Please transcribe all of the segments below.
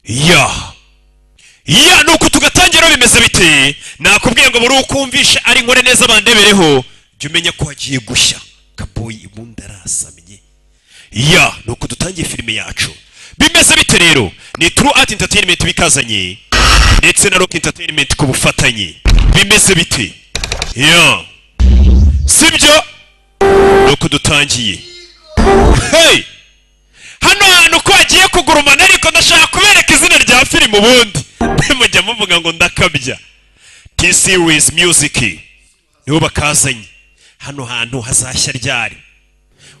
Ya, nuko tugatangira. Bimeze bite? Nakubwiye ngo buri ukumvisha ari nkore neza bandebereho, jya umenya ko hagiye gushya. Kaboyi ubundi arasamye. Ya, nuko dutangiye filime yacu. Bimeze bite rero? Ni True Art Entertainment bikazanye ndetse na Rock Entertainment ku bufatanye. Bimeze bite? Ya, sibyo? Nuko dutangiye. Hey, hano hantu ko hagiye kugurumana, ariko ndashaka kubereka izina rya filime. Ubundi mujya muvuga ngo ndakabya. T-Series Music nibo bakazanye. Hano hantu hazashya ryari?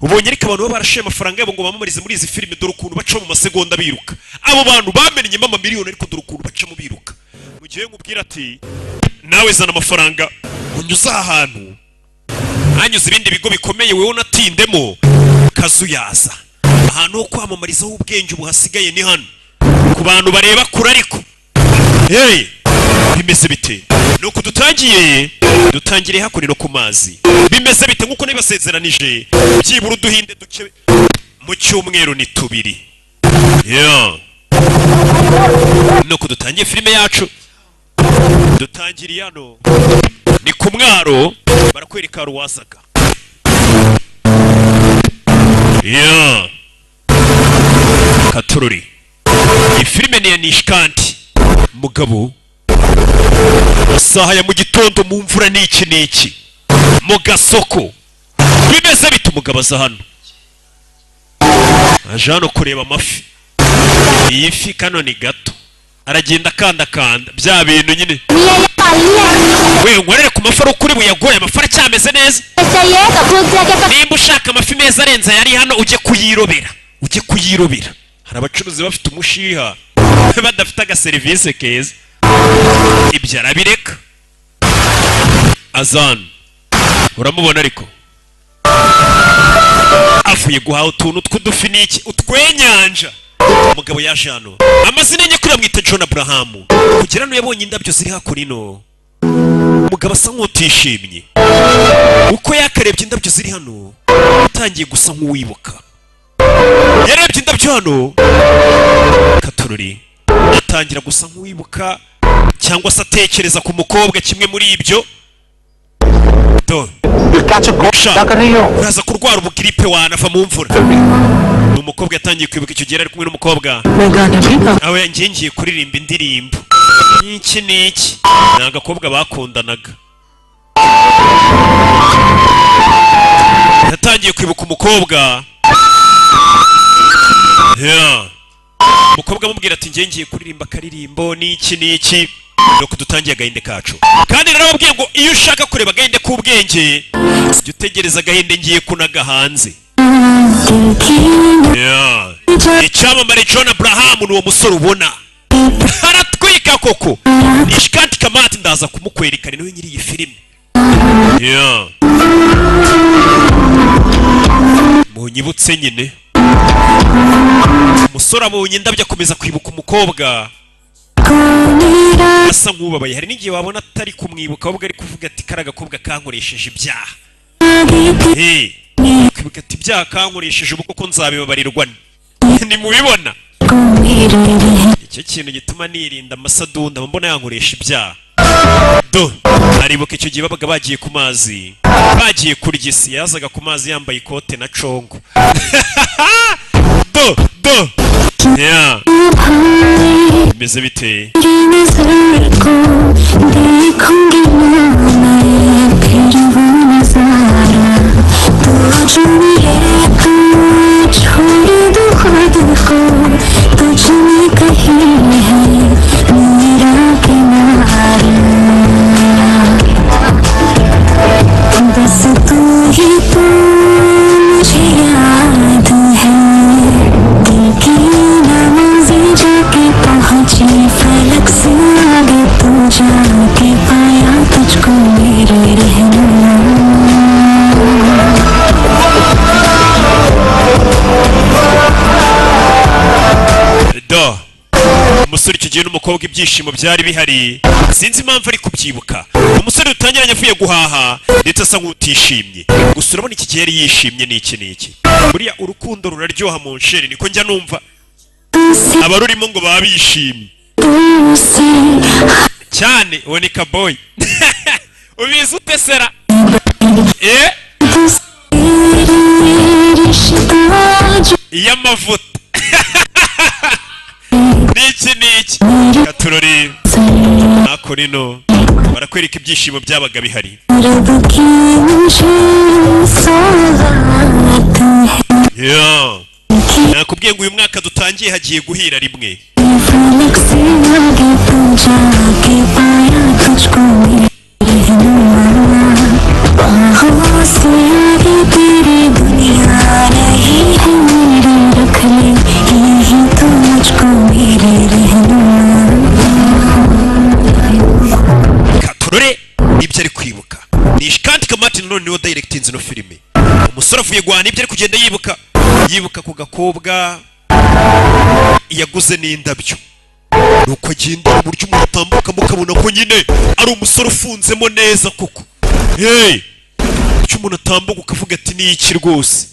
Ubonye ariko abantu baba barashoye amafaranga yabo ngo bamamarize muri izi filime, dore ukuntu baca mu masegonda biruka. Abo bantu bamennyemo amamiliyoni, ariko dore ukuntu bacamo biruka. Mu gihe nkubwira ati nawe zana amafaranga unyuze aha hantu hanyuze ibindi bigo bikomeye, wowe unatindemo kazuyaza. Ahantu ho kwamamarizaho ubwenge ubu hasigaye ni hano ku bantu bareba kure. Ariko hey, bimeze bite? Nuko dutangiye, dutangiriye hakuno no ku mazi. Bimeze bite? Nk'uko nibasezeranije, byibura uduhinde duke mu cyumweru ni tubiri. Yeah. Nuko dutangiye filime yacu, dutangiriye hano ni ku mwaro, barakwereka hari uwazaga. Yeah. Katururi, iyi filime ni iya Nishkanti. Mugabo, amasaha ya mu gitondo, mu mvura n'iki n'iki, mu gasoko. Bimeze bite? Umugabo aza hano, aje hano kureba amafi. Iyi fi kano ni gato, aragenda akandakanda bya bintu nyine. We, nkorere ku mafi ari ukuri buyagoye, amafi aracyameze neza. Nimba ushaka amafi meza arenze ayari hano, ujye kuyirobera, ujye kuyirobera. Hari abacuruzi bafite umushiha badafite agaserivisi keza. Ibyo arabireka. Azan uramubona, ariko avuye guhaha utuntu tw'udufi n'iki, utwenyanja. Umugabo yaje hano, amazina nyakuri bamwita John Abrahamu. Kugira hano yabonye indabyo ziri hakuno. Umugabo asa nk'utishimye. Uko yakarebye indabyo ziri hano, atangiye gusa nk'uwibuka. Yarebye indabyo hano katorori, atangira gusa nk'uwibuka cyangwa se atekereza ku mukobwa, kimwe muri ibyo. Do sha, uraza kurwara ubugiripe wanava mu mvura. Ni umukobwa yatangiye kwibuka. Icyo gihe yari ari kumwe n'umukobwa. Aho ngiye, ngiye kuririmba indirimbo n'iki n'iki. Ni agakobwa bakundanaga. Yatangiye kwibuka umukobwa. Yeah. Umukobwa amubwira ati ngiye, ngiye kuririmba akaririmbo n'iki n'iki. Nuko dutangiye agahinde kacu. Kandi narababwiye ngo iyo ushaka kureba agahinde k'ubwenge, jya utegereza agahinde ngiye kunaga hanze. Yeah. Icyamamare John Abraham ni uwo musore ubona aratwika koko. Ishkanti Kamati, ndaza kumukwerekana, niwe nyiri iyi filime. Yeah. Munyibutse nyine. Umusore abonye indabyo akomeza kwibuka umukobwa, asa nk'ubabaye. Hari n'igihe wabona atari kumwibuka, ahubwo ari kuvuga ati kariya gakobwa kankoresheje ibyaha. Hey, kwibuka ati ibyaha kankoresheje, ubu koko nzabibabarirwa? Ntimubibona? Icyo kintu gituma nirinda amasadunda, mba mbona yankoresha ibyaha. Do, aribuka icyo gihe babaga bagiye ku mazi, bagiye kurya isi. Yazaga ku mazi yambaye ikote na congo. Do do, yeah. Bimeze bite? देखूंगी ना मैं फिर वो नजारा, तू जो मिले तो छोड़ दो खुद को, तुझ में कहीं है मेरा किनारा। बस तू ही तू मुझे याद है, दिल की नमाज़ें जाके पहुंची फलक से आगे, तू जाके पाया तुझको मेरे रहनुमा। Do, umusore icyo gihe n'umukobwa ibyishimo byari bihari, sinzi impamvu ari kubyibuka. Umusore dutangiranye avuye guhaha ndetse asa nk'utishimye. Gusa urabona iki gihe yari yishimye n'iki n'iki. Buriya urukundo ruraryoha mu nsheri, niko njya numva. Abarurimo ngo baba bishimye तुमसे cyane. Uwo ni Kaboyi, ubizi ute sera? Eh, रिश्ता जो iy'amavuta niki niki katurori hakurino barakwereka ibyishimo byabaga bihari. रब की मुझे सौगात है। Yeah. Nakubwiye ngo uyu mwaka dutangiye hagiye guhira rimwe. फलक से आगे तू जाके पाया तुझको मेरे रहनुमा, बाहों से आगे तेरी दुनिया नहीं है मेरी, रख ले यही तो मुझको मेरे रहनुमा। Katurore nibyo ari kwibuka ni kandi Kamati nanone niwe directinze ino filime. Umusore avuye guhana ibyo ari kugenda yibuka, yibuka ku gakobwa yaguze n'indabyo, nuko agenda uburyo umuntu atambuka mukabona ko nyine ari umusore ufunzemo neza koko. Hey, icyo umuntu atambuka ukavuga ati ni iki rwose.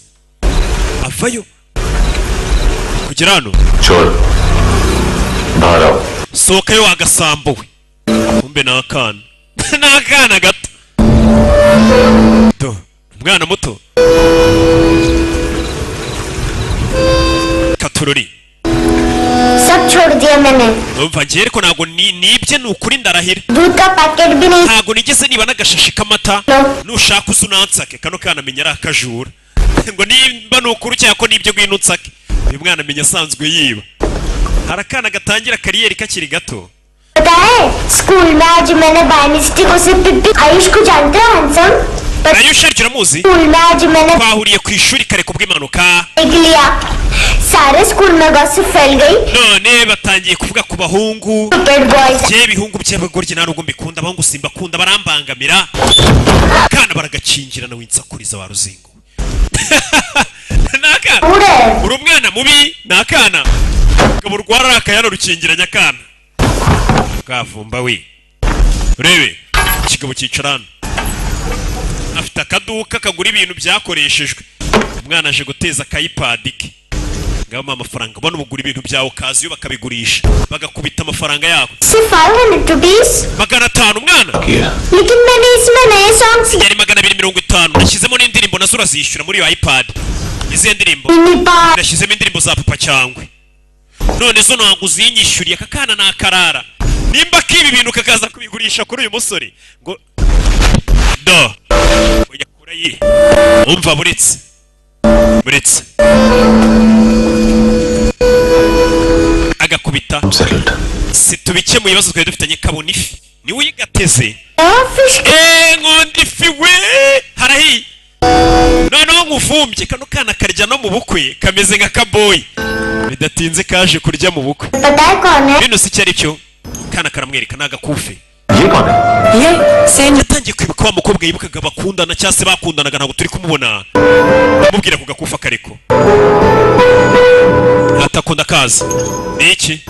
Avayo kugera hano. चोर बाहर आओ। Sohokayo wagasambuwe. Kumbe ni akana, ni akana gato do, umwana muto katurori. सब छोड़ दिया मैंने। Umva njye ariko ntabwo nibye, ni ukuri ndarahira. दूध का पैकेट भी नहीं। Ntabwo nigeze niba n'agashashi k'amata. Nushaka uza unansake. Kano kana amenya ari akajura ngo nimba ni ukuri cyangwa ko nibyo, ngwino unsake. Uyu mwana amenya asanzwe yiba. Hari akana gatangira kariyeri kakiri gato. पता है, स्कूल में आज मैंने by mistake उसे पिप्पी आयुष को जानते हो, handsome. Ayusha aryo uramuzi? School में आज मैंने Twahuriye ku ishuri kare kubw'impanuka. देख लिया, सारे स्कूल में गॉसिप फैल गई। None batangiye kuvuga ku bahungu. Stupid boys. Njye ibihungu by'abagoryi nta nubwo mbikunda, abahungu simbakunda, barambangamira. Kana baragakingirana, winsakuriza wa ruzingo. Ni akana. बुढ़े। Uri umwana mubi. Ni akana ngabo rwara akayana rukingiranye akana kavumba we. Urebe ikigabo cyicara hano, afite akaduka kagura ibintu byakoreshejwe. Umwana aje guteza aka iPad ke ngabo amafaranga ubona ubugura ibintu byawe ukaza iyo bakabigurisha bagakubita amafaranga yabo. सिर्फ 500 rupees. 500 umwana. लेकिन मैंने इसमें नए songs Yari 250, nashyizemo n'indirimbo, nazo urazishyura muri iyo iPad. Izihe ndirimbo? Nashyizemo indirimbo za Papa Cyangwe, none zo ntabwo uzinyishyuriye. Aka kana ni akarara nimba kiba ibintu kakaza kubigurisha kuri uyu musore ngo do ujya kure ye. Umva, buretse buretse agakubita si tubikemuye ibibazo twari dufitanye. Kabona ifi niwe uyigateze. Eee, nkunda ifi we, harahiye noneho nkuvumbye. Kano kana karya no mu bukwe, kameze nka kaboyi. Bidatinze kaje kurya mu bukwe. पता है कौन है? Bino si icyo ari cyo, kana karamwereka ni agakufe. Yatangiye kwibuka wa mukobwa yibukaga bakundana cyangwa se bakundanaga, ntabwo turi kumubona. Amubwira ku gakufa kariko atakunda kaza ni iki?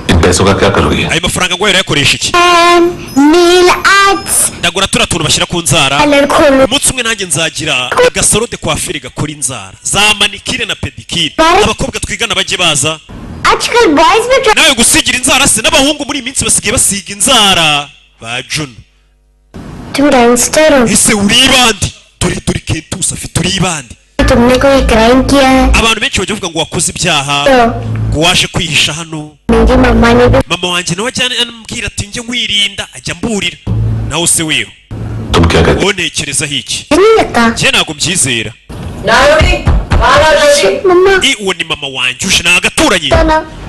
इन पैसों का क्या करोगे? Ayo mafaranga ngo urayakoresha iki? Nail arts. Ndagura turiya tuntu bashyira ku nzara. Parlour खोलो। Umunsi umwe nanjye nzagira agasaro de coiffure gakora inzara za manicure na pédicure, abakobwa twigana bajye baza. आजकल boys भी Nawe gusigira inzara se? N'abahungu muri iyi minsi basigaye basiga inzara ba Juno. तुम gangster हो। Ese uri ibandi? Dore dore kentusi afite uri ibandi. तुमने कोई क्राइम किया है? Abantu benshi bajya bavuga ngo wakoze ibyaha, तो ngo waje kwihisha hano. मेरी मम्मा ने भी Mama wanjye nawe ajya ambwira ati njye nkwirinda, ajya amburira. Nawe se weho wowe ntekerezaho iki? नहीं लगता। Njye ntabwo mbyizera. Mama. I uwo ni mama wanjye uje, ni agaturanyi.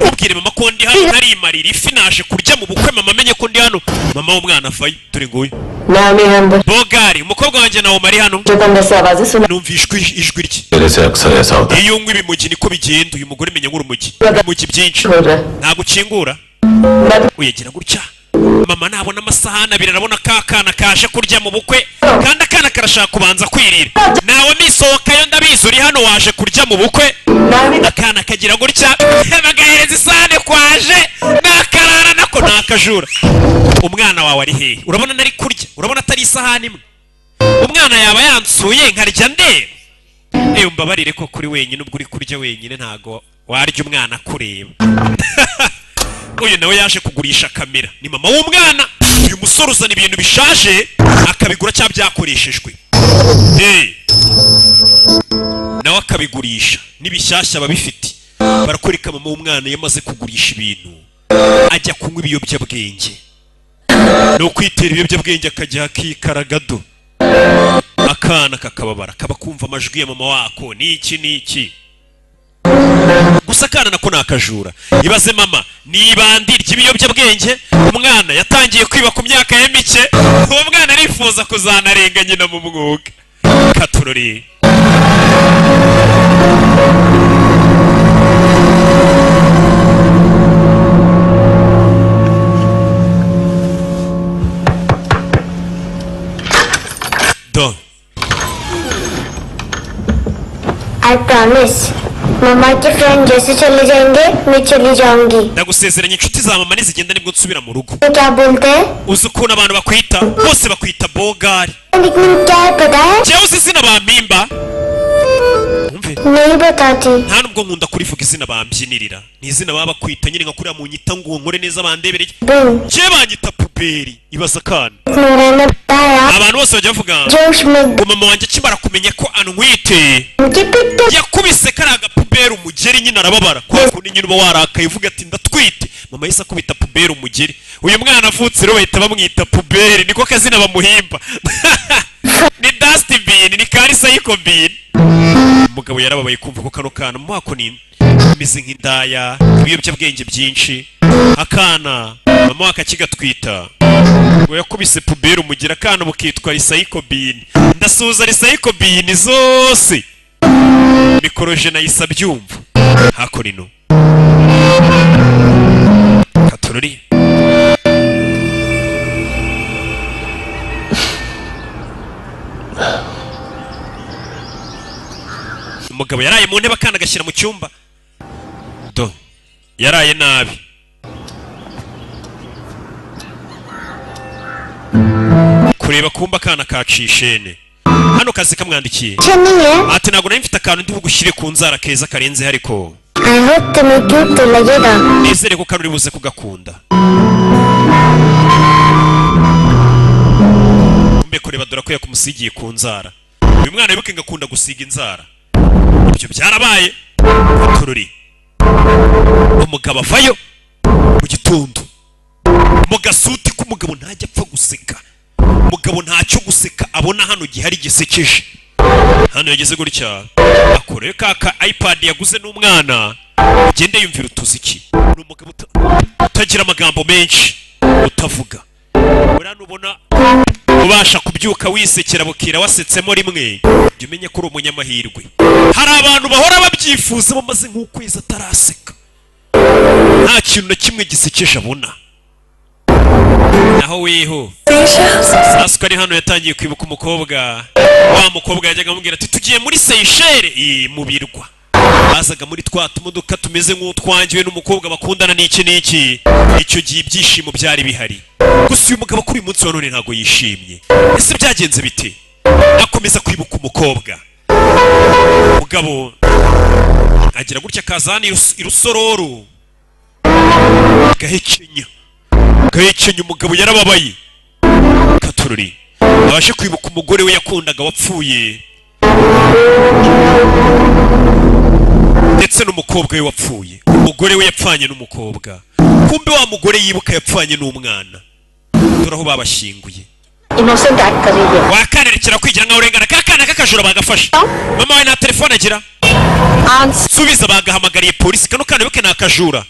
Ubwire mama ko ndi hano narimarira ifi, naje kurya mu bukwe, mama amenye ko ndi hano. Mama w'umwana avayo, dore nguyu bogari, umukobwa wanjye nawe ari hano. Numva ijwi rye. मेरे से अक्सर ऐसा होता है। Iyo unywa ibimugi niko bigenda. Uyu mugore menya nk'urumogi, ibimugi byinshi. Ntabwo ukingura, uyagira gutya. Mama nabona amasahani abiri arabona ka kana kaje kurya mu bukwe, kandi akana karashaka kubanza kwirira. Nawe misohokayo, ndabizi uri hano waje kurya mu bukwe. Akana kagira gutya bagahereza isahani kwaje nakarara nako ni akajura. Umwana wawe ari hehe? Urabona nari kurya, urabona atari isahani imwe? Umwana yaba yansuye nkarya ndeba. Ewe, mbabarire ko kuri wenyine, ubwo uri kurya wenyine ntago Warya umwana kureba. Uyu nawe yaje kugurisha kamera, ni mama w'umwana. Uyu musore uzana ibintu bishaje akabigura cyangwa byakoreshejwe. Hey. Nawe akabigurisha n'ibishyashya babifite. Barakwereka mama w'umwana yamaze kugurisha ibintu, ajya kunywa ibiyobyabwenge no kwitera ibiyobyabwenge, akajya akikaragado, akana kakababara, kaba kumva amajwi ya mama wako niki niki. Gusa akana nako nakajura. Ibaze mama ni ibandi ry'ibiyobyabwenge, umwana yatangiye kwiba ku myaka ye mike, uwo mwana arifuza kuzanarenga nyina mu mwuga. Katurori do. I promise mama के friend जैसे चले जाएंगे मैं चली जाऊंगी। Ndagusezeranya inshuti za mama nizigenda nibwo nsubira mu rugo. क्या बोलते हैं? Uzi ukuntu abantu bakwita? Bose bakwita bogari. Nickname क्या है पता है? Njyewe uzi izina bampimba? नहीं बताती। Nta nubwo nkunda kurivuga izina bambyinirira, ni izina baba bakwita nyine nka kuriya munyita ngo nkore neza bandebereye. Njyewe banyita puberi. Ibaza akana. Nora ने बताया Abantu bose bajya bavuga जोश में ngo mama wanjye akimara kumenya ko antwite मुझे पिट्टे yakubise kariya gapuberi umugeri, nyine arababara. Kwa kundi nyine uba warakaye uvuga ati ndatwite, mama yahise akubita puberi umugeri. Uyu mwana avutse rero bahita bamwita puberi, niko kazina bamuhimba. Ni dustbin, ni karisayikobin. Umugabo yarababaye kumva ko kano kana mu wako ni ameze nk'indaya, ibiyobyabwenge byinshi. Akana mama wako akigatwita ngo yakubise puberi umugeri, akana bukitwa risayikobin. Ndasuhuza risayikobin zose. Mikoroje nahise abyumva. Hakurino katurori. Umugabo yaraye mu ntebe, akana agashyira mu cyumba. Do yaraye nabi. Kureba kumba akana kacishene. Hano kazi kamwandikiye ati ntabwo nari mfite akantu ndi bugushyire ku nzara keza karenze, ariko I hope तुम्हें क्यूट तो लगेगा। nizere ko kari buze kugakunda. Kumbe kureba dore ko yakumusigiye ku nzara. Uyu mwana wibuke ngakunda gusiga inzara, ibyo byarabaye. Tururi umugabo avayo mu gitondo mu gasuti k'umugabo ntajya apfa guseka. Umugabo ntacyo guseka abona hano gihari gisekeje. Hano yageze gutya akore kaka iPad yaguze n'umwana, ugende yumvira utuziki. Ni umugabo utagira amagambo menshi, utavuga. Urana ubona ubasha kubyuka wisekera bukira wasetsemo rimwe, jya umenya ko uri umunyamahirwe. Hari abantu bahora babyifuza bamaze nk'ukwezi ataraseka, nta kintu na kimwe gisekeje abona. Naho weho Sasuke ari hano yatangiye kwibuka umukobwa, wa mukobwa yajyaga amubwira ati tugiye muri Seychelles mu birwa. Bazaga muri twa tumodoka tumeze nk'utwangiwe n'umukobwa bakundana n'iki n'iki. Icyo gihe ibyishimo byari bihari. Gusa uyu mugabo kuri uyu munsi wa none ntago yishimye. Ese byagenze bite? Akomeza kwibuka umukobwa. Mugabo agira gutya kazani irusororo gahekenya. Gahekenya umugabo yarababaye. Katururi abashe kwibuka umugore we yakundaga wapfuye, ndetse n'umukobwa we wapfuye. Umugore we yapfanye n'umukobwa, kumbe wa mugore yibuka yapfanye n'umwana. Dore aho babashyinguye. Innocent act कर रही है। Wakanerekera kwigira nkaho urengana. Kakana kakajura bagafashe. Mama we nta telefone agira. Subiza bagahamagariye polisi. Kano kana wibuke ni akajura.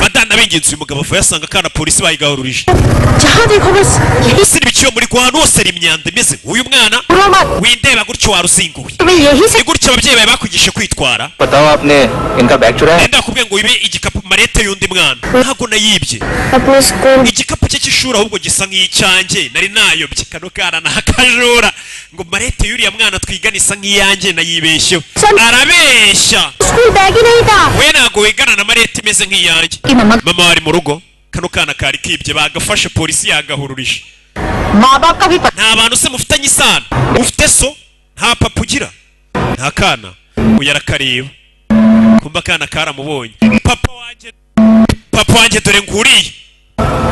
Madana b'ingenzi uyu mugabo ava yasanga akana polisi bayigahururije. जहाँ देखो बस यही Ese n'ibikiyo muri kwa hano hose hari imyanda imeze nk'uyu mwana windeba gutyo waruzinguwe. तुम्हें यही से Ni gutyo ababyeyi bawe bakwigishe kwitwara. बताओ आपने इनका बैग चुराया? Nenda nakubwiye ngo wibe igikapu marete y'undi mwana. Ntabwo nayibye. अपने school Igikapu cye cy'ishuri ahubwo gisa nk'icyanjye nari nayobye. Kano kana ni akajura. Ngo marete y'uriya mwana twigana isa nk'iyanjye nayibeshyeho. Arabeshya. School bag ही नहीं था। We ntabwo wigana na marete imeze nk'iyanjye. Mama wari mu rugo. Kano kana kari kibye bagafashe polisi yagahururije. माँ बाप का भी पता Nta bantu se mufitanye isano? Ufite so? Nta papa ugira? Nta kana? Uyu arakareba. Kumba akana karamubonye. Papa wanjye, papa wanjye, dore nguriye.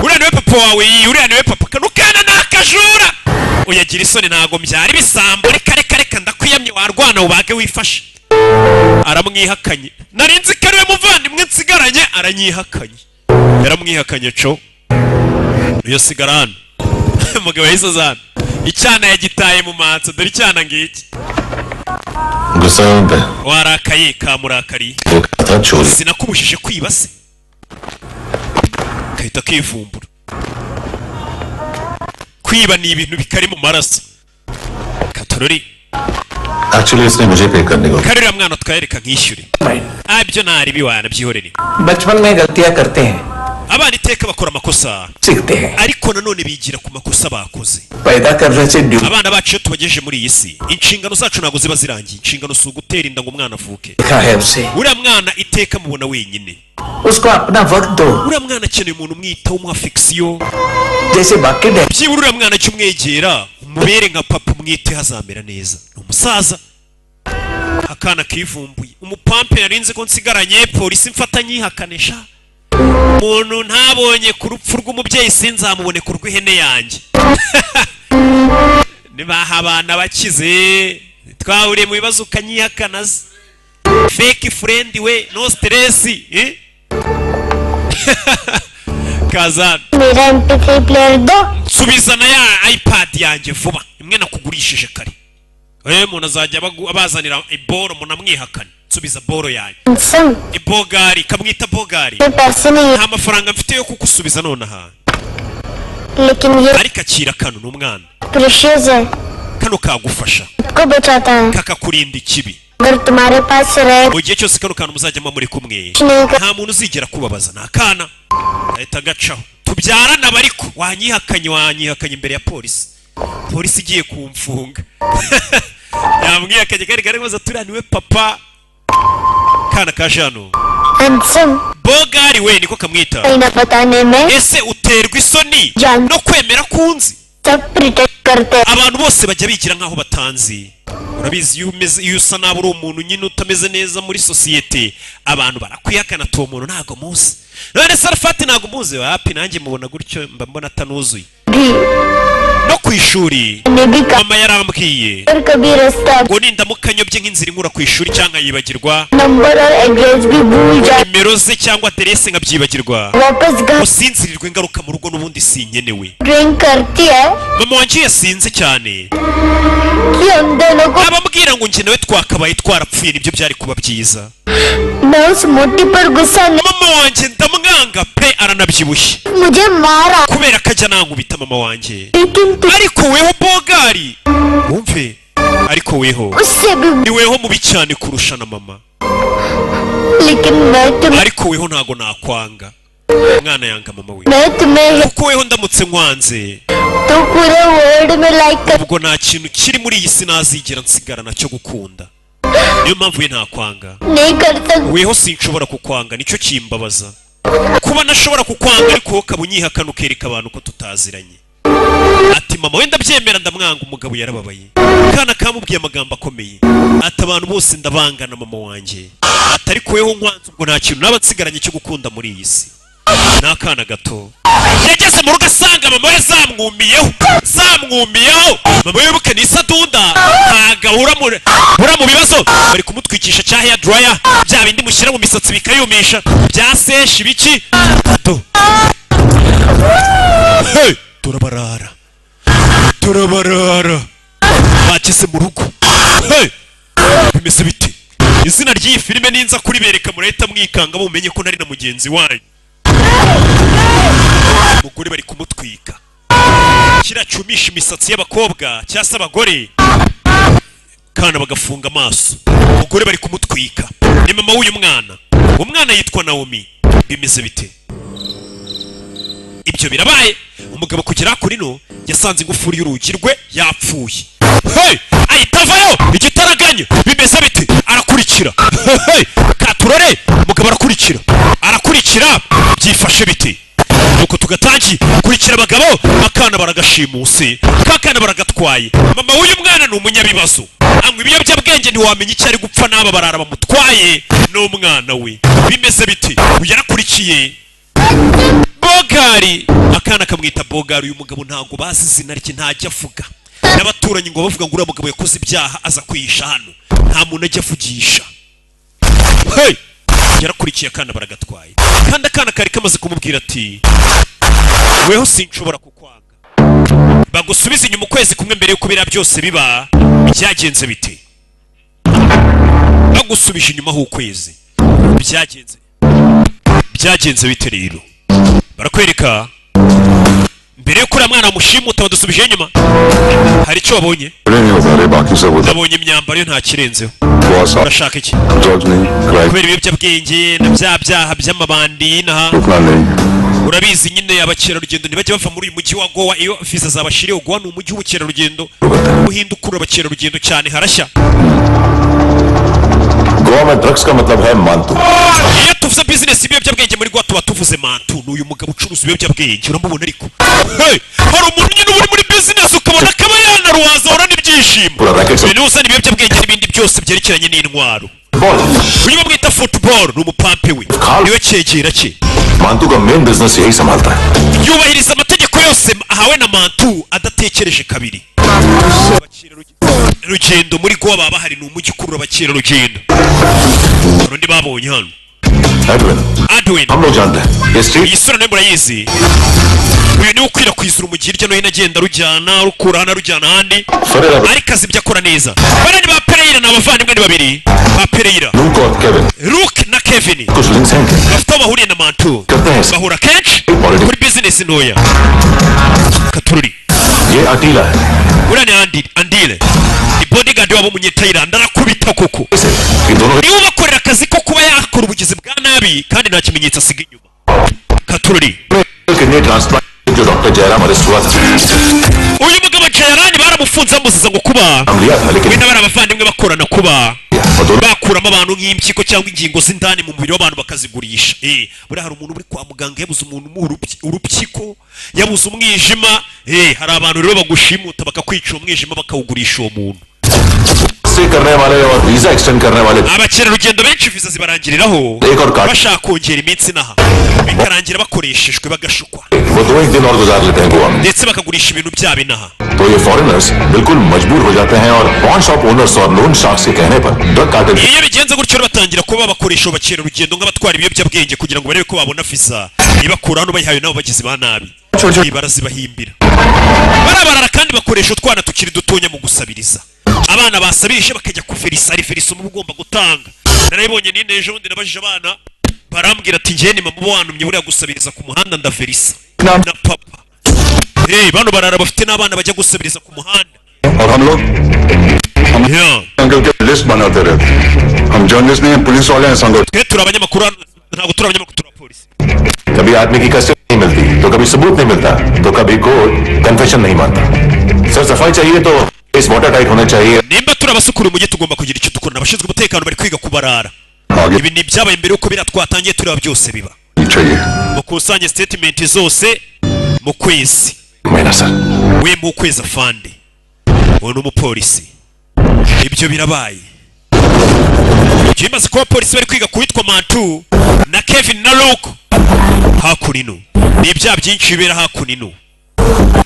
Uriya niwe papa wawe? Iyi uriya niwe papa. Kano kana ni akajura, uyagira isoni. Ntago mbyara ibisambo. Reka reka reka, ndakwiyamye. Warwana ubage wifashe. Aramwihakanye. Nari nzi ko ariwe muvandimwe nsigaranye, aranyihakanye. Yaramwihakanye co iyo sigara hano. Umugabo yahise aza hano, icyana yagitaye mu matso. Dore icyana ngiki. गुस्सा हूं मैं। Warakaye? Kamurakariye. वो कहा था चोरी। Sinakubujije kwiba se? Gahita kivumbura. Kwiba ni ibintu bikari mu maraso katorori. Actually इसने मुझे पे करने को। Kari uriya mwana twayereka nkishyure. Ah, ibyo ntari biwana, byihorere. बचपन में गलतियां करते हैं। Abana iteka bakora amakosa, सीखते हैं। ariko nanone bigira ku makosa bakoze. पैदा करने से due Abana bacu iyo tubagejeje muri iyi si, inshingano zacu ntabwo ziba zirangiye. Inshingano si ugutera inda ngo umwana avuke. लिखा है उसे। Uriya mwana iteka mubona wenyine. उसको अपना वक्त दो। Uriya mwana akeneye umuntu umwitaho, umuha affection. जैसे बाकी day Byibura uriya mwana jya umwegera, umubere nka papa, umwiteho, azamera neza. Ni umusaza. Akana kivumbuye umupampe. Narinzi ko nsigaranye polisi mfata nyihakanisha umuntu ntabonye ku rupfu rw'umubyeyi, sinzamubone ku rw'ihene yanjye. Nibaha abana bakize twahuriye mu bibazo ukanyihakana se. Fake friend we, no stress, eh? Kazana. मेरा MP3 player दो। Nsubiza na ya iPad yanjye vuba, imwe nakugurishije kare. Umuntu azajya abazanira iboro munamwihakane. Nsubiza boro yanjye. Handsome. Ibogari kamwita bogari. मेरे पैसे नहीं Nta mafaranga mfite yo kugusubiza nonaha, है लेकिन ये ariko akira kano, ni umwana. Precious है। Kano kagufasha, को बचाता है। kakakurinda ikibi. अगर तुम्हारे पास रहे Mu gihe cyose kano kantu muzajya muba muri kumwe, कुछ नहीं कर nta muntu uzigera kubabaza. Ni akana ahita agacaho. Tubyarana ariko wanyihakanye, wanyihakanye imbere ya polisi. Polisi igiye kumfunga. Yamwihakanye kari kari maze turiya niwe papa. Kana kaje hano. Handsome. Bogari we, niko kamwita. ना बताने में। Ese uterwa isoni Jan. no kwemera kunzi? सब pretend करते हैं। Abantu bose bajya bigira nk'aho batanzi. Urabizi, iyo umeze, iyo usa nabi, uri umuntu nyine utameze neza muri sosiyete, abantu barakwihakana, tuwo muntu ntabwo muzi. None Sarafati ntabwo muzi? Wapi, nanjye mubona gutyo mba mbona atanuzuye. भी No ku ishuri ने भी कहा mama yarambwiye और कभी रास्ता ngo nindamuka nyobye nk'inzira inkura ku ishuri cyangwa nkayibagirwa, number और address भी भूल जाए, nimero ze cyangwa aderese nkabyibagirwa, वापस घर usinzirirwe ingaruka mu rugo n'ubundi sinkenewe. Drink करती है Mama wanjye yasinze cyane, कि हम दोनों को abambwira ngo njye nawe twakabaye twarapfuye, nibyo byari kuba byiza. मैं उस मोटी पर गुस्सा नहीं। Mama wanjye ndamwanga pe, aranabyibushye मुझे मारा, kubera ko ajya nankubita mama wanjye. लेकिन तू Ariko weho bogari, wumve, ariko weho उससे भी ni weho mubi cyane kurusha na mama. लेकिन मैं तुम्हें Ariko weho ntago nakwanga. Umwana yanga mama we, मैं तुम्हें kuko weho ndamutse nkwanze, तो पूरे वर्ल्ड में लाइक कर ubwo nta kintu kiri muri iyi si nazigera nsigara nacyo gukunda. Niyo mpamvu we ntakwanga. नहीं कर सकती। Weho sinshobora kukwanga, nicyo kimbabaza, kuba ntashobora kukwanga, ariko wowe ukaba unyihakana, ukereka abantu ko tutaziranye. Ati mama wenda ndabyemera, ndamwanga. Umugabo yarababaye. Kana kamubwiye amagambo akomeye, ati abantu bose ndabangana mama wanjye, ati ariko weho nkwanze, ubwo nta kintu naba nsigaranye cyo gukunda muri iyi si. Ni akana gato. Yageze mu rugo asanga mama we zamwumiyeho, zamwumiyeho. Mama we wibuke ni isadunda, ntago ahura mu bibazo. Bari kumutwikisha cya hair dryer, bya bindi mushyira mu misatsi bikayumisha, bya seshi biki do. Hey! Turabarara, turabarara, bageze mu rugo. Hey! Bimeze bite? Izina ry'iyi filime ninza kuribereka murahita mwikanga, mumenye ko nari na mugenzi wanyu. Umugore bari kumutwika kiriya cyumisha imisatsi y'abakobwa cyangwa se abagore, kana bagafunga amaso. Umugore bari kumutwika, ni mama w'uyu mwana. Umwana yitwa Naomi. Bimeze bite? Ibyo birabaye. Umugabo kugera kuri no yasanze ingufuri y'urugi rwe yapfuye. Hey! Ahita avayo igitaraganya. Bimeze bite? Arakurikira. Hey! Katurore, umugabo arakurikira, arakurikira. Byifashe bite? Nuko tugatangiye kurikira abagabo. Akana baragashimuse, kakana baragatwaye. Mama w'uyu mwana ni umunyabibazo, anywa ibiyobyabwenge, ntiwamenya icyo ari gupfa n'aba barara bamutwaye n'umwana we. Bimeze biti? Uyu yarakurikiye Bogari, akana kamwita Bogari. Uyu mugabo ntabwo bazi izina rye, ntajya avuga n'abaturanyi ngo bavuga ngo uriya mugabo yakoze ibyaha aza kwihisha hano, nta muntu ajya avugisha. Hey! Yarakurikiye, akana baragatwaye, kandi akana kari kamaze kumubwira ati: "Weho sinshobora kukwanga." Bagusubiza inyuma ukwezi kumwe mbere y'uko biriya byose biba. Byagenze bite? Bagusubije inyuma h'ukwezi, byagenze bite? Rero barakwereka mbere y'uko uriya mwana bamushimuta. Badusubije inyuma, hari icyo wabonye? नहीं बता रहे, बाकी सब उधर। Nabonye imyambaro yo, nta kirenzeho. बहुत साफ। Urashaka iki? Drugs नहीं, crime. Kubera ibiyobyabwenge na bya byaha by'amabandi y'inaha. रुकना नहीं। Urabizi nyine, abakerarugendo ntibajya bava muri uyu mujyi wa Gowa iyo visa zabashiriyeho. Gowa ni umujyi w'ubukerarugendo, ubuhinde ukurura abakerarugendo cyane, harashya. Goa में ड्रग्स का मतलब है मानतू। Iyo tuvuze bizinesi y'ibiyobyabwenge muri Gowa, tuba tuvuze Mantu. Ni uyu mugabo ucuruza ibiyobyabwenge, uramubona. Ariko hey, hari umuntu nyine uba uri muri bizinesi ukabona akaba yanaruhaza, ahorana ibyishimo. पूरा racket. Uyu niwe uzana ibiyobyabwenge n'ibindi byose byerekeranye n'intwaro. Ball. Uyu bamwita Football, ni umupampe we, niwe cyegera cye. मानतू का main business यही संभालता है। Yubahiriza amategeko yose ahawe na Mantu adatekereje kabiri. Rugendo muri Gowa baba bahari, ni umujyi ukurura abakerarugendo. Hari undi babonye hano. Edwin. Edwin. हम लोग जानते हैं ये street Iyi sura nayo murayizi. Uyu niwe ukwirakwiza urumogi hirya no hino, agenda arujyana, arukura hano arujyana ahandi. Ferreira. Ariko azi ibyo akora neza. Bariya ni ba Pereira, ni abavandimwe, ni babiri ba Pereira. Luke और Kevin. Luke na Kevin. कुछ links हैं क्या? Bafite aho bahuriye na Mantu. करते हैं। Bahura kenshi kuri bizinesi ntoya katururi. ये अटीला है। Uriya ni Andile, ni bodyguard wabo w'umunyetayilandi, arakubita koko. कि दोनों Niwe ubakorera akazi ko kuba yakora ubugizi bwa nabi kandi nta kimenyetso asiga inyuma katururi. Kidney transplant जो डॉक्टर जयराम arrest हुआ था। Uyu mugabo Jayarani baramufunze, bamuziza ngo kuba नाम लिया था we लेकिन n'abari abavandimwe bakorana kuba और दोनों bakuramo abantu nk'impyiko cyangwa ingingo z'indani mu mubiri w'abantu bakazigurisha. Buriya hari umuntu uri kwa muganga yabuze umuntu umuha urupyiko, yabuze umwijima. Hari abantu rero bagushimuta bakakwica umwijima, bakawugurisha uwo muntu. से करने वाले और visa extend करने वाले। Abakerarugendo benshi viza zibarangiriraho एक और card. bashaka kongera iminsi inaha, bikarangira bakoreshejwe, bagashukwa. वो दो एक दिन और गुजार लेते हैं गोवा में। Ndetse bakagurisha ibintu byabo inaha. तो ये फॉरेनर्स बिल्कुल मजबूर हो जाते हैं और pawn shop owners और लोन शार्क्स के कहने पर drug cartel. Iyo bigenze gutyo rero, batangira kuba bakoresha abo bakerarugendo nk'abatwara ibiyobyabwenge kugira ngo barebe ko babona visa ibakura hano, bayihawe nabo bagizi ba nabi. Ibi barazibahimbira, barabarara kandi bakoresha utwana tukiri dutonya mu gusabiriza. Abana basabirije bakajya kuferisa, ari ferisa uba ugomba gutanga. Narabibonye ninde ejo bundi, nabajije abana barambwira ati: "Njye ni mama wantumye buriya gusabiriza ku muhanda, ndaferisa na papa." Hey, bano barara bafite n'abana bajya gusabiriza ku muhanda. और हम लोग हम Yeah. Uncle के लिस्ट बनाते रहते। हम जर्नलिस्ट नहीं हैं, पुलिस वाले हैं संगठन। Twe turi abanyamakuru hano, ntabwo turi abanyamakuru, turi abapolisi. कभी आदमी की कस्टडी नहीं मिलती, तो कभी सबूत नहीं मिलता, तो कभी कोर्ट कन्फेशन नहीं मानता। सर, सफाई चाहिए तो इस वाटर टाइट होना चाहिए। Nimba turi abasukura umujyi, tugomba kugira icyo dukora. Abashinzwe umutekano bari kwiga kubarara. आगे Ibi ni ibyabaye mbere yuko biriya twatangiye tureba byose biba. चाहिए। Mukusanye statement zose mu kwezi. महीना sir. We mu kwezi, afande. Uwo ni umupolisi. Ibyo birabaye, ibyo bimaze kuba, abapolisi bari kwiga ku witwa Mantu na Kevin na Luke. Hakuno ni ibyaha byinshi bibera hakuno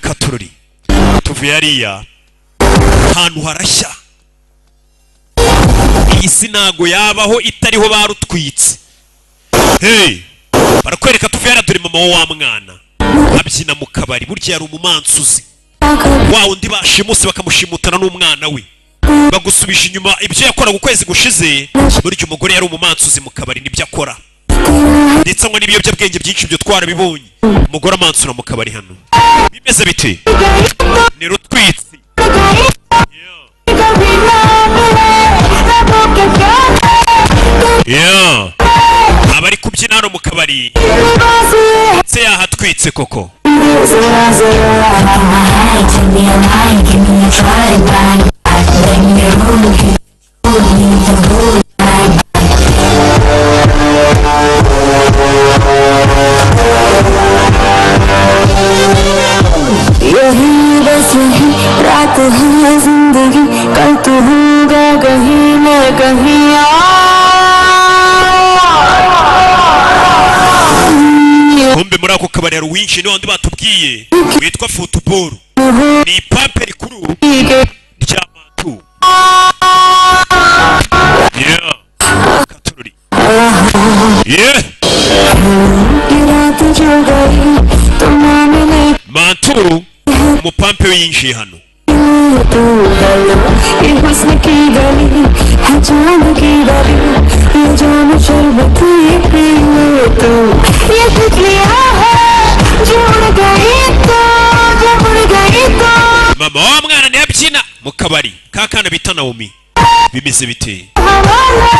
katurori. Tuvuye hariya ahantu harashya. Iyi si ntago yabaho itariho barutwitse. Hey, barakwereka tuvuye hariya, dore mama wa mwana abyina mu kabari. Burya yari umumansuzi wa undi bashimuse, bakamushimutana n'umwana we. Bagusubisha inyuma ibyo yakoraga ukwezi gushize. Burya umugore yari umumansuzi mu kabari, nibyo akora, ndetse anywa n'ibiyobyabwenge byinshi, ibyo twarabibonye. Umugore amansura mu kabari hano, bimeze biti? Ni rutwitsi. Yeah. Abari kubyina hano mu kabari, ndetse yahatwitse koko. Kumbe muri ako kabari hari uwinjiye, ni wandi batubwiye witwa Football, ni ipampe rikuru rya Mantu. Yeah. Katururi. Yeah. ये रात जो गई तो ना मिले Mantu umupampe we yinjiye hano. तू गलो ये हुस्न की गली है चांद की गली ये जान शरबत ये पी ले तू ये तितलियां है जो उड़ गई तो जब उड़ गई तो Mama wa mwana niyo abyina mu kabari ka kana bita Naomi. Bimeze bite? हवाले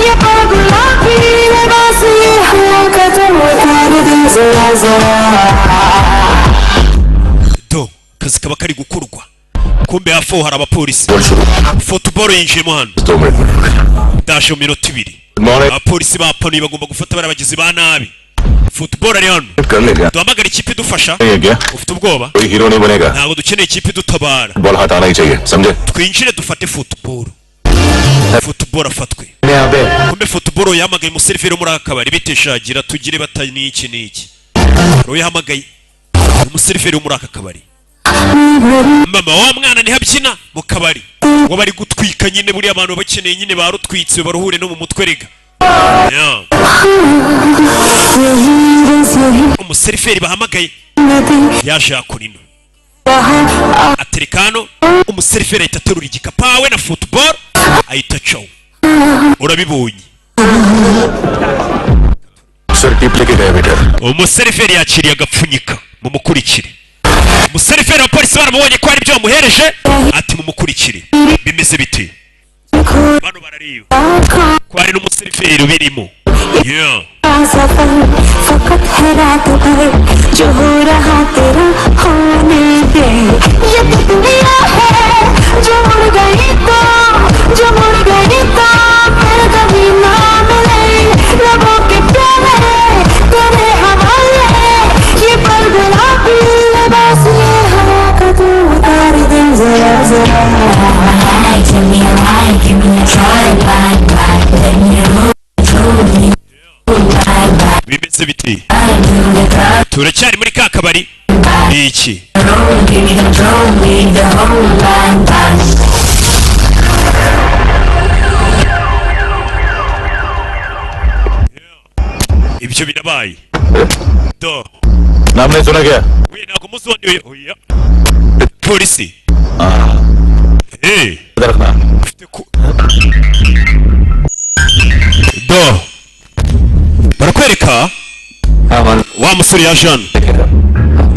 ये पल गुलाबी लिबास ये हवा खत्म कर दे जरा जरा Do akazi kaba kari gukorwa. Kumbe hafi aho hari abapolisi. Football yinjiyemo hano. 2 minute में. Ndaje mu minota 2. Good morning. Abapolisi bapanuye, bagomba gufata bariya bagizi ba nabi. Football ari hano. कर ले क्या? Duhamagara ikipe idufasha. नहीं है क्या? Ufite ubwoba? कोई hero नहीं बनेगा. Ntabwo dukeneye ikipe idutabara. Ball हाथ आना ही चाहिए, समझे? Twinjire dufate Football, Football afatwe. यहाँ पे Kumbe Football yahamagaye umuseriveri wo muri aka kabari. Biteshagira tugire bata n'iki n'iki. Uwo yahamagaye umuseriveri wo muri aka kabari. Mama wa mwana niho abyina mu kabari ngo bari gutwika nyine. Buriya abantu bakeneye nyine barutwitse baruhure no mu mutwe rega. Yeah. यही बस यही Umuseriveri bahamagaye yaje yakora ino, atereka hano. Umuseriveri ahita aterura igikapu awe na Football, ahita acaho. Urabibonye? Sir, tip लेके गए waiter. Umuseriveri yakiriye agapfunyika. Mumukurikire. Umuseriveri wa polisi baramubonye ko hari ibyo bamuhereje, ati mumukurikire. Bimeze bite? Bano barareba ko hari n'umuseriveri ubirimo. Yeah. सफर फकत है रात भर जो हो रहा तेरा होने दे ये तितलियां है जो उड़ गई तो जो मुड़ गई तो फिर कभी ना मिले लबों के प्याले तेरे हवाले ये पल गुलाबी लिबास ये हवा का तू उतार दे जरा जरा. Give me a light, give me a try, bye bye. Let me hold me. Bimeze bite? Turacyari muri ka kabari. Ni iki? Give me control, leave the whole line, bye. Ibyo birabaye do. नाम नहीं सुना क्या? We, ntabwo muzi uwo ndiwe. Oya, polisi. Eh. रखना. Ufite ku do barakwereka. हाँ मान. Wa musore yaje hano.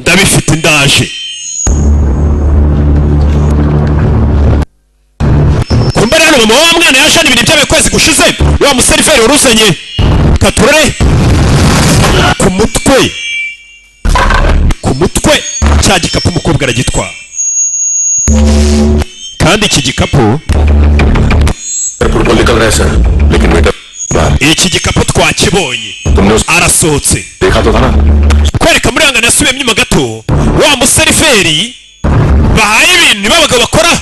Ndabifite, ndaje. Kumbe rero mama wa mwana yaje hano, ibintu byabaye kwezi gushize. Wa museriveri wari uzanye katurore ku mutwe, ku mutwe cya gikapu umukobwa aragitwara. Kandi iki gikapu football निकल रहा है सर, लेकिन waiter बाहर. Iki gikapu twakibonye. तुमने उस Arasohotse. देखा तो था ना? Kwereka muri hangana yasubiyemo inyuma gato. Wa museriveri bahaye ibintu nibo abagabo bakora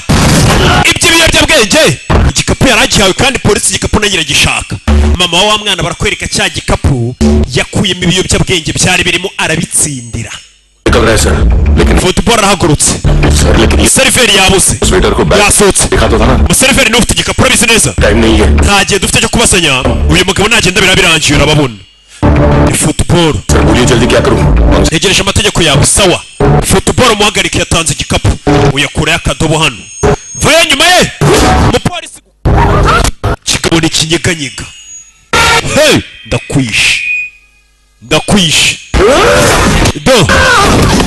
iby'ibiyobyabwenge. Igikapu yari agihawe kandi polisi igikapu nayo iragishaka. Mama wa mwana barakwereka cya gikapu yakuyemo ibiyobyabwenge byari birimo, arabitsindira. निकल रहा है सर, लेकिन Football arahagurutse. Sir, लेकिन ये Seriveri yabuze. उस waiter को bag Yasohotse. देखा तो था ना? Umuseriveri niwe ufite igikapu, urabizi neza. Time नहीं है. Nta gihe dufite cyo kubasanya. Uyu mugabo nagenda biraba birangiye, urababona ni Football. Sir, बोलिए, जल्दी क्या करूं? Ntegereje amategeko yawe. Sawa, Football muhagarike. Yatanze igikapu, uyakurayo akadobo hano. Vayo nyuma ye umupolisi kigabo ni kinyeganyega. Hey, ndakwishe, ndakwishe. Do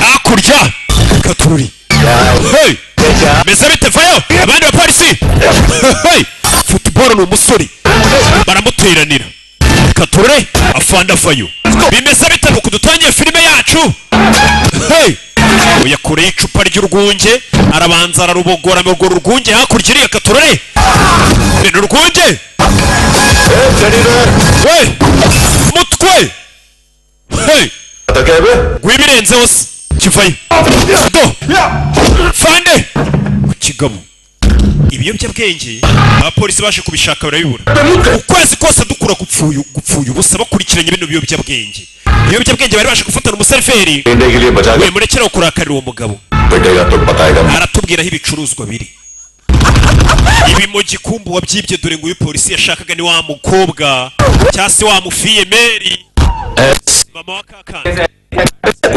hakurya katururi. Hey, meze bite? Vayo abandi bapolisi. Hey, Football ni umusore, baramuteranira katurure. Afanda vayo. Bimeze bite? Nuko dutangiye filime yacu. Hey, uyakureye icupa ry'urwunge, arabanza ararubogora amugora urwunge hakurya iriya. Katurore ni urwunge we mutwe. Hey, rw'ibirenzeho se kivayo. Do fande ku kigabo. Ibiyobyabwenge abapolisi baje kubishaka barabibura. Ukwezi kose dukura gupfuye gupfuye ubusa bakurikiranye bino biyobyabwenge. Ibiyobyabwenge bari baje gufatana umuseriveri. India के लिए बचा We, murekere kurakarira uwo mugabo. पिटेगा तो बताएगा। Aratubwira aho ibicuruzwa biri, ibimogi. Kumbu wabyibye, dore ngo uyu polisi yashakaga ni wa mukobwa cyangwa se wa mufiyemeri, mama wa kakana.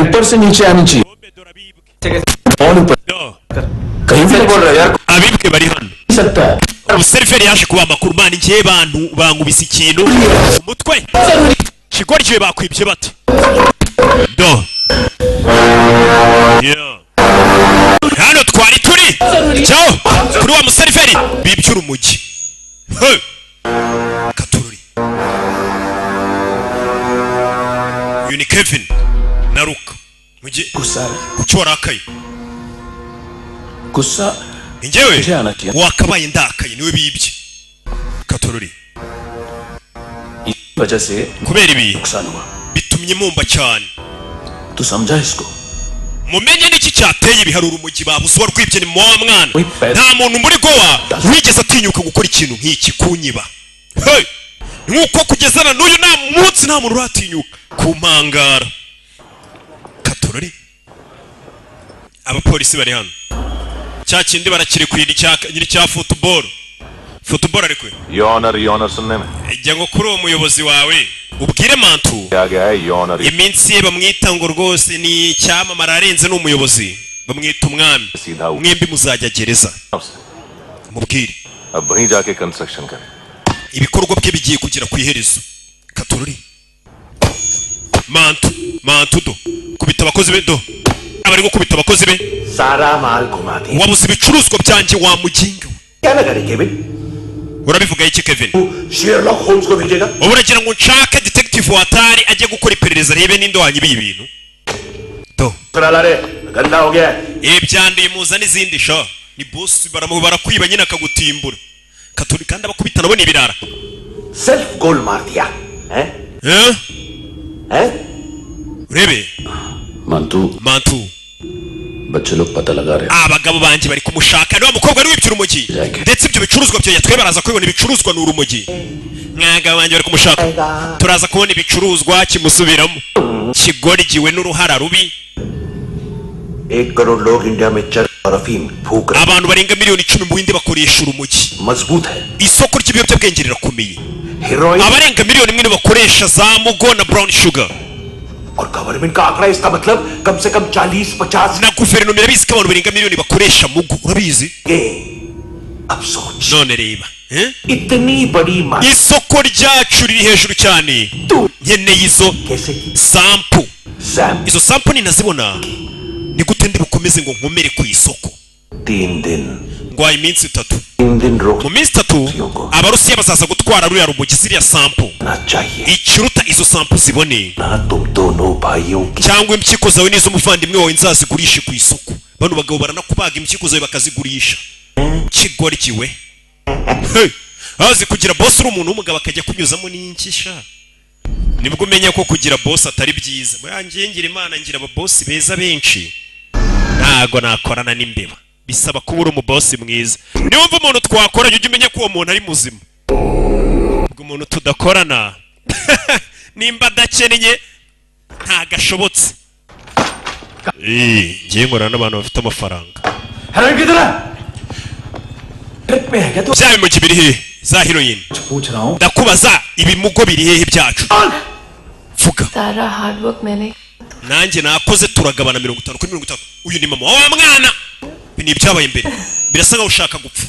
ऊपर से नीचे आनी चाहिए। Bombe, dore abibwe. कौन ऊपर? No. कहीं से बोल रहा है यार। Abibwe bari hano. सकता है। Umuseriveri yaje kuba amakuru mani ngiye bantu bankubise ikintu umutwe kigoryi, bakwibye bate? Do. Yeah. Hano twari turi cyaho kuri wa museriveri bibye urumogi. Hey! Katururi, uyu ni Kevin na Luka mugihe गुस्सा आ रहा है। Kuki warakaye? गुस्सा Njyewe Njyana ati- wakabaye ndakaye niwe bibye. Katururi. इस वजह से Kubera ibi नुकसान हुआ। Bitumye mumba cyane. तू समझा इसको। Mumenye n'iki cyateye ibi. Hari urumogi babuze, uwarwibye ni wa mwana. We pe- Nta muntu muri Gowa wigeze atinyuka gukora ikintu nk'iki, kunyiba. Hey! Nk'uko kugeza na n'uyu nta munsi nta muntu uratinyuka kumpangara. Katorori, abapolisi bari hano, cya kindi barakirekuye, nyiri cya football, football arekuye. Your honour, your honour सुनने में Jya ngo kuri uwo muyobozi wawe ubwire Mantu आ गया है your honour. Iminsi ye bamwita ngo rwose ni icyamamare arenze, ni umuyobozi, bamwita umwami. सीधा ऊपर Mwembi muzajya gereza, mubwire. अब वहीं जाके कंस्ट्रक्शन करें। Ibikorwa bye bigiye kugera ku iherezo. Katururi, Mantu, Mantu do kubita abakozi be, do abari gukubita abakozi be. सारा माल घुमा दिया। Wabuze ibicuruzwa byanjye, wa muginga we. क्या लगा रे Kevin? Urabivuga iki, Kevin? Sherlock Holmes को भेजेगा? Ubu uragira ngo nshake detective watari ajye gukora iperereza arebe ninde wanyibiye ibintu do. ला रे, गंदा हो गया है। Ibi byanduye, muza n'izindi sha. Ni boss, barakwiba nyine akagutimbura. Katuri kandi abakubita nabo ni ibirara. Self गोल मार दिया है। Eh? है। Urebe. Mantu. Mantu. बच्चे लोग पता लगा रहे। Abagabo banjye bari kumushaka, niwa mukobwa wari wibye urumogi ndetse ibyo bicuruzwa byo yatwe baraza kubibona. Ibicuruzwa ni urumogi. Mwagabo banjye bari kumushaka, turaza kubona ibicuruzwa. Kimusubiramo kigoryiwe n'uruhara rubi. 1 करोड़ लोग इंडिया में चरस और अफीम फूक रहे। Abantu barenga miliyoni 10 mu Buhinde bakoresha urumogi. मजबूत है। Isoko ry'ibiyobyabwenge rirakomeye. Heroin. Abarenga miliyoni 1 nibo bakoresha za mugo na brown sugar. और गवर्नमेंट का आंकड़ा, इसका मतलब कम से कम 40-50 Na guverinoma irabizi ko abantu barenga miliyoni bakoresha mugo, urabizi. अब सोच। None reba, eh? इतनी बड़ी मार Isoko ryacu riri hejuru cyane, nkeneye izo कैसे की sample. Sam. Izo sample ninazibona, ni gute ndi bukomeze ngo nkomere ku isoko? 3 दिन। Ngwaye iminsi 3. 3 दिन रोक। Mu minsi 3 Abarusiya bazaza gutwara ruriya rumogi, ziriya sample. ना चाहिए। Ikiruta izo sample zibone ना तुम दोनों भाइयों की cyangwa impyiko zawe n'iz'umuvandimwe wawe nzazigurishe ku isoko. Bano bagabo baranakubaga impyiko zawe bakazigurisha. Kigoryiwe. Hey! Azi kugira boss uri umuntu w'umugabo akajya kunyuzamo n'inkisha, nibwo umenya ko kugira boss atari byiza. Buriya ngiye ngira Imana, ngira ababosi beza benshi, ntago nakorana n'imbeba. Bisaba kuba uri umubosi mwiza. Niwumva umuntu twakoranye, ujye umenya ko uwo muntu ari muzima. Ubwo umuntu tudakorana, nimba adakennye ntago ashobotse. Ngiye nkorana n'abantu bafite amafaranga. Heroin किधर है? ट्रिप पे है क्या तू? Bya bimogi biri hehe, za heroin? पूछ रहा हूँ। Ndakubaza, ibimugo biri hehe byacu? Vuga. सारा हार्ड वर्क मैंने Nanjye nakoze, turagabana 50 kuri 50. Uyu ni mama wa wa mwana. Ibi ni ibyabaye mbere, birasa nkaho ushaka gupfa.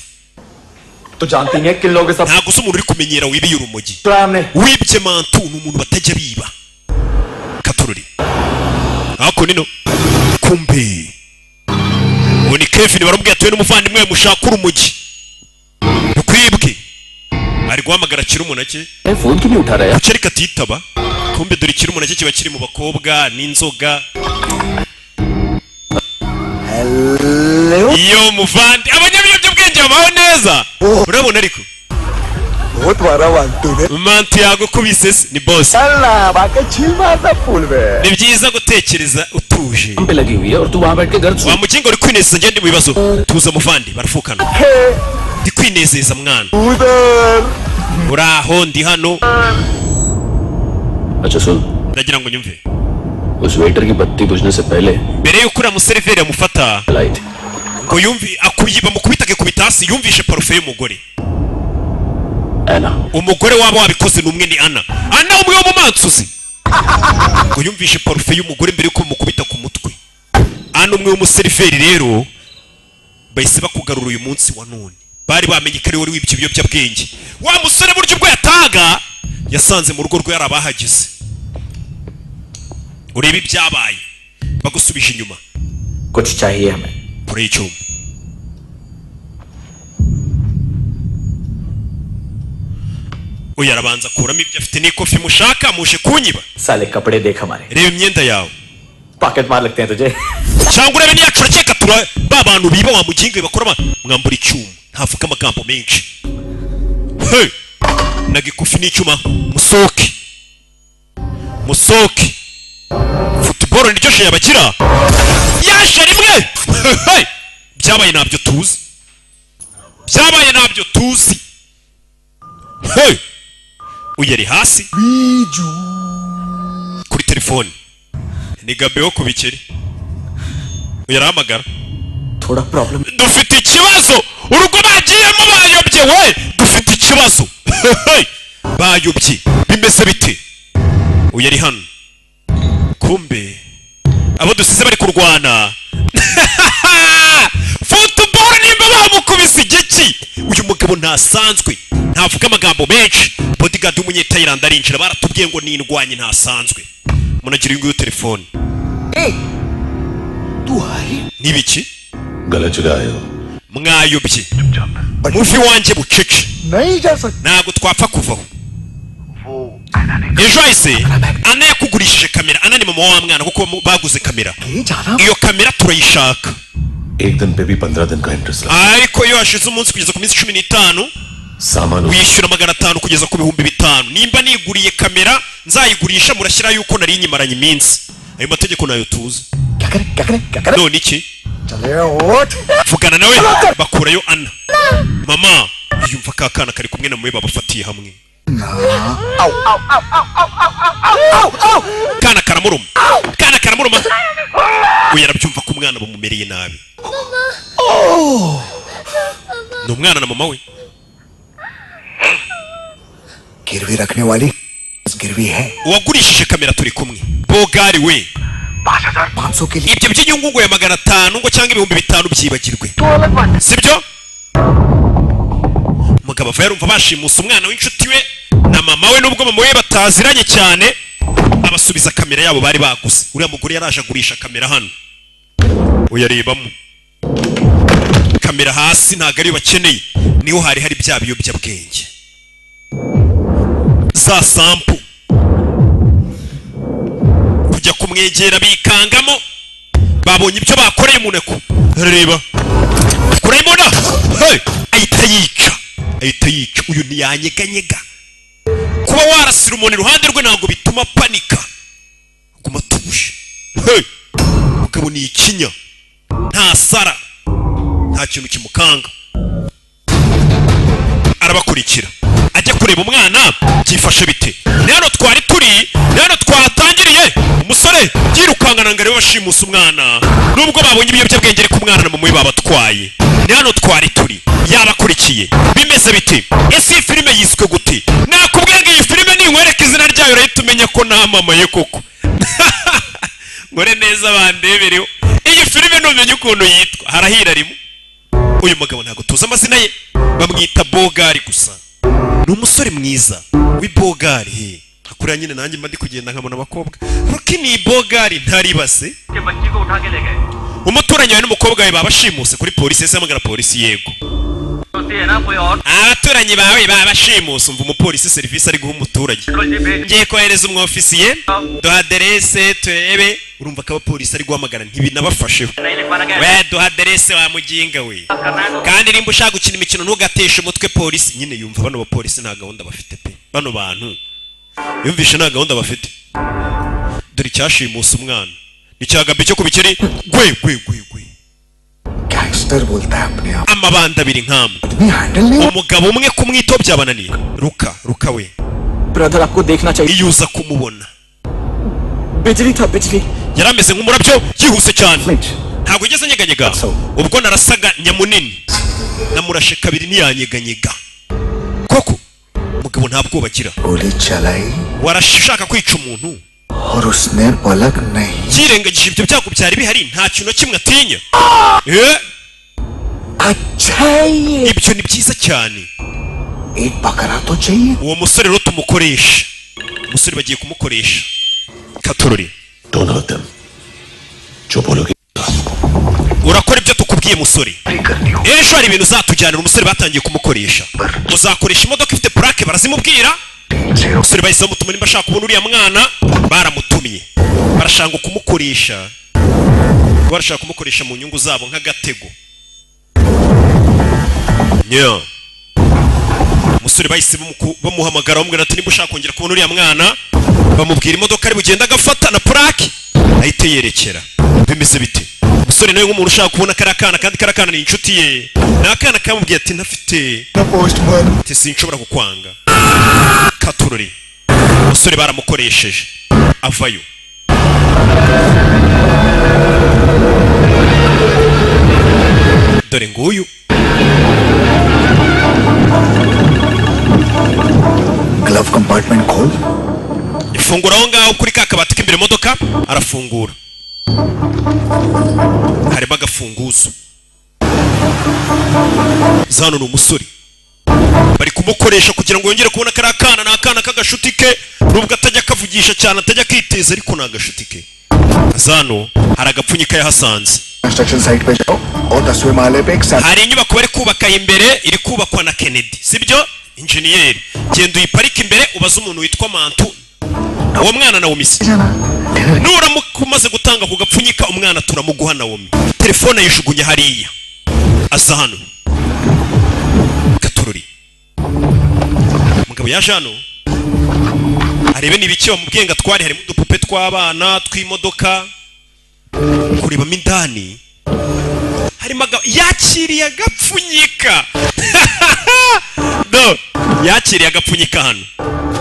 तो जानती हैं किन लोगों के साथ Ntabwo uzi umuntu uri kumenyera wibiye urumogi. चुराया हमने। Wibye Mantu ni umuntu batajya biba. Katururi hakuno ino, kumbe uwo ni Kevin. Baramubwira atuye n'umuvandimwe we, mushaka urumogi rukwibwe. Ari guhamagara Kirumunake. Phone क्यों नहीं उठा रहा? Kuki ariko atitaba? Kumbe dore Kirumunake kiba kiri mu bakobwa n'inzoga. Iyo muvandi abanyabiyobyabwenge babaho neza, urabona ariko. बहुत मारा Mantu ने। Mantu yagukubise se? Ni boss. चल बाकी chill मारता pool में। Ni byiza gutekereza utuje. पे लगी हुई है और तू वहां बैठ के घर Wa mugingo, uri kwinezeza, ngende mu bibazo. Tuza muvandi, barafukana. Ndi kwinezeza mwana. Uraho, ndi hano. अच्छा सुन। Ndagira ngo nyumve. उस waiter की बत्ती बुझने से पहले Mbere y'uko uriya museriveri amufata लाई थी। ngo yumve akuyi bamukubita, akikubita hasi, yumvishe parufe y'umugore. Anna. Umugore waba wabikoze ni umwe, ni Ana. Ana umwe wo mu mansuzi, ngo yumvishe parufe y'umugore mbere y'uko bamukubita ku mutwe. Ana umwe w'umuseriveri rero bahise bakugarura uyu munsi wa none, bari bamenye ko ari wari wibye ibiyobyabwenge. Wa musore buryo ubwo yataga yasanze mu rugo rwe yari abahageze. Urebe ibyabaye, bagusubije inyuma. कुछ चाहिए हमें। Kure y'icyuma uyu arabanza akuramo ibyo afite n'ikofi. Mushaka muje kunyiba. साले कपड़े देख हमारे। Reba imyenda yawe. Pocket मार लगते हैं तुझे। Cyangwa urebe niyacu, urakeka tura ba bantu biba wa muginga bakora mwambura icyuma. Ntavuga amagambo menshi. Hey! Naga ikofi n'icyuma. Musohoke, musohoke. Football niryo jeu yabagira yaje rimwe. Hey! Byabaye ntabyo tuzi, byabaye ntabyo tuzi. Hey! Uyu ari hasi kuri telefone, ni Gabe wo ku bikeri. Uyu arahamagara. थोड़ा problem. Dufite ikibazo, urugo bagiyemo bayobye we, dufite ikibazo. Hey! Bayobye, bimeze bite? Uyu ari hano, kumbe abo dusize bari kurwana football, nimba bamukubise igiki. Uyu mugabo ntasanzwe, ntavuga amagambo menshi. Bodyguard w'umunyetayilandi arinjira. Baratubwiye ngo nindwanye ntasanzwe. Munagira uyu nguyu telefone. N'ibiki? गलत जगह आए हो। Mwayobye, muvi wanjye bucece. नहीं जा सकते। Ntabwo twapfa kuvaho. Ejo hahise Ana yakugurishije kamera. Ana ni mama wa mwana, kuko baguze kamera. Iyo kamera turayishaka. एक दिन पे भी 15 दिन का interest लगा। Ariko iyo hashize umunsi kugeza ku minsi 15 सामान wishyura 500 kugeza ku 5000. Nimba niguriye kamera nzayigurisha, murashyira yuko nari nyimaranye iminsi. Ayo mategeko nayo tuzi. क्या करें, क्या करें, क्या करें? None iki? चले उठ। Vugana nawe. Bakurayo Ana. Mama yumva ka kana kari kumwe na mwe, babafatiye hamwe. आओ आओ आओ आओ आओ आओ आओ आओ। Kana karamuruma, kana karamuruma. Uyu arabyumva ko umwana bamumereye nabi. Ni umwana na mama we. गिरवी रखने वाली गिरवी है। Uwagurishije kamera turi kumwe, bogari we. 5,500 के लिए। Ibyo by'inyungu ngo ya 500 ngo cyangwa 5000 byibagirwe, sibyo? Umugabo ava yarumva bashimusa umwana w'inshuti we na mama we, nubwo mama we bataziranye cyane. Abasubiza kamera yabo bari baguze. Uriya mugore yaraje agurisha kamera hano. Uyarebamo kamera hasi, ntabwo ariyo bakeneye. Niho hari hari bya biyobyabwenge, za sample. Kujya kumwegera bikangamo, babonye ibyo bakoreye umuneko. Reba kurayibona. Hey! Ahita yica, ahita yica. Uyu ntiyanyeganyega. Kuba warasira umuntu iruhande rwe ntabwo bituma panika, guma atuje. Hey! Mugabo ni ikinya, nta sara, nta kintu kimukanga. Arabakurikira ajya kureba umwana byifashe bite. Ni hano twari turi, ni hano twatangiriye. Umusore yirukankana ngo arebe bashimusa umwana, nubwo babonye ibiyobyabwenge, ariko umwana na mama we babatwaye. Ni hano twari turi, yabakurikiye. Bimeze bite? Ese iyi filime yiswe gute? Nakubwiye ngo iyi filime ninkwereka izina ryayo urahita umenya ko namamaye koko. Nkore neza bandebereho iyi filime, numenya ukuntu yitwa harahira rimwe. Uyu mugabo ntabwo tuzi amazina ye, bamwita Bogari gusa. Ni umusore mwiza w'ibogari. He kuriya nyine nanjye mba ndi kugenda nkabona abakobwa ruki ni ibogari ntaribase. Umuturanyi wawe n'umukobwa wawe babashimuse kuri polisi. Ese hamagara polisi? Yego, abaturanyi bawe babashimuse. Umva umupolisi serivisi ari guha umuturage: ngiye kohereza umwofisiye, duha aderese turebe. Urumva ko abapolisi ari guhamagara ntibinabafasheho. We duha aderese wa muginga we. Kandi nimba ushaka gukina imikino ntugateshe umutwe polisi nyine. Yumva bano bapolisi nta gahunda bafite pe. Bano bantu yumvishe nta gahunda bafite. Dore icyashimusa umwana ni cya Gabi cyo ku bikeri. Gwe gwe gwe gwe. Gangster बोलता है अपने आप Amabanda abiri nkamwe, आदमी handle नहीं umugabo umwe kumwitaho byabananiye. Ruka, Ruka we. Brother आपको देखना चाहिए। Iyo uza kumubona. बिजली था बिजली। Yari ameze nk'umurabyo, yihuse cyane, ntabwo yigeze anyeganyega. Ubwo narasaga nyamunini, namurashe kabiri ntiyanyeganyega. Koko umugabo nta bwoba agira. गोली चलाई Warashaka kwica umuntu और उसने पलक नहीं yirengagije ibyo byago byari bihari, nta kintu na kimwe atinya. Eh, अच्छा है ये। Ibyo ni byiza cyane. एक बकरा तो चाहिए। Uwo musore rero tumukoresha, umusore bagiye kumukoresha katorori. Don't hurt them. जो बोलोगे Urakora ibyo tukubwiye musore, ejo hari ibintu uzatujyanira. Umusore batangiye kumukoresha, uzakoresha imodoka ifite plaque, barazimubwira. Umusore bahise bamutuma, nimba ashaka kubona uriya mwana baramutumye, barashaka kumukoresha, barashaka kumukoresha mu nyungu zabo nk'agatego. Yeah. Umusore bahise bamuhamagara, bamubwira ati nimba ushaka kongera kubona uriya mwana, bamubwira imodoka ari bugende agafata na plaque, ahite yerekera. Bimeze bite? Umusore nawe nk'umuntu ushaka kubona kariya kana, kandi kariya kana ni inshuti ye, ni akana kamubwiye ati ntafite Postman ati sinshobora kukwanga. Katurori, umusore baramukoresheje avayo. Dore nguyu. Glove compartment खोल। Ifungura aho ngaho kuri ka kabati k'imbere modoka, arafungura, harimo agafunguzo. Zano ni umusore bari kumukoresha kugira ngo yongere kubona kariya kana. Ni akana k'agashuti ke, nubwo atajya akavugisha cyane, atajya akiteza, ariko ni agashuti ke. Zano hari agapfunyika yahasanze. Construction site पे जाओ और 10वें माले पे एक Hari inyubako bari kubaka imbere, iri kubakwa na Kennedy, sibyo? Injeniyeri, genda uyiparike imbere, ubaze umuntu witwa Mantu, uwo mwana Naomi se. Nuramuka umaze gutanga ku gapfunyika, umwana turamuguha. Naomi telefone ayijugunya hariya, aza hano gatorori. Umugabo yaje hano arebe niba icyo bamubwiye ngo atware, harimo udupupe tw'abana, tw'imodoka, kurebamo indani harimo yakiriye agapfunyika. Do, yakiriye agapfunyika hano,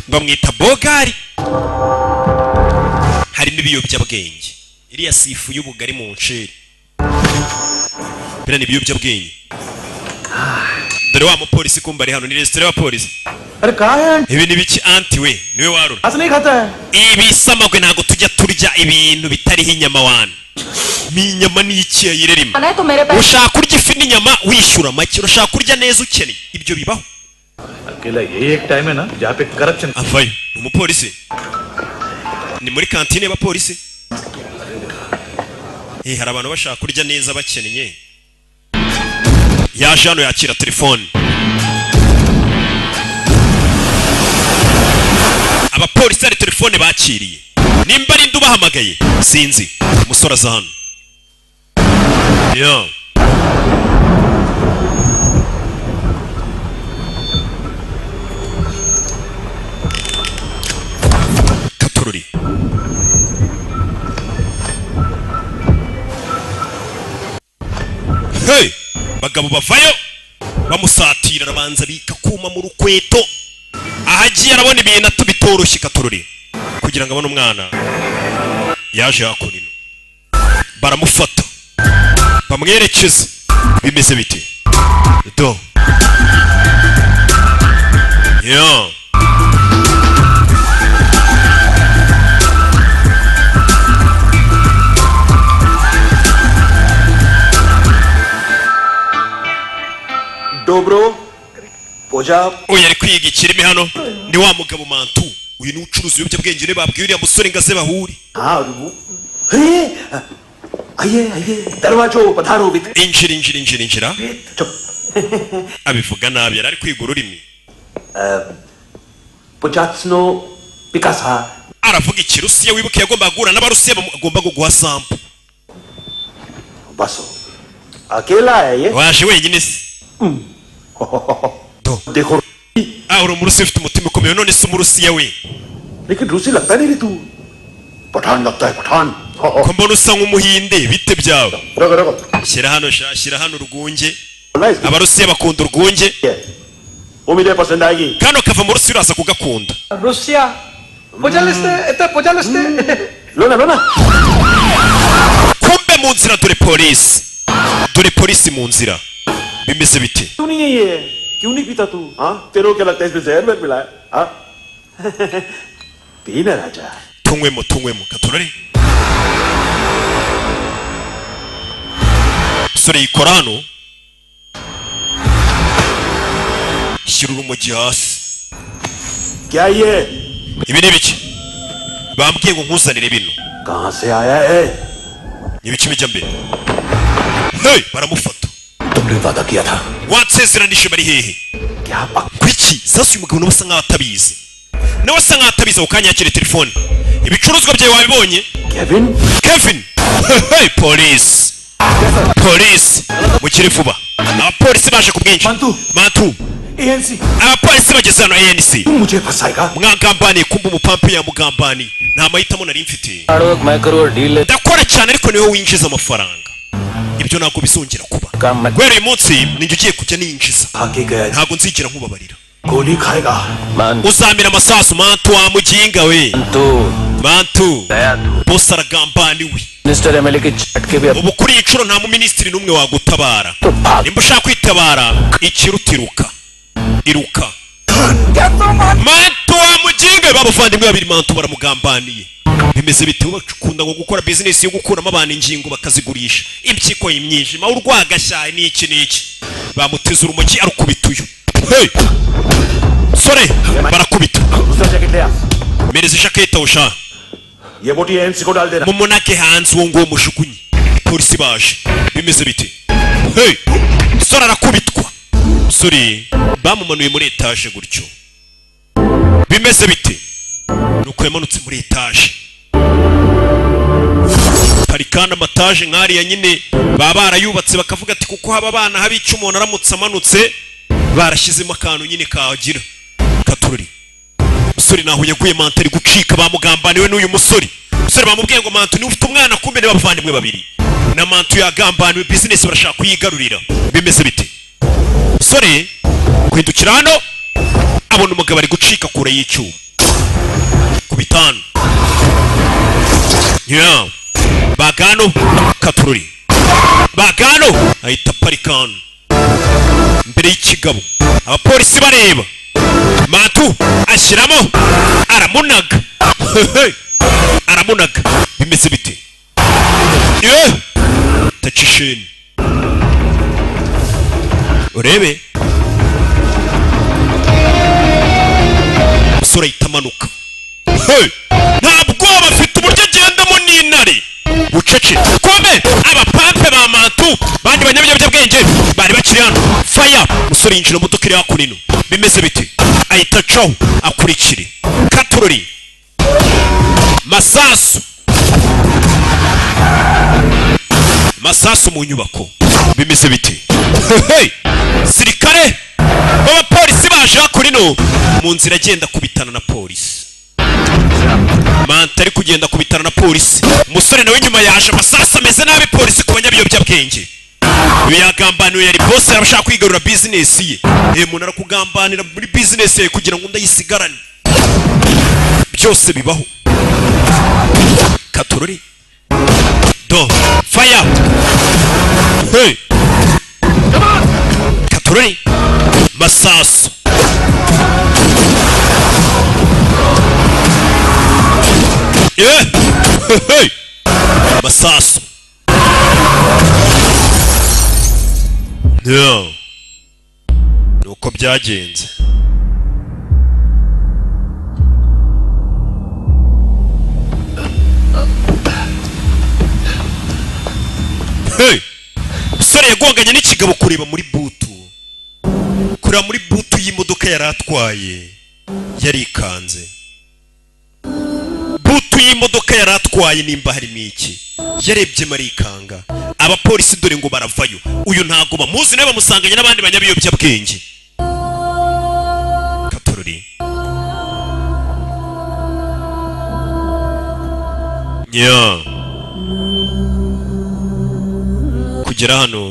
bamwita bogari, harimo ibiyobyabwenge. Iriya si ifu y'ubugari mu nceri, biriya ni ibiyobyabwenge. Dore wa mupolisi kumba ari hano, ni resitora y'abapolisi. अरे कहाँ है? Ibi ni biki anti we? Niwe warura हंस नहीं खाता है। Ibisamagwe ntabwo tujya turya ibintu bitariho inyama wana. Ni inyama ni iki yayirerima? है तो मेरे पैसे Ushaka kurya ifi n'inyama wishyura make, urashaka kurya neza ukennye, ibyo bibaho. अकेला यही एक टाइम है ना जहाँ पे corruption Avayo ni umupolisi, ni muri kantine y'abapolisi. Eh, hari abantu bashaka kurya neza bakennye. Yaje hano yakira telefone, abapolisi hari telefone bakiriye, nimba ari nde ubahamagaye sinzi. Umusore aza hano. Yeah. Katururi. Hey! Bagabo bavayo bamusatira, arabanza bika kuma mu rukweto, ahagiye arabona ibintu atubitoroshye. Katururi kugira ngo abone umwana, yaje hakuno baramufata bamwerekeza. Bimeze bite? Do yo. Dobro Puja. Uyu ari kwiga ikirimi hano, ni wa mugabo Mantu, uyu ni ucuruza ibiyobyabwenge, niwe babwiye uriya musore ngo aze bahure. हाँ और वो अरे आइए आइए दरवाजो पधारो with Injira, injira, injira, injira. चुप। Abivuga nabi, yari ari kwiga ururimi. पुजात्सनो Picasa. Aravuga ikirusiya, wibuke yagombaga guhura n'abarusiya, bagomba kuguha sample. बसो अकेला है ये। Waje wenyine se? देखो। Ah, uri umurusiya ufite umutima ukomeye. None se umurusiya we? लेकिन रूसी लगता नहीं रे तू, पठान लगता है Pathan. Ko mbona usa nk'Umuhinde, bite byawe? रुको रुको। Shyira hano sha, shyira hano urwunge. Abarusiya bakunda urwunge. उम्मीद है पसंद आएगी। Kano kava mu Rusiya, uraza kugakunda. Russia. Пожалуйста, это пожалуйста. लो ना, लो ना। Kumbe mu nzira dore polisi, dore polisi mu nzira. Bimeze bite? क्यों नहीं है ये? क्यों नहीं पीता तू? हाँ, तेरे को क्या लगता है, इसमें जहर में मिला है? हाँ, पी ना राजा। Tunywemo, tunywemo katorore. Musore yikora hano, shyira urumogi hasi. क्या ये? Ibi ni ibiki? Bambwiye ngo nkuzanire bino. कहाँ से आया है? Ni ibiki bijya mbere? Hey, baramufata. तुमने वादा किया था। Wansezeranije, bari hehe? Kuki sasa uyu mugabo nawe asa nkaho atabizi, nawe asa nkaho atabizi. Ako kanya yakiriye telefone, ibicuruzwa byawe wabibonye. Kevin. Kevin. Hey, polisi, polisi, mukire vuba. Abapolisi baje ku bwinshi. Mantu. ANC. Abapolisi bageze hano, ANC. मुझे फंसाएगा। Mwagambaniye. Kumva umupampe yamugambaniye. Nta mahitamo nari mfite. Hard work मैं करूँ और deal Ndakora cyane, ariko niwe winjiza amafaranga. Ibyo ntabwo bizongera kuba. Guhera uyu munsi ninjye ugiye kujya ninjiza. Ntabwo nzigera nkubabarira. गोली खाएगा। Uzamira amasasu, Mantu, wa muginga we. Mantu, bose aragambaniwe. Minister MLA के झटके भी Ubu kuri iyi nshuro nta muminisitiri n'umwe wagutabara. Nimba ushaka kwitabara, ikiruta iruka, iruka. Mantu wa muginga we, b'abavandimwe babiri, Mantu baramugambaniye. Bimeze bite? Bakunda ngo gukora bizinesi yo gukuramo abantu ingingo bakazigurisha, impyiko, imyijima, urwagashya, n'iki n'iki. Bamuteze urumogi, arukubita uyu. Hey! Sore barakubita. दूसरा jacket ले आ। Mereza ijaketi aho sha. ये बोटी एएनसी को डाल देना। Mumunake hanze uwo nguwo, mujugunye. Polisi baje. Bimeze bite? Hey! Sore arakubitwa. Sore bamumanuye muri etaje gutyo. Bimeze bite? Nuko yamanutse muri etaje. Hari kandi amataje nk'ariya nyine baba barayubatse, bakavuga ati kuko haba abana haba icyo, umuntu aramutse amanutse barashyizemo akantu nyine kagira katururi. Umusore naho yaguye, Mantu ari gucika, bamugambaniwe n'uyu musore. Umusore bamubwiye ngo Mantu niwe ufite umwana, kumbe ni abavandimwe babiri na Mantu yagambaniwe, bizinesi barashaka kuyigarurira. Bimeze bite? Umusore guhindukira hano abona umugabo ari gucika kure y'icyuma ku bitanu. Yeah. Bagano katururi, bagano ahita aparika hano imbere y'ikigabo, abapolisi bareba. Mantu ashyiramo, aramunaga, aramunaga. Bimeze bite? Ye tacisheni, urebe umusore ahita amanuka. Hey! Nta bwoba afite, uburyo agendamo n'intare bucece. Kome abapampe ba Mantu, bandi banyabiyobyabwenge bari bakiri hano. Faya, umusore yinjira mu modoka iri hakuno. Bimeze bite? Ahita acaho akurikire katurori. Masasu, masasu mu nyubako. Bimeze bite? Hey! Sirikare b'abapolisi baje hakuno mu nzira, agenda kubitana na polisi. Manta ari kugenda kubitana na polisi, umusore nawe nyuma yaje. Amasasu ameze nabi. Polisi ku banyabiyobyabwenge. Uyu yagambaniwe, yari boss, arashaka kwigarura bizinesi ye. Eh, umuntu arakugambanira muri bizinesi ye kugira ngo ndayisigarane. Byose bibaho. Katurori do fire. Hey, katurori, masasu. Yeah! Hey! Masasu. Yeah. Nuko byagenze. Hey! Umusore yagonganye n'ikigabo kureba muri boot. Kureba muri boot y'imodoka yari atwaye. Yarikanze. Boot y'imodoka yari atwaye nimba harimo iki, yarebye marikanga. Abapolisi dore ngo baravayo. Uyu ntago bamuzi, nawe bamusanganye n'abandi banyabiyobyabwenge. Katorori. Yeah. Kugera hano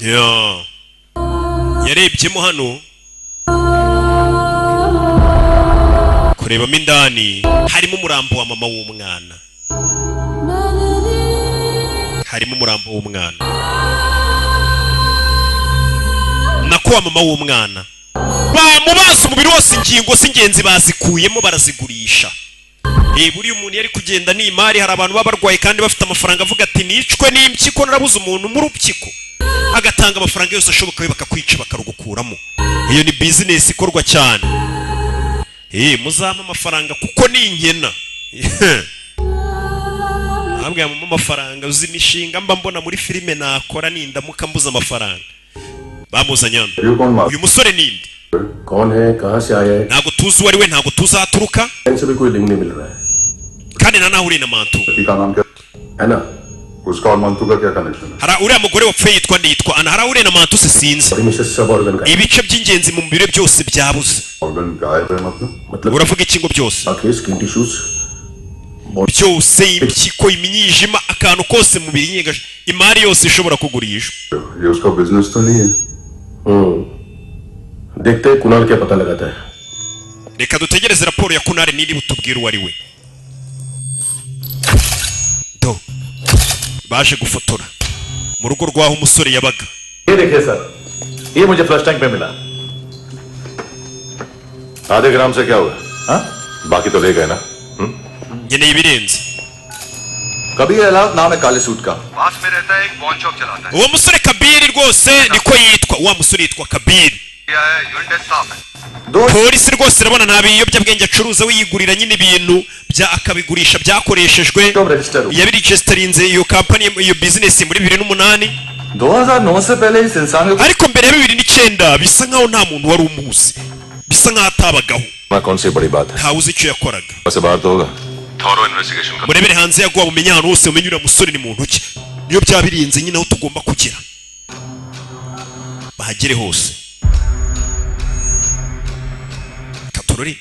ya yarebyemo hano kurebamo indani harimo umurambo wa mama w'umwana, harimo umurambo w'umwana nako wa mama w'umwana bamubaza umubiri wose, ingingo z'ingenzi bazikuyemo barazigurisha. Buriya umuntu yari kugenda ni imari, hari abantu baba barwaye kandi bafite amafaranga, avuga ati nicwe n'impyiko narabuze umuntu mu rupyiko, agatanga amafaranga yose ashoboka we bakakwica bakarugukuramo. Iyo ni business ikorwa cyane. Muzampa amafaranga kuko ni inkena. Ntabwo mama amafaranga, uzi imishinga mba mbona muri filime nakora nindamuka mbuze amafaranga. Bamuzanye hano. Uyu musore ninde? कौन है, कहाँ से आया है, Ntabwo tuzi uwo ari we, ntabwo tuzi aho aturuka, इनसे भी कोई लिंक नहीं मिल रहा है। kandi nta naho uri na Mantu. लड़की का नाम क्या है ना? उसका और मंतू का क्या कनेक्शन है? Hari uriya mugore wapfuye yitwa nde? Yitwa Ana. Hari aho uriya na Mantu se sinzi. में से सब organ का Ibice by'ingenzi mu mubiri we byose byabuze. Organ गायब है मतलब? Uravuga iki ngo byose? आंखें, skin tissues, Byose, impyiko, imyijima, akantu kose mu mubiri nyigaje, imari yose ishobora kugurishwa. ये उसका बिजनेस तो नहीं है। देखते हैं कुणाल क्या पता लगाता है। Reka dutegereze raporo ya Kunari niri butubwire uwo ari we. Do baje gufotora mu rugo rw'aho umusore yabaga. ये देखिए सर, ये मुझे फ्लश टैंक पे मिला। आधे ग्राम से क्या हुआ? हाँ? बाकी तो ले गए ना? Nkeneye ibirenze. Kabir अलाव नाम है काले सूट का। पास में रहता है, एक पॉन शॉप चलाता है। Uwo musore Kabiri rwose niko yitwa, wa musore yitwa Kabiri. क्या है, यूनिट टेस्ट साफ है। Polisi rwose irabona nta biyobyabwenge acuruza, we yigurira nyine ibintu bya akabigurisha byakoreshejwe. Yabiregisterinze iyo company, iyo business muri 2008. 2009 से पहले इस इंसान को Ariko mbere ya 2009 bisa nkaho nta muntu wari umuzi, bisa nkaho atabagaho, ना कौन सी बड़ी बात है, ntawe uzi icyo yakoraga. वैसे बाहर तो होगा। Thorough investigation Murebere hanze yaguha mumenye ahantu hose, mumenye uriya musore ni muntu ki. Niyo byaba birinze nyine aho tugomba kugera bahagere hose. Katorori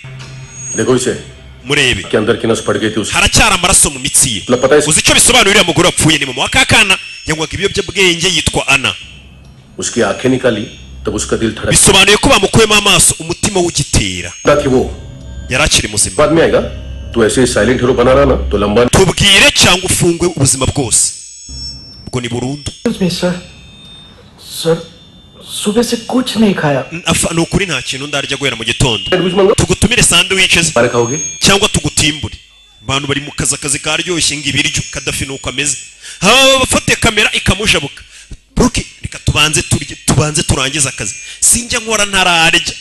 देखो इसे, murebe के अंदर की नस फट गई थी उसकी। Haracyari amaraso mu mitsi ye. मतलब पता है Uzi icyo bisobanura? Uriya mugore wapfuye ni mama wa kakana, yanywaga ibiyobyabwenge, yitwa Ana. उसकी आंखें निकाली तब उसका दिल धड़कता Bisobanuye ko bamukuyemo amaso umutima w'ugitera, कि वो yari akiri muzima. बाद में आएगा। तू ऐसे साइलेंट हीरो बना रहा ना तो लंबा Tubwire cyangwa ufungwe ubuzima bwose, ubwo ni burundu. Excuse me sir, sir सुबह से कुछ नहीं खाया। Afa, ni ukuri nta kintu ndarya guhera mu gitondo. Sandwich मंगा Tugutumire sandwiches बारे खाओगे? cyangwa tugutimbure. Abantu bari mu kazi, akazi karyoshye ngo ibiryo. Kadafi nuko ameze, haba bafate kamera ikamujabuka. Buke reka tubanze turye, tubanze turangize akazi, sinjya nkora ntararya.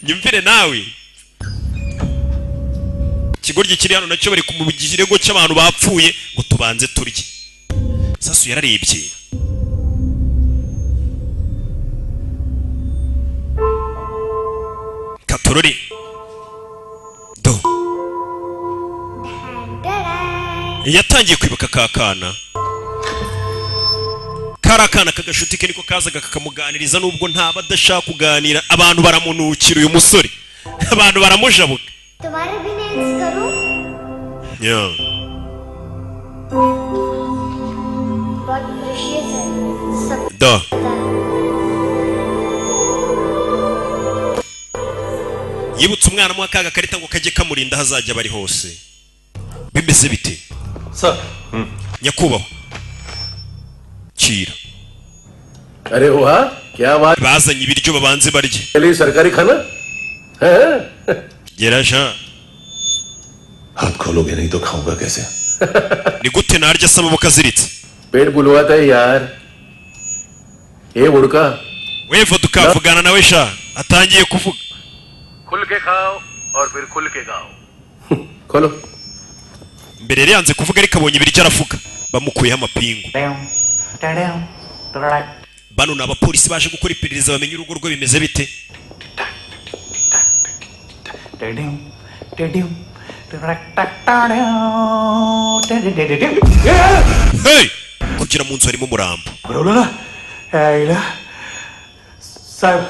Nyumvire nawe, ikigoryi kiri hano nacyo bari mu kirego cy'abantu bapfuye ngo tubanze turye. Sasu yararebye. Katorori do yatangiye kwibuka ka kana, kari akana kagashuti ke niko kazaga kakamuganiriza, nubwo ntaba adashaka kuganira. Abantu baramunukira uyu musore, abantu baramujabuka. तुम्हारे भी nails करूं? Yeah. बहुत precious है सब Da. पता है। Yibutse umwana mu akaga karita ngo kajye kamurinda aho azajya bari hose. Bimeze bite sir? Nyakubahwa, kira. अरे वाह, क्या बात। Bazanye ibiryo babanze barye. चलिए, सरकारी खाना है? Geraja. हाथ खोलोगे नहीं तो खाऊंगा कैसे? Ni gute narya se amaboko aziritse? पेट बुलवाता है यार ये उड़का। We vodka, vugana nawe sha, atangiye kuvuga. खुल के खाओ और फिर खुल के गाओ। खोलो। Mbere yari yanze kuvuga, ariko abonye ibiryo aravuga. Bamukuyeho amapingu. Bano ni abapolisi baje gukora iperereza bamenye urugo rwe bimeze bite. Hey! Kugera mu nzu harimo umurambo. बोलो ना, साहब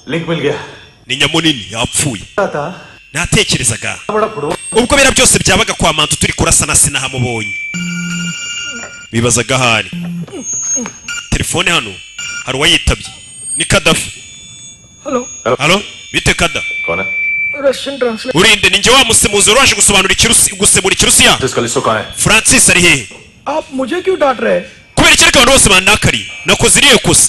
लिंक मिल गया। Ni nyamunini yapfuye. था Natekerezaga बड़ा football ubwo biriya byose byabaga kwa Mantu turi kurasana, sinahamubonye. Bibazaga ahari telefone. Hano hari uwayitabye, ni Kadafi. Hello. Halo, bite Kada? कौन है? Russian translate. Urinde? Ni njye wa musemuzi wari waje gusobanura ikirusi, gusemura Ikirusiya. Francis ari hehe? आप मुझे क्यों डांट रहे हैं? Kubera iki? Ariko abantu bose bandakariye, nakoze iriya kosa.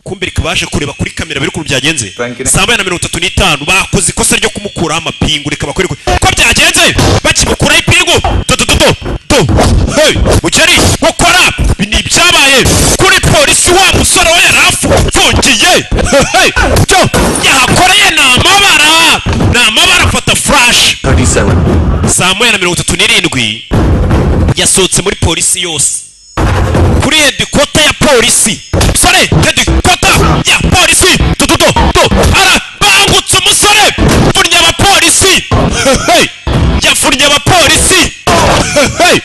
Kumbe reka baje kureba kuri kamera biri ukuntu byagenze. Saa 1:35 bakoze ikosa ryo kumukuraho amapingu. Reka bakwereke ko byagenze bakimukuraho ipingu. Do do do do do, hey mukeri gukora. Ibi ni ibyabaye kuri polisi. Wa musore we yari afungiye. Hey, byo yahakoreye ni amabara, ni amabara. Afata flash. Saa 1:37 yasohotse muri polisi yose, kuri headquarter ya polisi. Musore, headquarter ya polisi, do do do do, arabangutse umusore, pfunya abapolisi. Hey, yafunnye abapolisi. Hey,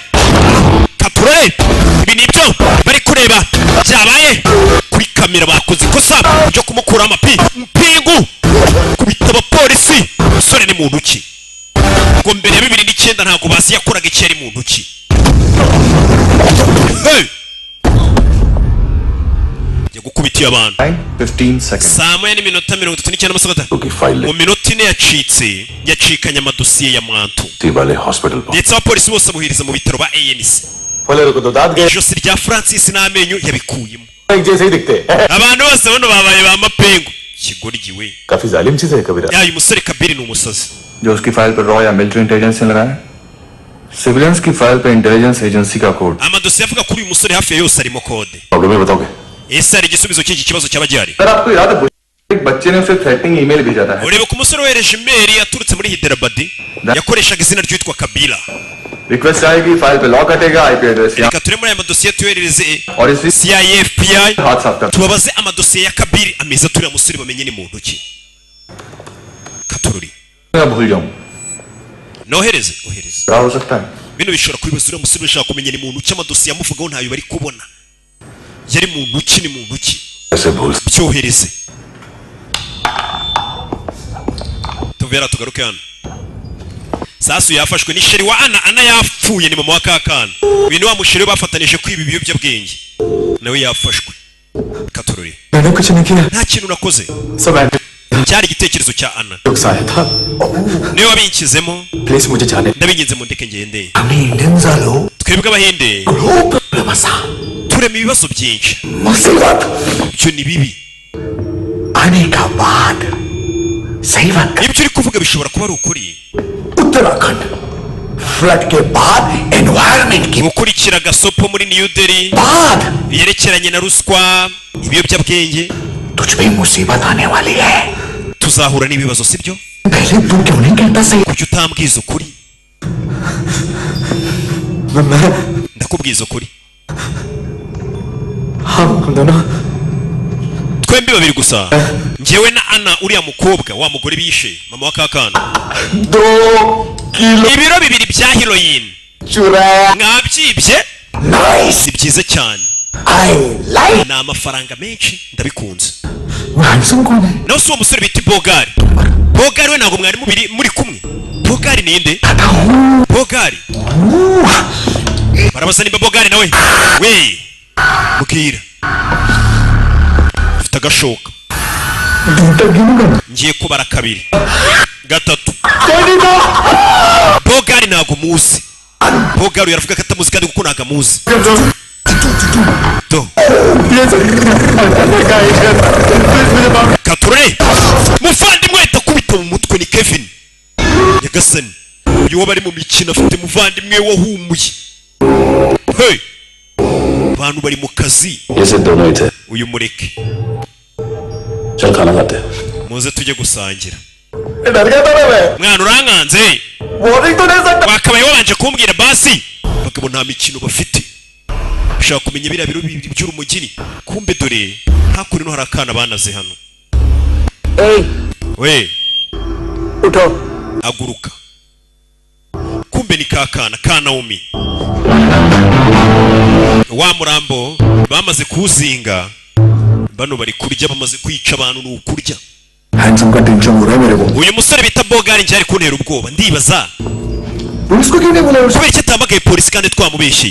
katurore. Ibi ni ibyo bari kureba byabaye kuri kamera. Bakoze ikosa ryo kumukuraho amapingu, kubita abapolisi. Umusore ni muntu ki? Ngo mbere ya 2009 ntabwo bazi yakoraga icyo, yari muntu ki? Hey! Njya gukubitiye abantu. 15 seconds. Saa 1:39 amasegonda. Mu minota 4 yacitse, yacikanye amadosiye ya Mwantu. वाले hospital. Ndetse abapolisi bose amuhiriza mu bitaro ba ANC. Faleiro को तो दांत गए. Ijosi rya Francis n'amenyo yabikuyemo. एक जैसे ही दिखते हैं. Abantu bose bano babaye ba mapengu, kigoryi we. काफी जालिम चीज है कबीरा. Ya, uyu musore Kabiri ni umusazi. जो उसकी फाइल पर रॉ या मिलिट्री इंटेलिजेंस ने लगाया, सिविलियंस की फाइल पर इंटेलिजेंस एजेंसी का code. Amadosiye avuga kuri uyu musore hafi ya yose arimo kode. Problem है, बताओगे? Ese hari igisubizo cy'iki kibazo cyaba gihari? Sir, आपको याद है, एक बच्चे ने उसे threatening email भेजा था. Ureba ku musore wohereje imeri yaturutse muri Hyderabad, yakoreshaga izina ryitwa Kabila. Request आएगी, फाइल पे लॉक हटेगा, IP address. Reka ture muri aya madosiye tuyoherereze और इसी CIA, FBI, हाथ साफ कर. tubabaze amadosiye ya Kabiri ameza turiya musore, bamenye ni muntu ki. Katururi. मैं भूल जाऊं. Nohereze, ohereze. क्या हो सकता है? Bino bishobora kubibaza uriya musore bashaka kumenya ni muntu ki. Amadosiye amuvugaho ntayo bari kubona. Yari muntu ki? Ni muntu ki? ऐसे भूल. Byohereze tuvera tugaruke hano. Sasu yafashwe ni chéri wa Ana. Ana yapfuye, ni mama wa kakana. Uyu ni wa musheri we bafatanije kwiba ibiyobyabwenge, nawe yafashwe. Katururi. मैंने कुछ नहीं किया. Nta kintu nakoze. सब Cyari igitekerezo cya Ana, आया था. niwe wabinkizemo. Please मुझे जाने. Ndabinginze mundeke ngende. हमें Indians आलो Twebwe Abahinde turema ibibazo byinshi. मुसीबत Ibyo ni bibi. आने का बाद सही बात. Ibyo uri kuvuga bishobora kuba ari ukuri. Uttarakhand flood के बाद environment की Gukurikira gasopo muri New Delhi बाद yerekeranye na ruswa, ibiyobyabwenge. तुझ पे मुसीबत आने वाली है. Tuzahura n'ibibazo, sibyo? पहले तू क्यों नहीं कहता सही? Kuki utambwiza ukuri? Ndakubwiza ukuri. हम दोनों Twembi babiri gusa, njyewe na Ana, uriya mukobwa wa mugore bishe, mama wa kakana. 2 kilo Ibiro 2 bya heroin चुराया. Mwabyibye. Nice. Ni byiza cyane. I like. Ni amafaranga menshi, ndabikunze. वो handsome कौन है? Nawe si uwo musore bita Bogari? Bogari we ntabwo mwari mubiri muri kumwe? Bogari ninde? Bogari barabaza nimba Bogari nawe we. Mbwira, ufite agashoka. Ngiye kubara kabiri, gatatu. Bogari ntabwo muzi. Bogari yaravuga ko atamuzi, kandi kuko ntabwo amuzi. Do katurore. Muvandimwe ahita akubita mu mutwe, ni Kevin. Nyagasani, uyu wo bari mu mikino afite muvandimwe wahumuye. Hey, abantu bari mu kazi. ये सिर्फ दोनों ही थे. Uyu mureke. चल, खाना खाते हैं. Muze tujye gusangira. डर गया था ना मैं. Mwana, urankanze. Warning तो दे सकता. Wakabaye wabanje kumbwira basi. Abagabo nta mikino bafite, ushaka kumenya biriya biro 2 by'urumugini. Kumbe dore hakuno hari akana banaze hano. ए We, उठो. Aguruka. Kumbe ni kakana ka Naomi. Wa murambo bamaze kuwuzinga, bano bari kurya. Bamaze kwica abantu, ni ukurya. Handsome का टेंशन हो रहा है मेरे को। Uyu musore bita Bogari njye ari kuntera ubwoba, ndibaza police को क्यों नहीं बोला? Kubera iki atahamagaye polisi kandi twamubeshye?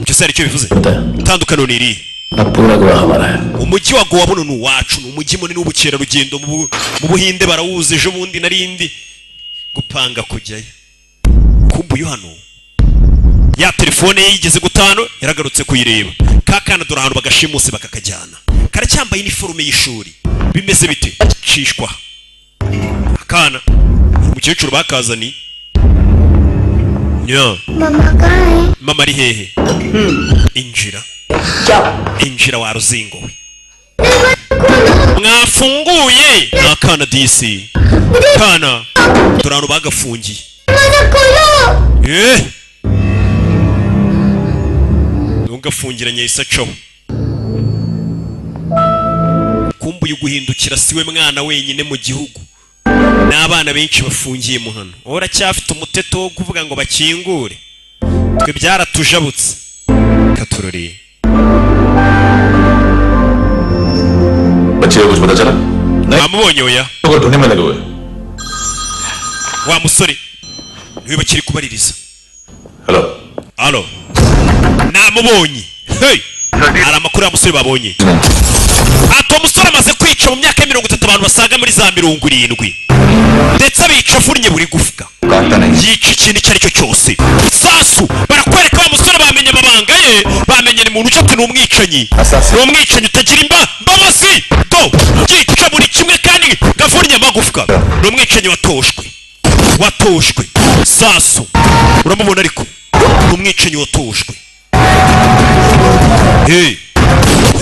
Ibyo se hari icyo bivuze? Itandukaniro ni irihe? अब पूरा गोवा हमारा है। Umujyi wa Goa buno ni uwacu, ni umujyi munini w'ubukerarugendo mu Buhinde, barawuzi. Ejo bundi narindi gupanga kujyayo. Kumva uyu hano ya telefone ye yigeze gutanu yaragarutse kuyireba. Ka kana dore ahantu bagashimuse bakakajyana, karacyambaye iniforume y'ishuri. Bimeze bite? Cishwa akana, umukecuru bakazani nya. Mama कहाँ है? Mama ari hehe? Injira, injira wa ruzingo we. Mwafunguye? Ni akana disi, kana dore ahantu bagafungiye. Eh, ntugafungiranye yahise acaho. Kumbuye guhindukira, siwe mwana wenyine mu gihugu, n'abana benshi bafungiye mu hano. Wowe uracyafite umuteto wo kuvuga ngo bakingure, twe byaratujabutse katuroriye. बच्चे को कुछ पता चला? Bamubonye? Oya. तो ढूंढने में लगे हुए। Wa musore niwe bakiri kubaririza. Hello. Alo, namubonye. Hey! Hari amakuru ya musore babonye, ati uwo musore amaze kwica mu myaka ya 30 abantu basaga muri za 70, ndetse abica avunnye buri gufwa, yica ikintu icyo ari cyo cyose. Sasu barakwereka wa musore, bamenye amabanga ye, bamenye ni muntu ucate, ni umwicanyi, ni umwicanyi utagira imbabazi do, yica buri kimwe kandi gavunnye amagufwa, ni umwicanyi watoshwe, watoshwe. Sasu uramubona ariko ni umwicanyi watoshwe. Hey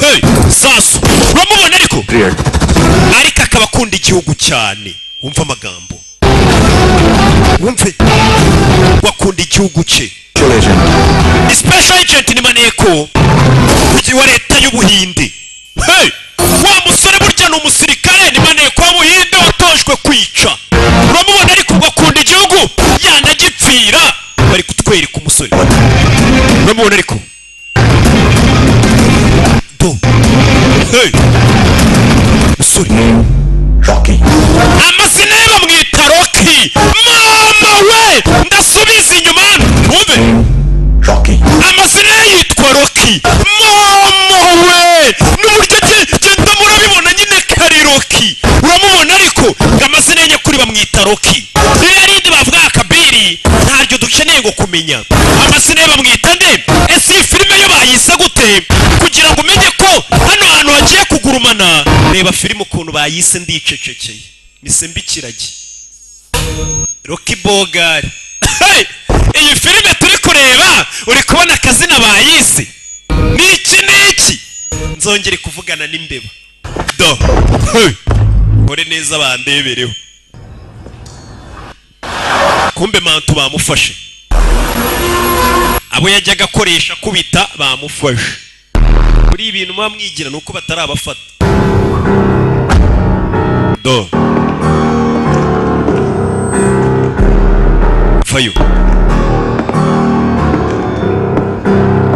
hey, sasu uramubona ariko akaba akunda igihugu cyane. Wumva amagambo, wumve wakunda igihugu cye. Ni special agent, ni maneko wa leta y'Ubuhinde. Hey! Wa musore burya ni umusirikare, ni maneko w'Ubuhinde watojwe kwica. Uramubona ariko ubwo akunda igihugu yanagipfira. Bari kutwereka umusore, uramubona ariko do. Hey! Musore amazina ye bamwita Rocky. Mama we, ndasubiza inyuma wumve, amazina ye yitwa Rocky. Mama we, n'uburyo genda murabibona nyine kari Rocky, uramubona ariko ngo amazina ye nyakuri bamwita Rocky. Ririya rindi bavuga akabiri ntaryo dukeneye ngo kumenya amazina ye bamwita nde. Ese iyi filime yo bayise gute? Kugira ngo umenye ko hano hantu hagiye kugurumana, reba filime ukuntu bayise. Ndicecekeye mise mbikiragi Rocky Bogari. Hey! Iyi filime turi kureba, uri kubona akazina bayise niki niki? Nzongere kuvugana n'imbeba do. Hey! Kore neza bandebereho. Kumbe Mantu bamufashe, abo yajyaga akoresha kubita bamufashe. Kuri ibintu muba mwigira nuko batarabafata do. Vayo.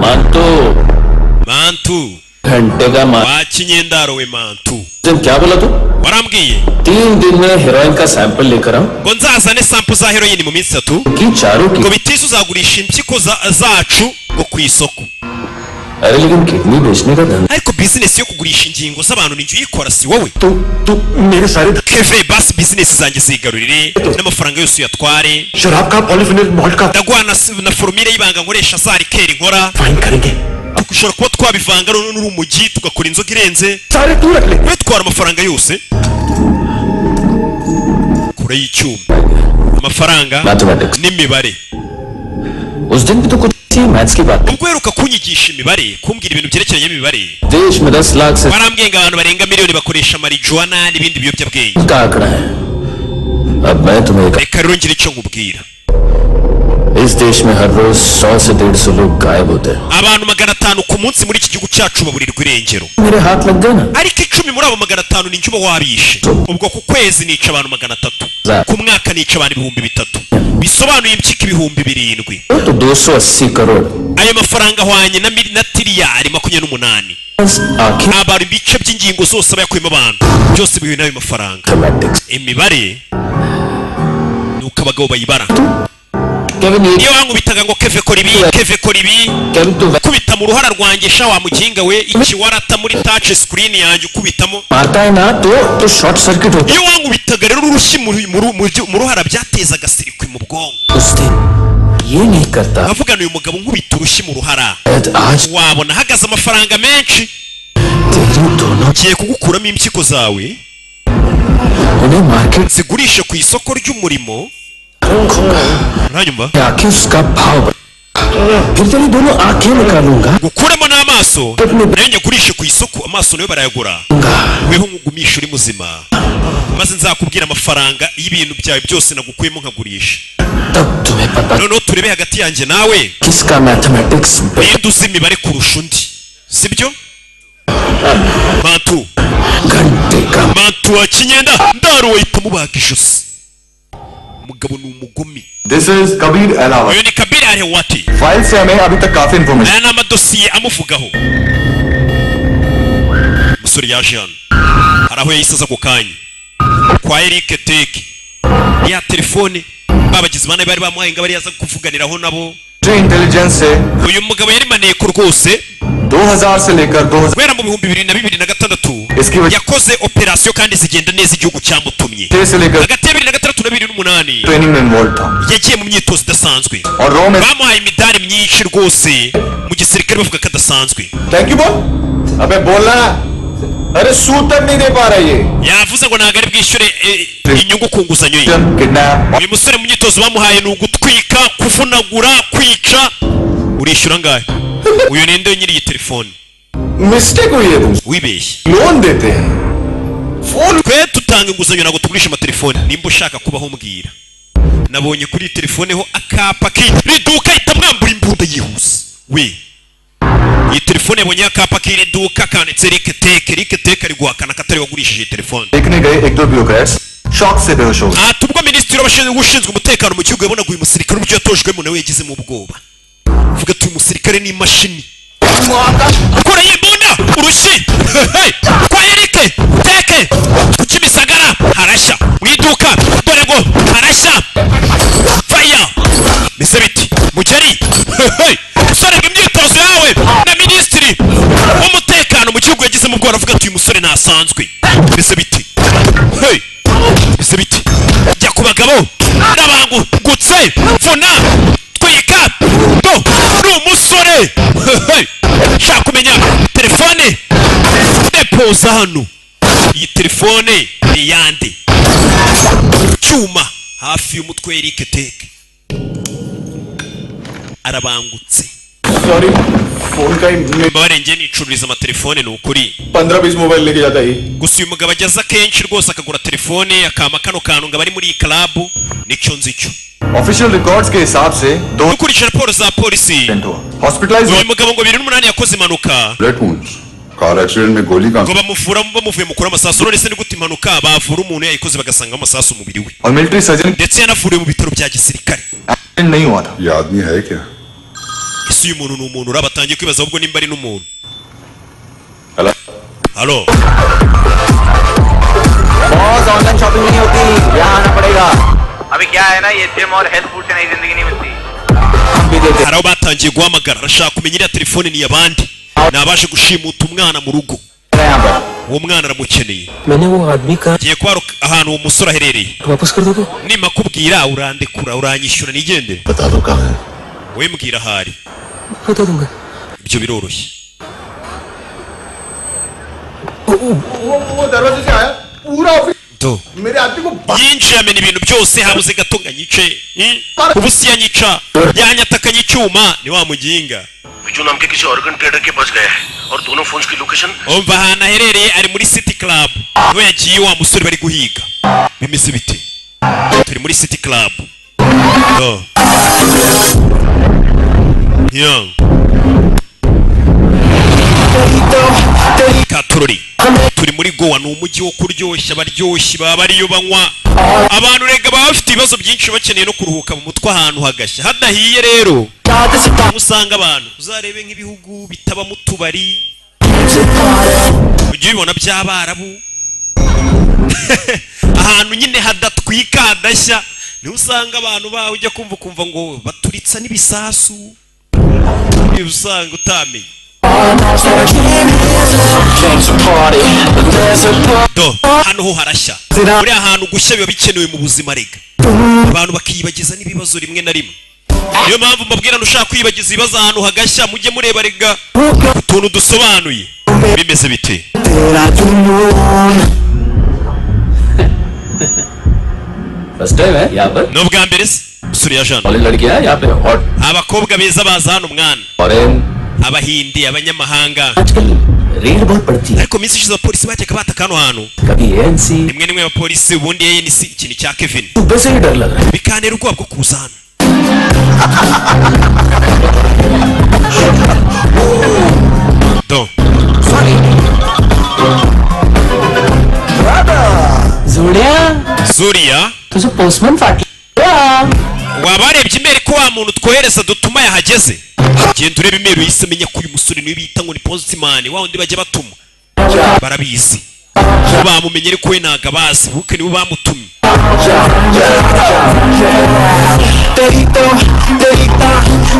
Mantu. Mantu. घंटे का मा Wa kinyendaro we Mantu. क्या बोला तू? Warambwiye 3 दिन में हेरोइन का सैंपल लेकर आऊं ngo nzazane sample za heroin mu minsi 3 की चारों की ngo bitise uzagurisha impyiko zacu ngo ku isoko. अरे लेकिन किडनी बेचने का धंधा Ariko bizinesi yo kugurisha ingingo z'abantu ni uyikora, si wowe? तू तू मेरे सारे Keve, basi bizinesi zanjye zigarurire n'amafaranga yose uyatware. शराब का polyphenol malt का Ndaguha na formule y'ibanga nkoresha za liqueur nkora. Fine करेंगे। Dushobora kuba twabivanga n'urumogi tugakora inzoga irenze. सारे तू रख ले। We twara amafaranga yose kure y'icyuma, amafaranga mathematics n'imibare. उस दिन भी तो कुछ maths की बात। Ubwo uheruka kunyigisha imibare, kumbwira ibintu byerekeranye n'imibare, देश में 10 लाख से warambwiye ngo abantu barenga miliyoni bakoresha marijuana n'ibindi biyobyabwenge. का आंकड़ा है। अब मैं तुम्हें Reka rero ngire icyo nkubwira. इस देश में हर रोज 100 से 150 लोग गायब होते हैं। Abantu 500 ku munsi muri iki gihugu cyacu baburirwa irengero. मेरे हाथ लग गए ना। Ariko 10 muri abo 500 ni njye uba wabishe. Ubwo ku kwezi nica abantu 300, ku mwaka nica abantu 3000, bisobanuye impyiko 7000. तो 280 crore. Ayo mafaranga ahwanye na tiriyari 28. आखिर Abantu ibice by'ingingo zose aba yakuyemo abantu byose bihuye n'ayo mafaranga. Imibare ni uko abagabo bayibara. Kevin ये Niyo wankubitaga ngo "Keve, kora ibi, Keve, kora ibi," Kevin तू kubita mu ruhara rwanjye sha wa muginga we, ikiwarata muri touch screen yanjye ukubitamo. मारता है ना तो short circuit होता Iyo wankubitaga rero urushyi mu ruhara byatezaga circuit mu bwonko. है। उस दिन ये नहीं करता। Nkavugana uyu mugabo nkubita urushyi mu ruhara शायद आज wabona ahagaze amafaranga menshi. तेरी दोनों Ngiye kugukuramo impyiko zawe उन्हें market zigurishe ku isoko ry'umurimo, uranyumva? आके उसका भाव बढ़- फिर तेरी दोनों आंखें निकालूंगा। Gukuramo n'amaso nayo nyagurishe ku isoko, amaso nayo barayagura. Weho nkugumisha uri muzima, maze nzakubwira amafaranga y'ibintu byawe byose nagukuyemo nkagurisha. तब तुम्हें पता Noneho turebe hagati yanjye nawe किसका mathematics ninde uzi imibare kurusha undi, sibyo Mantu? घंटे का Mantu wa kinyenda ndaruwe ahita amubaga ijosi. Umugabo ni umugome. This is Kabir Ahlawat. Uyu ni Kabir Ahlawat. File से हमें अभी तक काफी information Aya ni amadosiye amuvugaho. Umusore yaje hano, hari aho yahise aza ako kanya kwa Eric Teke, ya telefone babagizi ba nabi bari bamuhaye ngo bari yaza kuvuganiraho nabo. Intelligence से Uyu mugabo yari maneko rwose. 2000 से लेकर 2000 Guhera mu 2026 इसकी वजह yakoze operasiyo kandi zigenda neza igihugu cyamutumye. से लेकर Hagati ya 2006 na 2008 training में involve था yagiye mu myitozo idasanzwe. और रो में Bamuhaye imidari myinshi rwose mu gisirikare, bavuga ko adasanzwe. Thank you बोल। अबे बोलना। अरे सूद तक नहीं दे पा रहा ये। Yavuze ngo ntabwo ari bwishyure inyungu ku nguzanyo ye. Kidnap. Uyu musore mu myitozo bamuhaye ni ugutwika, kuvunagura, kwica. Urishyura angahe? Uyu ninde nyiri iyi telefone? Mistake हुई है तुमसे। Wibeshye. Loan देते हैं phone. Twe tutanga inguzanyo, ntabwo tugurisha amatelefone. Nimba ushaka kubaho mbwira. Nabonye kuri iyi telefone ho akapa k'iri duka, ihita mwambura imbunda yihuse we. Iyi telefone yabonye akapa k'iri duka kanditse Eric Teke. Eric Teke ari guhakana ko atari wagurishije iyi telefone. देखने गए एक दो ब्यूरोक्रेट्स शौक से बेहोश हो गए। Ati ubwo minisitiri w'abashinzwe ushinzwe umutekano mu gihugu yabonaga uyu musirikare uburyo yatojwemo, nawe yagizemo ubwoba, vuga ati uyu musirikare ni imashini. Kure y'imbunda urushyi. Hey! Kwa Eric Teke ku Kimisagara harashya mu iduka, dore ngo harashya faya bise biti mugeri. Hey! Musore ngo imyitozo yawe na minisitiri w'umutekano mu gihugu yagizemo ubwoba, aravuga ati uyu musore ntasanzwe. Bise biti? Hey! Bise biti? Jya ku bagabo n'abangutse, vuna, twika, do ni umusore. Hey! Shaka kumenya telefone depoza hano, iyi telefone ni iyande? Cyuma hafi y'umutwe, Eric Teke arabangutse. Sorry, phone का ही Mbabare, njye nicururiza amatelefone, ni ukuri. 15-20 mobile लेके जाता है। Gusa uyu mugabo ageze akenshi rwose akagura telefone, akama kano kantu ngo abari muri iyi club, nicyo nzi cyo. Official records के हिसाब से दो Dukurikije raporo za polisi, hospitalise uyu mugabo ngo 2008 yakoze impanuka. Bullet wounds, car accident में गोली कहाँ Ngo bamuvura bamuvuye mukura amasasu. None se ni gute impanuka bavura umuntu yayikoze bagasanga amasasu umubiri we? और military surgeon Ndetse yanavuriwe mu bitaro bya gisirikare. Accident नहीं हुआ था। ये आदमी है क्या? Ese uyu muntu ni umuntu? Uraba atangiye kwibaza ahubwo nimba ari n'umuntu. Hello. Halo. Boss, online shopping नहीं होती, यहाँ आना पड़ेगा। अभी क्या है ना, ये जिम और हेल्थ फूड से नई जिंदगी नहीं मिलती। हम भी देते। Hari aho batangiye guhamagara, arashaka kumenya iriya telefone ni iy'abandi, ni abaje gushimuta umwana mu rugo. हैं यहाँ पर। Uwo mwana aramukeneye. मैंने वो आदमी का Ngiye kuba ahantu uwo musore aherereye. वापस कर दोगे? Nimakubwira urandekura, uranyishyura nigendere? बता दो कहाँ है। Wowe mbwira ahari. बता दूंगा। Ibyo biroroshye. वो दरवाजे से आया, पूरा office Do मेरे आदमी को yinjiye amena ibintu byose, habuze gato ngo anyice. Ubu si yanyica, yanyatakanye icyuma ni wa muginga. Biju नाम के किसी organ trader के पास गया है और दोनों फोन्स की location Umva, ahantu aherereye ari muri City Club, niho yagiye wa musore bari guhiga. Bimeze bite? Turi muri City Club. Do. Yeah. Katurori turi muri Goa, ni umujyi wo kuryoshya, abaryoshyi baba bariyo banywa. Abantu rega baba bafite ibibazo byinshi, bakeneye no kuruhuka mu mutwe ahantu hagashya hadahiye. Rero usanga abantu, uzarebe nk'ibihugu bitabamo utubari, ujye ubibona by'Abarabu, ahantu nyine hadatwika hadashya, niho usanga abantu baho ujya kumva ukumva ngo baturitsa n'ibisasu, niba usanga utamenye. Do hano ho harashya, buriya ahantu gushya biba bikenewe mu buzima rega, abantu bakiyibagiza n'ibibazo rimwe na rimwe. Niyo mpamvu mbabwira, ushaka kwiyibagiza ibibazo ahantu hagashya, mujye mureba rega utuntu dusobanuye. Bimeze bite? First time है यहाँ पर? Ni ubwa mbere se usuriye jana? College लड़कियां हैं यहाँ पे और Abakobwa beza baza hano mwana, foreign. Abahindi, abanyamahanga. आजकल रेड बहुत पड़ती है. Ariko minsi ishize abapolisi bajyaga bataka hano hantu कभी ANC, rimwe rimwe abapolisi, ubundi ANC, ikintu cya Kevin सुबह से ही डर लग रहा है. bikantera ubwoba bwo kuza hano. Do जुड़िया. Zuriya. तुझे postman फाट. Waba warebye email ko wa muntu twohereza dutuma yahageze? Genda urebe email. Uhise amenya ko uyu musore niwe bita ngo ni postman, wa wundi bajya batuma. Barabizi ko bamumenye, ariko we ntago abazi buke, nibo bamutumye. तेरी तो तेरी ता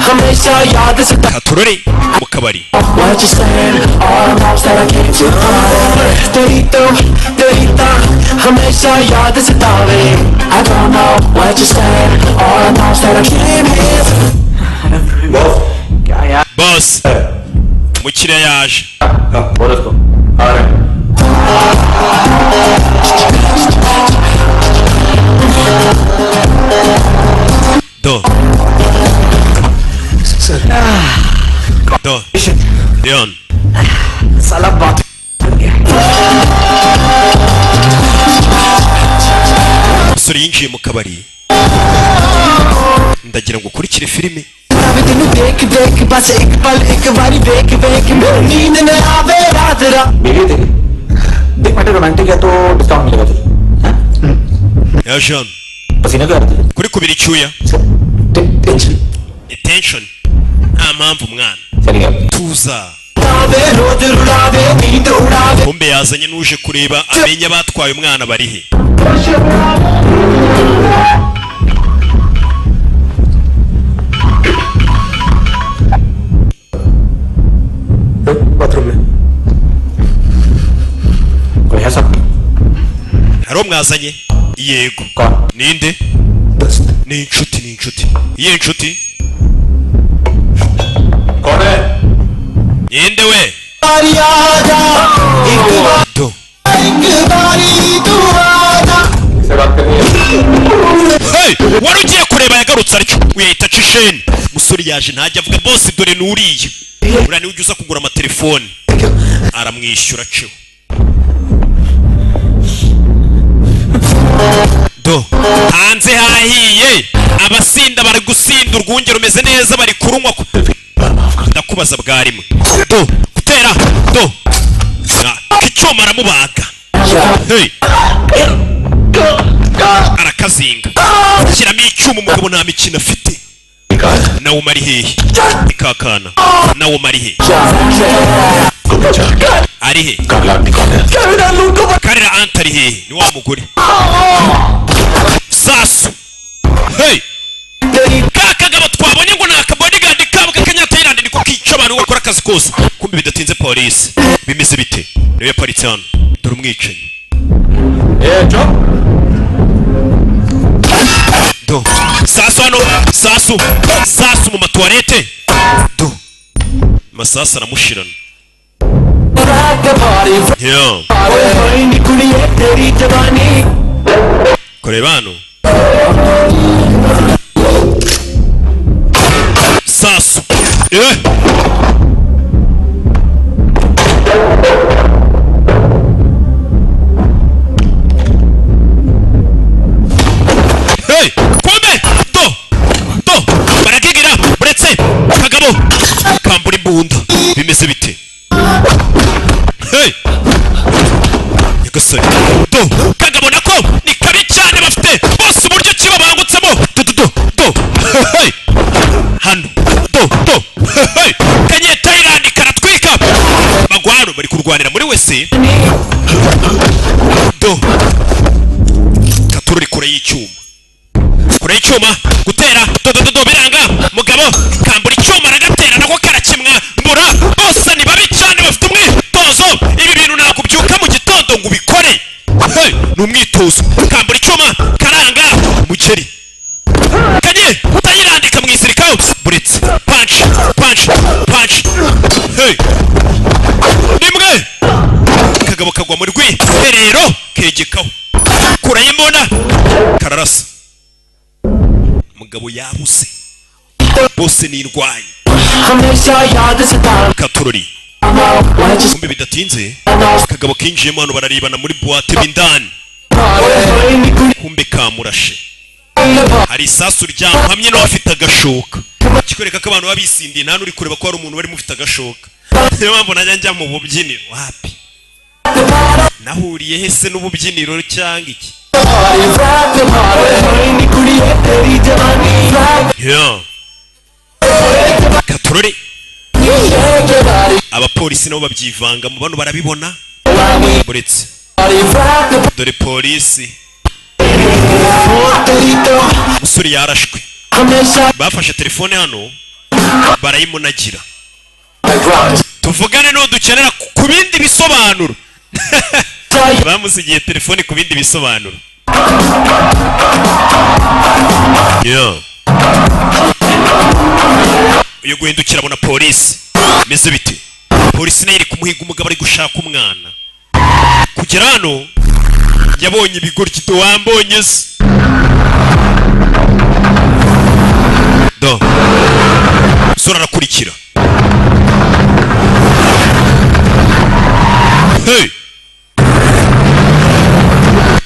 हमेशा याद सता. Katurore mu kabari. What you saying? All I know is that I can't you. तेरी तो तेरी ता हमेशा याद सतावे. I don't know what you saying. All I know is that I can't hear. क्या यार? Boss, umukiriya yaje. बोलो उसको आ रहे हैं. Do do Leon. साला बात बन गया. Umusore yinjiye mu kabari. Ndagira ngo ukurikire filime. ਤੈਨੂੰ ਦੇਖ ਦੇਖ ਬਸ ਇੱਕ ਪਲ ਇੱਕ ਵਾਰੀ ਵੇਖ ਵੇਖ ਮੈਨੂੰ ਨੀਂਦ ਨਾ ਆਵੇ ਰਾਤ ਰਾਤ. बीवी तेरी देख, मैटर रोमांटिक है तो डिस्काउंट मिलेगा तुझे. Yaje hano. पसीना क्यों आ रहा है तुझे? Kuri kubira icyuya. Tension. Attention, nta mpamvu mwana. चलिए. Tuza. ਆਵੇ ਰੋਜ਼ ਰੁਲਾਵੇ ਨੀਂਦ ਉਡਾਵੇ. Kumbe yazanye n'uje kureba amenya abatwaye umwana bari he. Bathroom में कोई है सब? Hari uwo mwazanye? Yego. कौन? Ninde? दस्त. Ni inshuti, ni inshuti. Iyihe inshuti? कौन है? Ninde we? ਵਾਰੀ ਆ ਜਾ ਇੱਕ ਵਾਰ, Do ਇੱਕ ਵਾਰੀ ਤੂੰ ਆ ਜਾ. किससे बात करनी है? Hey! Wari ugiye kureba yagarutse atyo, uyahita aca isheni. Umusore yaje ntajya avuga boss, dore nuriya, uriya niwe ujya uza kugura amatelefone, aramwishyura aciwe. Do hanze hahiye, abasinda bari gusinda, urwunge rumeze neza, bari kurunywa. Ndakubaza bwa rimwe. Do gutera do. Ah, icyuma aramubaga. Hey! Arakazinga, shyiramo icyuma. Umugabo nta mikino afite. Nawe umara hehe ikakana? Nawe umara he? Ari he Karira anta? Ari hehe? Ni wa mugore sasu. Hey, ka kagabo twabonye ngo ni akabodyguard kabo k'akanyatayilandi, niko kica abantu, gakora akazi kose. Kumbe bidatinze polisi. Bimeze bite? Niyo yaparitse hano. Dore umwicanyi. ए चुप. Do sasu hano, sasu sasu mu matuwarete. Do masasu aramushirana. Yeah. ਓਏ ਹੋਏ ਨੀ ਕੁੜੀਏ ਤੇਰੀ ਜਵਾਨੀ. Kureba hano, sasu, eh! Hey! Kumbe do do barakigira, uretse kagabo. Kurayo icyuma, kurayo icyuma, gutera dodododo biranga. Mugabo kambura icyuma, aragatera nako karakimwa mbura. Bose ni babi cyane, bafite umwitozo. Ibi bintu ntabwo ubyuka mu gitondo ngo ubikore. Hey, ni umwitozo. Kambura icyuma karanga, mugeri kanye utayirandika mu izirikaho buretse. Punch, punch, punch. Hey, rimwe kagabo kagwa muri rwiherero, kegekaho, kurayo imbunda, kararasa. Mugabo yabuze, bose ni indwanyi. हमेशा याद सतावे Katurori. Kumbe bidatinze akagabo kinjiyemo hano, bararebana muri boîte b'indani. Kumbe kamurashe, hari isasu ryamuhamye nawe afite agashoka, kikwereka ko abantu baba bisindiye, nta n'uri kureba ko hari umuntu barimo ufite agashoka. Niyo mpamvu najya njya mu bubyiniro, wapi, nahuriye he se n'ububyiniro cyangwa iki? Yeah. Katurore, abapolisi nabo babyivangamo, bano barabibona buretse. Dore polisi, umusore yarashwe, bafashe telefone hano barayimunagira. Tuvugane n'udukenera ku bindi bisobanuro. Bamusigiye telefone ku bindi bisobanuro. Yeah. Uyu guhindukira abona polisi. Meze bite? Polisi nayo iri kumuhiga, umugabo ari gushaka umwana. Kugera hano yabonye ibigoryi, do wambonye se do. Umusore arakurikira. Hey!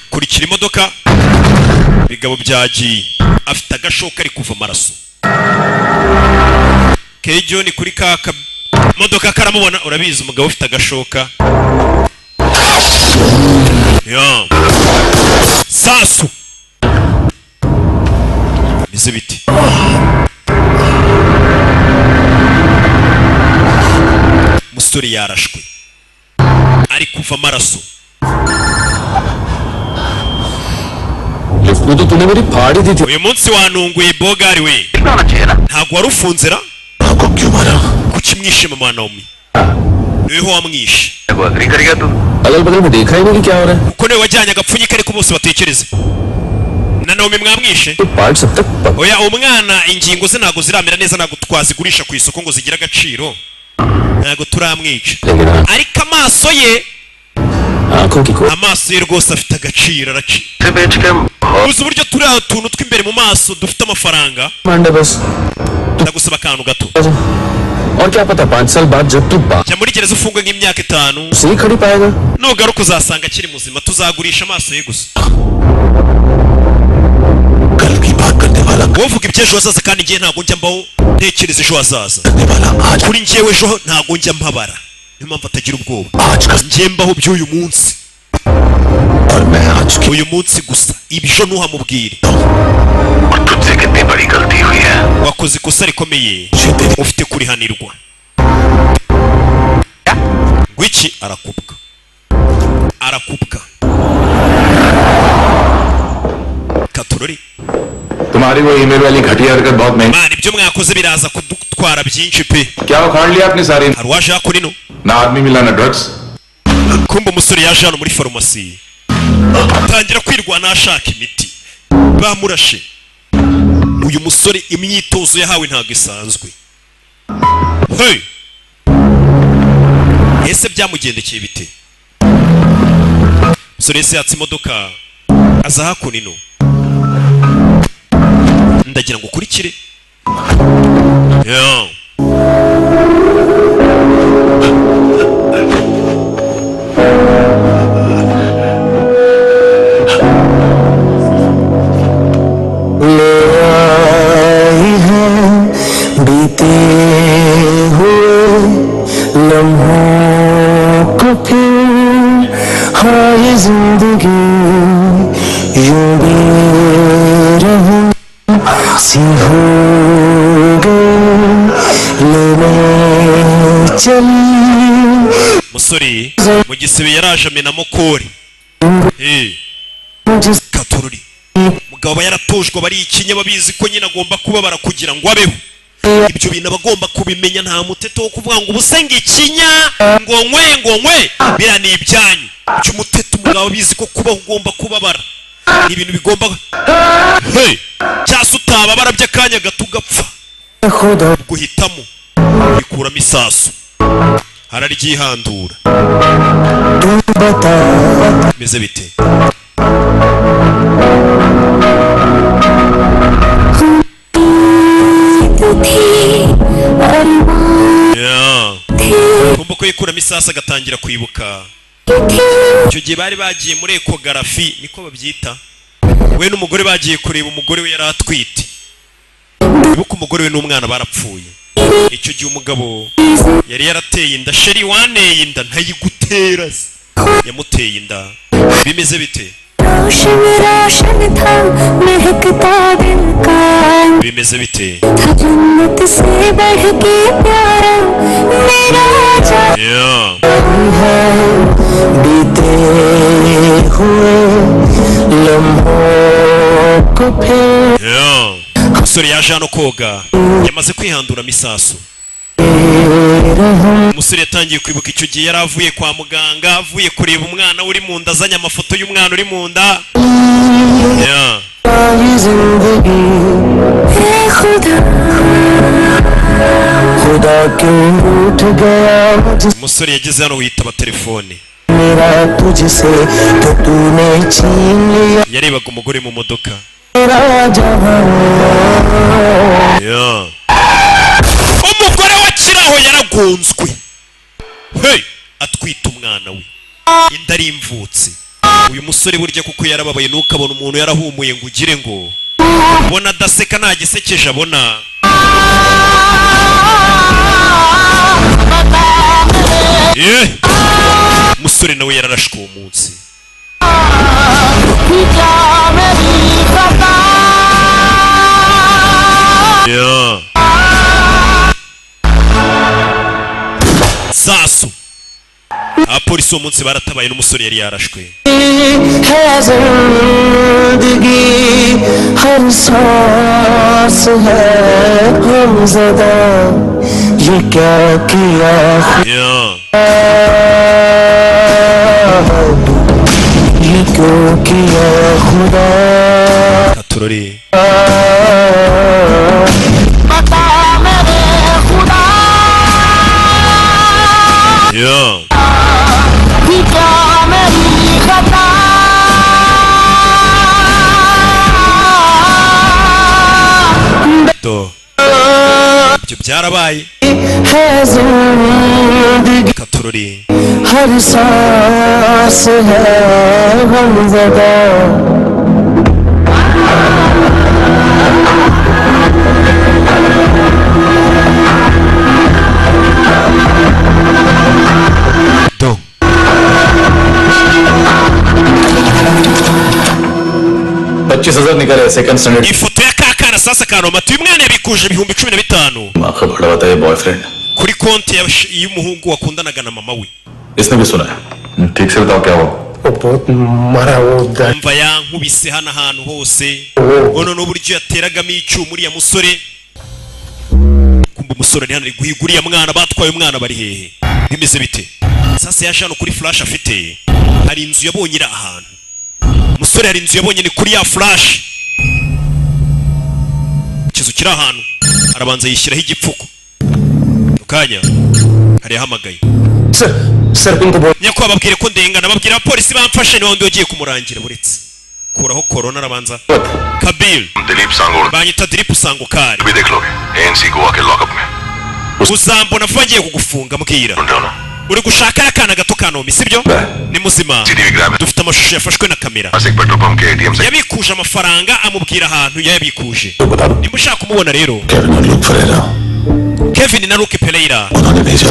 Kurikira imodoka, ibigabo byagiye. Afite agashoka, ari kuva amaraso. Kejo ni kuri ka modoka karamubona. Urabizi, umugabo ufite agashoka ya sasu bise biti. Musore yarashwe, ari kuva amaraso. Lift में तो तूने मेरी फाड़ ही दी थी। Uyu munsi wanunguye bogari we, ntabwo wari ufunze ra? Kuki mwishe mama Naomi? Niweho wamwishe. अगल बगल में देखा ही नहीं कि क्या हो रहा है। Kuko niwe wajyanye agapfunyika, ariko bose batekereze na Naomi mwamwishe. Part सब तक Oya, umwana ingingo ze ntabwo ziramera neza, ntabwo twazigurisha ku isoko ngo zigire agaciro, ntabwo turamwica. लेकिन हाँ, Ariko amaso ye, आंखों की को amaso ye rwose afite agaciro, araci uzi uburyo turi aho tuntu tw'imbere mu maso dufite amafaranga. Mande बस। Ndagusaba akantu gato. और क्या पता 5 साल बाद जब तू बाहर Jya muri gereza ufungwe nk'imyaka 5, से ही खड़ी पाएगा। nugaruka uzasanga akiri muzima, tuzagurisha amaso ye gusa. Wowe uvuga iby'ejo hazaza, kandi njyewe ntabwo njya mbaho ntekereza ejo hazaza. Kuri njyewe ejo ntabwo njya mpabara, niyo mpamvu atagira ubwoba. Njye mbaho by'uyu munsi, uyu munsi gusa, ibyo ntuhamubwire. Wakoze ikosa rikomeye, ufite kurihanirwa. Ngwiki? Arakubwa, arakubwa. Katorori. तुम्हारी वो ईमेल वाली घटिया हरकत बहुत महंगी। Man, ibyo mwakoze biraza kudutwara byinshi pe. क्या उखाड़ लिया आपने सारी? Hari uwaje hakuno ino. ना आदमी मिला ना drugs. Kumba umusore yaje hano muri farumasi, atangira kwirwana ashaka imiti. Bamurashe. Uyu musore imyitozo yahawe ntabwo isanzwe. Hey! Ese byamugendekeye bite? Umusore yese yatse imodoka, aza hakuno ino. Ndagira ngo ukurikire. Yeah. ले आई है बीते हुए लम्हों को फिर, हाँ ये जिंदगी यूं बेरहम सी हो गई, लेने चली। Musore mu gisebe yaraje amenamo kore. Eh. Katururi. Umugabo aba yaratojwe, aba ari ikinya, babizi ko nyine agomba kubabara kugira ngo abeho. Ibyo bintu aba agomba kubimenya. Nta muteto wo kuvuga ngo ubuse ngo ikinya, ngo nkwe, ngo nkwe, biriya ni ibyanyu by'umuteto. Umugabo abizi ko kubaho ugomba kubabara, ni ibintu bigomba, hey! Cyangwa se utababara by'akanya gato ugapfa. Guhitamo bikuramo isasu, hararyihandura. Bimeze bite? Yeah. Ugomba kuyikuramo isasu, agatangira kwibuka icyo gihe bari bagiye muri échographie, niko babyita, we n'umugore bagiye kureba umugore we yari atwite. Ibuka umugore we n'umwana barapfuye. Icyo gihe umugabo yari yarateye inda. Chérie, waneye inda ntayigutera se. Yamuteye inda. Bimeze bite? रोशन रोशन था महकता दिल का Bimeze bite? था जन्नत से बढ़ के प्यारा मेरा जा Yeah. बीते हुए लम्हों को फिर Yeah. Umusore yaje hano koga, yamaze kwihanduramo isasu. Umusore yatangiye kwibuka icyo gihe yari avuye kwa muganga, avuye kureba umwana uri mu nda, azanye amafoto y'umwana uri mu nda. Yeah. ये जिंदगी ए खुदा खुदा क्यों रूठ गया मुझसे Umusore yageze hano witaba telefone. मेरा तुझसे तो तूने छीन लिया Yarebaga umugore mu modoka. मेरा जहां। Yeah. Umugore wa kiraho yaragonzwe, hey! Atwite umwana we, inda ari imvutsi. Uyu musore burya kuko yarababaye, ntukabona umuntu yarahumuye ngo ugire ngo ubona adaseka, nta gisekeje abona. Yeah. Umusore nawe yararashwe uwo munsi. क्या मेरी खता Yeah. Sasu, abapolisi uwo munsi baratabaye, n'umusore yari yarashwe. है जिंदगी हर सांस है गमज़दा ये क्या किया Yeah. ये क्यों किया खुदा Katurori. बता मेरे खुदा Yeah. कि क्या मेरी खता Do ibyo byarabaye. है जिंदगी Katurori. हर सांस है गमज़दा। Do 25,000 निकाले second standard. Ifoto ya kakana sasa kanomata. Uyu mwana yabikuje 15,000 माँ का बड़ा बताइए boyfriend kuri konti y'umuhungu wakundanaga na mama we. इसने भी सुना है। ठीक से बताओ क्या हुआ। वो बहुत मारा वो Umva, yankubise hano ahantu hose ono n'uburyo yateragamo icyuma uriya musore. Kumva umusore ari hano ari guhiga uriya mwana batwaye. Umwana bari hehe? Bimeze bite? Sasa yaje hano kuri flash afite, hari inzu yabonye iri ahantu. Umusore hari inzu yabonye, ni kuri ya flash, ikizu kiri ahantu. Arabanza yishyiraho igipfuko. Mu kanya hari yahamagaye. Sir, sir उनको बोल Nyakubahwa, babwire ko ndengana, babwira abapolisi bamfashe. Ni wundi wagiye kumurangira. Buretse kuraho korona, arabanza Kabir. Dilip Sangod. Banyita Dilip Sangukari. भी देख लोगे ANC Goa के lockup में। Uzambona vuba, ngiye kugufunga. Mbwira, uri gushaka akana gato ka Naomi, sibyo? Ni muzima, dufite amashusho yafashwe na kamera. एक petrol pump के ATM से Yabikuje amafaranga, amubwira ahantu yayabikuje. Nimba ushaka kumubona rero, Kevin na Luke Pereira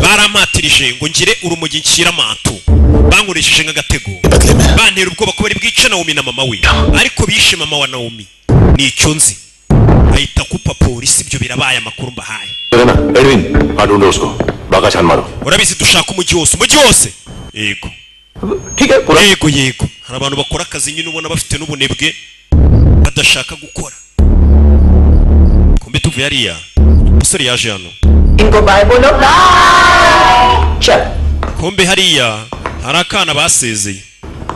barampatirije ngo ngire urumogi nshyira amantu, bankoresheje nk'agatego, bantera ubwoba ko bari bwice Naomi na mama we, ariko bishe mama wa Naomi, ni icyo nzi. Ahita akupa polisi. Ibyo birabaye, amakuru mbahaye. ना Edwin, हाँ, ढूंढो उसको, बाका छान मारो। Urabizi, dushaka umujyi wose, umujyi wose. Yego, yego, yego. Hari abantu bakora akazi nyine ubona bafite n'ubunebwe. Adashaka gukora. Kumbe tuvuye hariya, umusore yaje hano. इनको bye बोलो चल Kumbe hariya hari akana basezeye.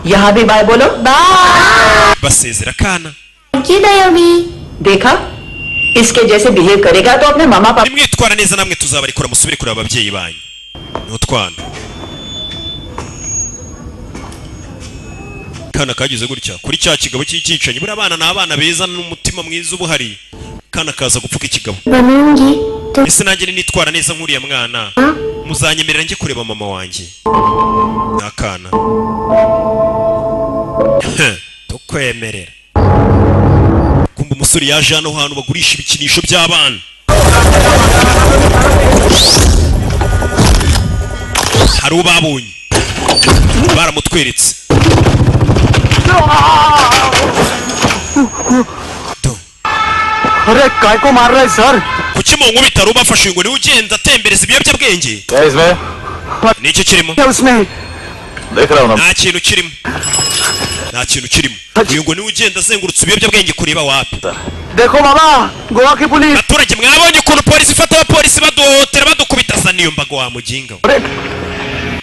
यहाँ भी bye बोलो bye Basezera akana. Thank you Dayomi. देखा इसके जैसे behave करेगा तो अपने मामा पापा Nimwitwara neza namwe tuzabarikora musubire kureba ababyeyi banyu. Ni utwana. Kana kagize gutya kuri cya kigabo cy'icyicanyi. Buriya abana ni abana beza n'umutima mwiza uba uhari. Kana kaza gupfuka ikigabo. बनूंगी तो Ese nanjye nitwara neza nk'uriya mwana, muzanyemerera njye kureba mama wanjye? Ni akana tukwemerera. Kumva umusore yaje hano hantu bagurisha ibikinisho by'abana. Hari uwo babonye baramutweretse. अरे काय को मार रहे हैं sir Kuki mu nkubita bafashe ngo niwe ugenda atembereza ibiyobyabwenge? Nicyo kirimo. उसमें देख रहा हूँ ना Nta kintu kirimo, nta kintu kirimo. Uyu ngo niwe ugenda azengurutse ibiyobyabwenge kureba wapi. देखो बाबा गोवा की police Abaturage mwabonye ukuntu polisi ifata abapolisi baduhotera badukubita. Asa n'iyo mbago wa muginga we. अरे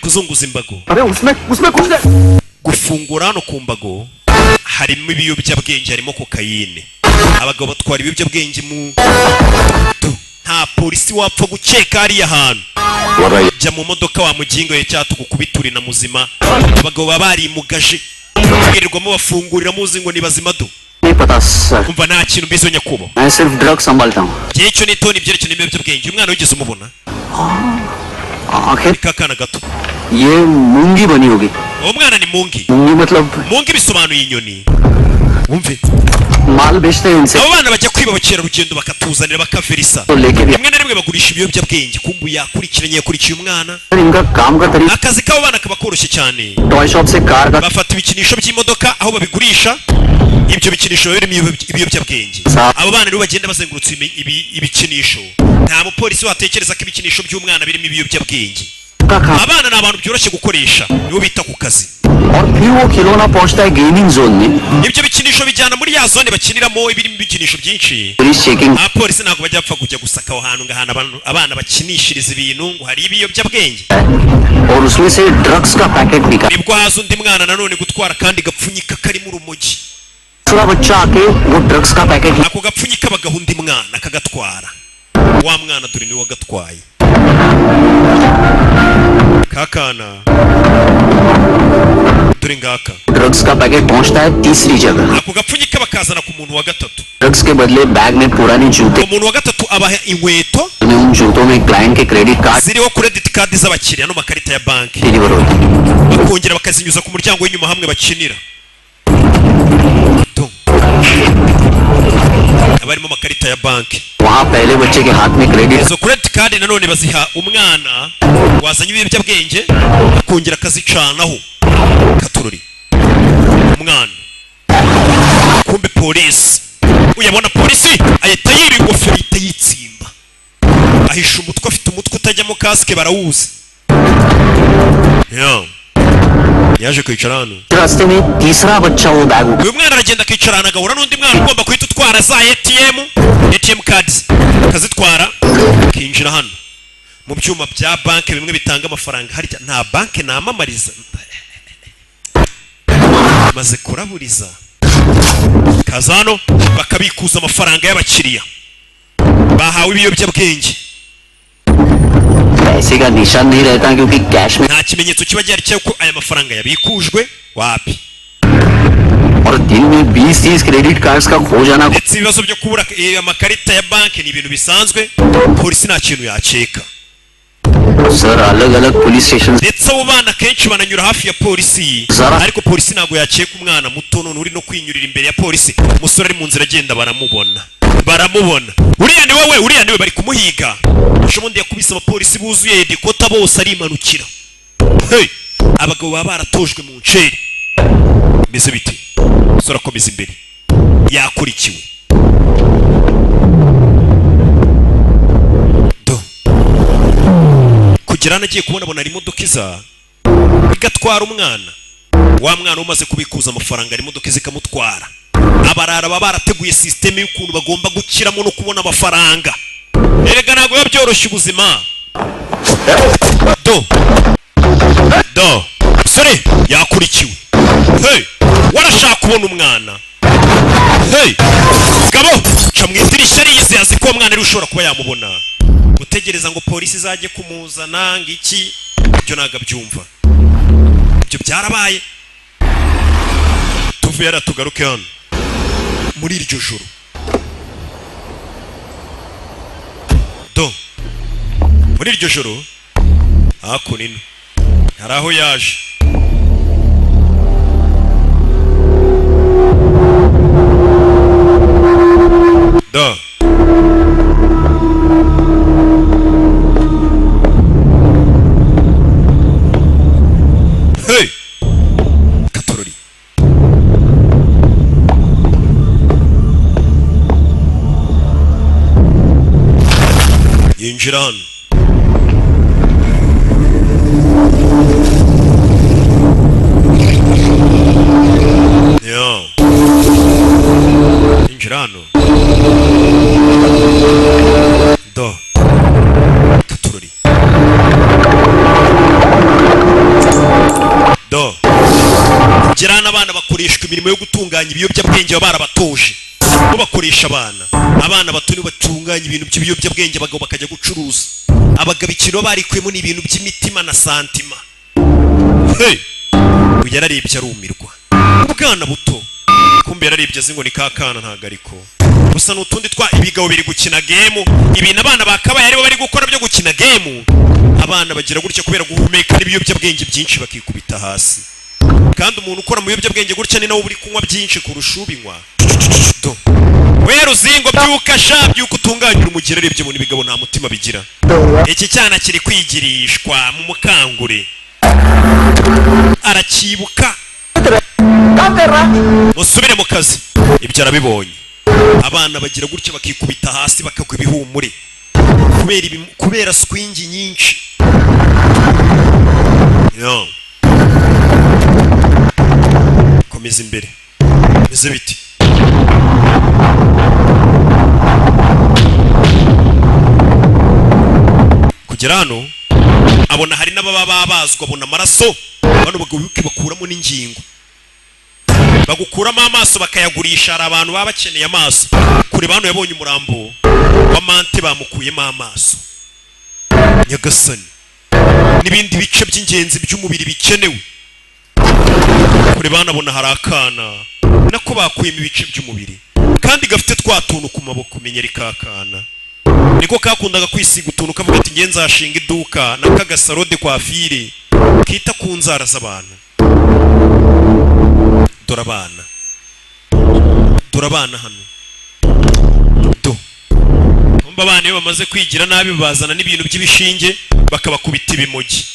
Kuzunguza imbago. अरे उसमें उसमें कुछ नहीं Gufungura hano ku mbago harimo ibiyobyabwenge, harimo kokayine. Abagabo batwara ibiyobyabwenge mu nta polisi wapfa gukeka hariya hantu. Jya mu modoka wa muginga we cyangwa tugukubiture na muzima. Abagabo baba barimugaje birirwamo bafungurira muzi ngo ni bazima do. नहीं पता sir Umva, nta kintu mbizi nyakubahwa. मैं सिर्फ drug संभालता हूँ Igihe cyo n'itoni ibyerekeye n'ibiyobyabwenge. Uyu mwana wigeze umubona? आखिर Ni kakana gato. ये मूंगी बनी होगी Uwo mwana ni Mungi. मूंगी मतलब Mungi bisobanuye inyoni. Wumve, माल बेचते हैं इनसे abo bana bajya kwiba abakerarugendo bakatuzanira bakaverisa. तो लेके भी Rimwe na rimwe bagurisha ibiyobyabwenge. Kumbu yakurikiranye, yakurikiye umwana. इनका काम का तरीका Akazi k'abo bana kaba koroshye cyane. Toy shop से car का Bafata ibikinisho by'imodoka aho babigurisha. Ibyo bikinisho biba birimo ibiyobyabwenge. Abo bana rero bagenda bazengurutse ibikinisho. Nta mupolisi watekereza ko ibikinisho by'umwana birimo ibiyobyabwenge. का खा Abana ni abantu byoroshye gukoresha, nibo bita ku kazi. और फिर वो खिलौना पहुंचता है gaming zone में Ibyo bikinisho bijyana muri ya zone bakiniramo ibirimo ibikinisho byinshi. Police checking Abapolisi ntabwo bajya bapfa kujya gusaka aho hantu ngo ahantu abana bakinishiriza ibintu ngo hari ibiyobyabwenge. और उसमें से drugs का packet निकाल Nibwo haza undi mwana nanone gutwara kandi gapfunyika karimo urumogi. दूसरा बच्चा आके वो drugs का packet Ako gapfunyika bagaha undi mwana akagatwara. Wa mwana dore niwe wagatwaye kakana dore ngaka. Drugs का पैकेट पहुंचता है तीसरी जगह Ako gapfunyika bakazana ku muntu wa gatatu. Drugs के बदले बैग में पुराने जूते Umuntu wa gatatu abaha inkweto में उन जूतों में क्लाइंट के credit card ziriho credit card z'abakiriya n'amakarita ya banki, deliver होते हैं bakongera bakazinyuza ku muryango w'inyuma hamwe bakinira. Do. Haba harimo amakarita ya banki. वहाँ पहले बच्चे के हाथ में credit Izo credit card nanone baziha umwana wazanye ibiyobyabwenge, akongera akazicanaho katururi umwana. Kumbe polisi uyabona, polisi ahita yiba ingofero, ahita yitsimba, ahisha umutwe, afite umutwe utajyamo kasike barawuzi. Yeah. Yaje kwicara hano. रास्ते में तीसरा बच्चा वो bag Uyu mwana aragenda akicara ahantu agahura n'undi mwana ugomba guhita utwara za ATM cards, akazitwara akinjira hano mu byuma bya banki bimwe bitanga amafaranga. Harya nta banki namamariza, maze kuraburiza kaza hano bakabikuza amafaranga y'abakiriya bahawe ibiyobyabwenge. पैसे का निशान नहीं रहता क्योंकि cash में Nta kimenyetso kiba gihari cy'uko aya mafaranga yabikujwe wapi. और दिन में 20-30 credit cards का खो जाना Ndetse ibibazo byo kubura amakarita ya banki ni ibintu bisanzwe, polisi nta kintu yakeka. Sir अलग अलग police station Ndetse abo bana kenshi bananyura hafi ya polisi, Zara. ariko polisi ntabwo yakeka umwana muto none uri no kwinyurira imbere ya polisi. Umusore ari mu nzira agenda baramubona, baramubona, uriya ni wowe, uriya ni we, bari kumuhiga. Ejo bundi yakubise abapolisi buzuye hedikota bose arimanukira. Hey! Abagabo baba baratojwe mu nceri bimeze bite? Umusore akomeza imbere yakurikiwe. Do kugera hano agiye kubona abona hari imodoka iza igatwara umwana. Wa mwana umaze kubikuza amafaranga, hari imodoka iza ikamutwara. Abarara baba barateguye sisiteme y'ukuntu bagomba gukiramo no kubona amafaranga. Erega ntabwo biba byoroshye ubuzima. Do do, sore yakurikiwe. Hey, warashaka kubona umwana. Hey, gabo ca mu idirishya, ariyizi, azi ko uwo mwana ari ushobora kuba yamubona. Gutegereza ngo polisi izajye kumuzana ngo iki, ibyo ntabwo abyumva. Ibyo byarabaye. Tuvuye hariya tugaruke hano muri iryo joro. Do, muri iryo joro hakuno ino hari aho yaje. Do, hey, katorori. Yinjira hano. Yo, yinjira hano. Do, katorori. Do, kugera hano abana bakoreshwa imirimo yo gutunganya ibiyobyabwenge. Baba barabatoje bo bakoresha abana. Abana bato nibo batunganya ibintu by'ibiyobyabwenge, abagabo bakajya gucuruza. Abagabo ikintu baba barikuyemo ni ibintu by'imitima na santima. Hey! Uyu yararebye arumirwa. Ubwana buto, kumbe yararebye azi ngo ni ka kana, ntabwo ariko gusa ni utundi twa ibigabo biri gukina game. Ibintu abana bakabaye aribo bari gukora byo gukina game. Abana bagira gutya kubera guhumeka n'ibiyobyabwenge byinshi bakikubita hasi. Kandi umuntu ukora mu biyobyabwenge gutya ni nawe uba uri kunywa byinshi kurusha ubinywa. Do, we ruzingo, byuka sha, byuka utunganye urumugera. Arebye mu ibigabo nta mutima bigira. Iki cyana kiri kwigirishwa mu mukangure, arakibuka. Musubire mu kazi. Ibyo arabibonye. Abana bagira gutya bakikubita hasi, bakagwa ibihumure kubera kubera swingi nyinshi. Yo, komeza imbere. Bimeze biti? Kugera hano abona hari n'ababa babazwa, abona amaraso. Bano bagabo bibuke bakuramo n'ingingo, bagukuramo amaso bakayagurisha. Hari abantu baba bakeneye amaso. Kure hano yabonye umurambo wa mante, bamukuyemo amaso, nyagasani, n'ibindi bice by'ingenzi by'umubiri bikenewe. Kure banabona hari akana nako bakuyemo ibice by'umubiri kandi gafite twa tuntu ku maboko. Menyera kakana niko kakundaga kwisiga utuntu, kavuga ati ngenzi nzashinga iduka n'akagasaro de coiffure kita ku nzara z'abantu. Dore abana, dore abana hano. Do, umva, abana iyo bamaze kwigira nabi bazana n'ibintu by'ibishinge bakabakubita ibimogi.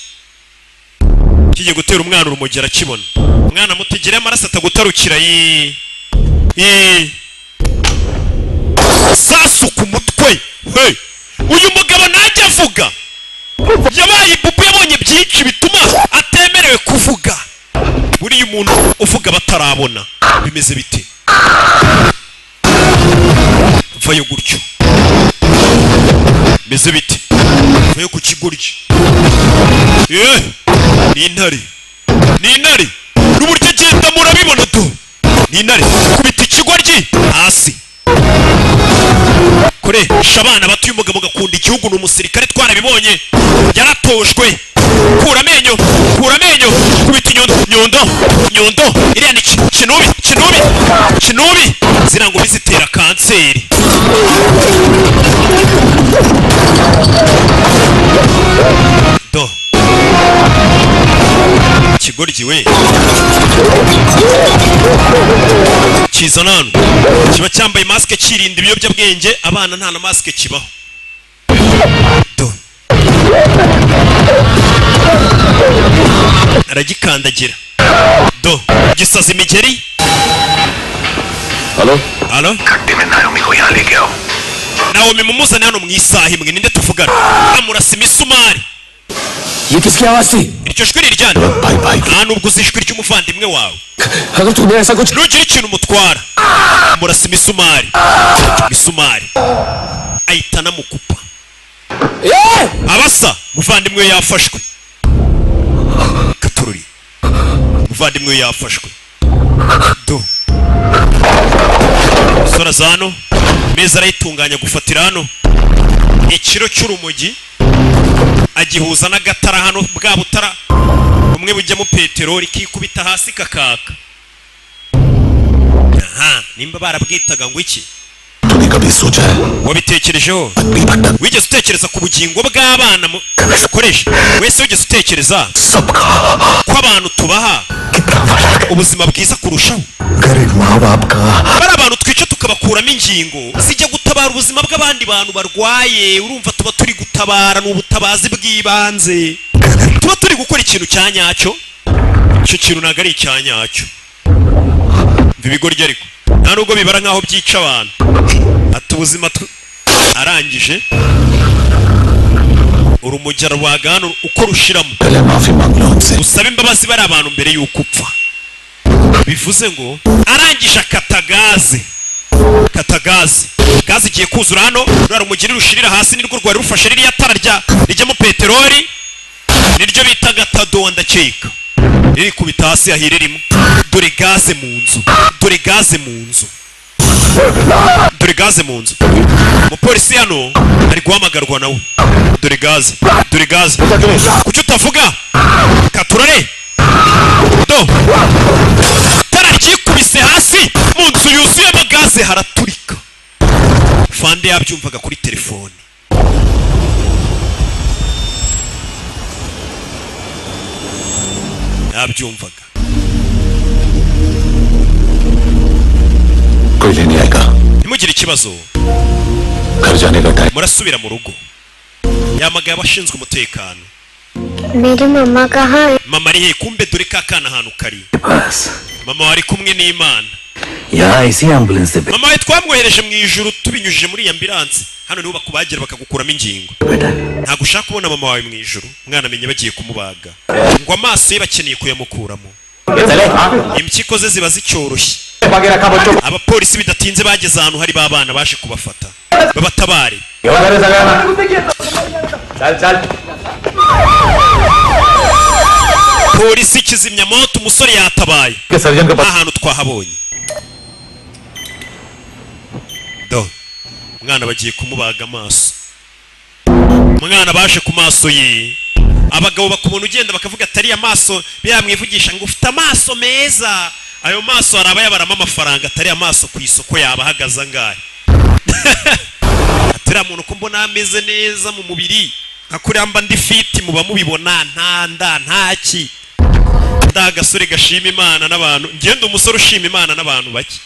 Kigiye gutera umwana urumogi, arakibona. Umwana mutegere amaraso atagutarukira. Yi yi, sasu ku mutwe. Hey! Uyu mugabo ntajya avuga, yabaye ibubu, yabonye byinshi bituma atemerewe kuvuga. Buriya umuntu uvuga batarabona. Bimeze bite? Vayo gutyo. Bimeze bite? Vayo ku kigoryi. Eh, ni intare, ni intare, n'uburyo agenda murabibona. Do, ni intare, kubita ikigoryi hasi. Koresha abana bato. Uyu mugabo gakunda igihugu, ni umusirikare, twarabibonye, yaratojwe. Kura amenyo, kura amenyo, kubita inyundo, nyundo, nyundo. Iriya ni kinubi, kinubi, kinubi. Ziriya ngo zitera kanseri. Do, ikigoryi we kizana hano kiba cyambaye masike kirinda ibiyobyabwenge. Abana nta na masike kibaho. Do, aragikandagira. Do, gisaza imigeri. Hello. Halo. Naomi mumuzane hano mu isaha imwe. Ninde tuvugana? Amurasa imisumari. ये किसकी आवाज थी? Iryo jwi ni iryande? Nta nubwo uzi ijwi ry'umuvandimwe wawe? अगर तूने ऐसा कुछ Nugira ikintu umutwara, murasa imisumari. Imisumari ahita anamukupa. Abasa muvandimwe we yafashwe. Katururi, muvandimwe we yafashwe. Do sora zano meza arayitunganya, gufatira hano ikiro cy'urumogi agihuza n'agatara hano, bwa butara bumwe bujyamo peteroli, kikubita hasi kakaka. Aha nimba barabwitaga ngo iki? तूने कभी सोचा है? Wabitekerejeho? Wigeze utekereza ku bugingo bw'abana ukoresha wese? Wigeze utekereza ko abantu tubaha ubuzima bwiza kurushaho? गरीब माँ बाप का Bari abantu twica tukabakuramo ingingo zijya gutabara ubuzima bw'abandi bantu barwaye. Urumva tuba turi gutabara, ni ubutabazi bw'ibanze, tuba turi gukora ikintu cya nyacyo. Icyo kintu ntabwo ari icya nyacyo. Umva ibigoryi, ariko nta nubwo bibara nk'aho byica abantu. Ati ubuzima arangije urumogi arwaga hano uko rushiramo. पहले माफी मांग लो उनसे। Usabe imbabazi bari abantu mbere y'uko upfa. Bivuze ngo arangije akata gaze, kata gaze, gaze igiye kuzura hano. Ruriya rumogi rushirira hasi nirwo rwari rufashe ririya tara rya rijyamo peteroli, niryo bita gatadowa ndakeka. Ririkubita hasi hahire rimwe. Dore gaze mu nzu, dore gaze mu nzu, dore gaze mu nzu. Umupolisi hano ari guhamagarwa nawe. Dore gaze, dore gaze. Kuki utavuga? Katurare do tara ryikubise hasi mu nzu yuzuyemo gaze, haraturika. Fande yabyumvaga kuri telefone. Yabyumvaga. कोई लेने आएगा। Ntimugire ikibazo. घर जाने का time. Murasubira mu rugo. Yamagaye abashinzwe umutekano. मेरी मम्मा कहाँ है? Mama ari he? Kumbe dore ka kana ahantu kari. बस Mama wari kumwe n'Imana. यहाँ इसी एम्बुलेंस से Mama we twamwohereje mu ijuru tubinyujije muri iyi ambulance. Hano niho bakubagira bakagukuramo ingingo. Ntabwo ushaka kubona mama wawe mu ijuru? Umwana amenya bagiye kumubaga ngo amaso ye bakeneye kuyamukuramo, impyiko ze ziba zicyoroshye. Abapolisi bidatinze bageze ahantu hari ba bana, baje kubafata babatabare. चल चल। Polisi, kizimyamoto, umusore yatabaye. Surgeon का Ahantu twahabonye. Do umwana bagiye kumubaga amaso. Umwana baje ku maso ye. Abagabo bakubona ugenda bakavuga atari amaso, biyamwivugisha ngo ufite amaso meza. Ayo maso hari abayabaramo amafaranga. Atari amaso ku isoko yaba ahagaze angahe? Atari muntu ko mbona ameze neza mu mubiri, nka kuriya mba ndi fit, muba mubibona, nta nda ntaki, nda gasore gashima Imana n'abantu. Ngenda umusore ushima Imana n'abantu bake.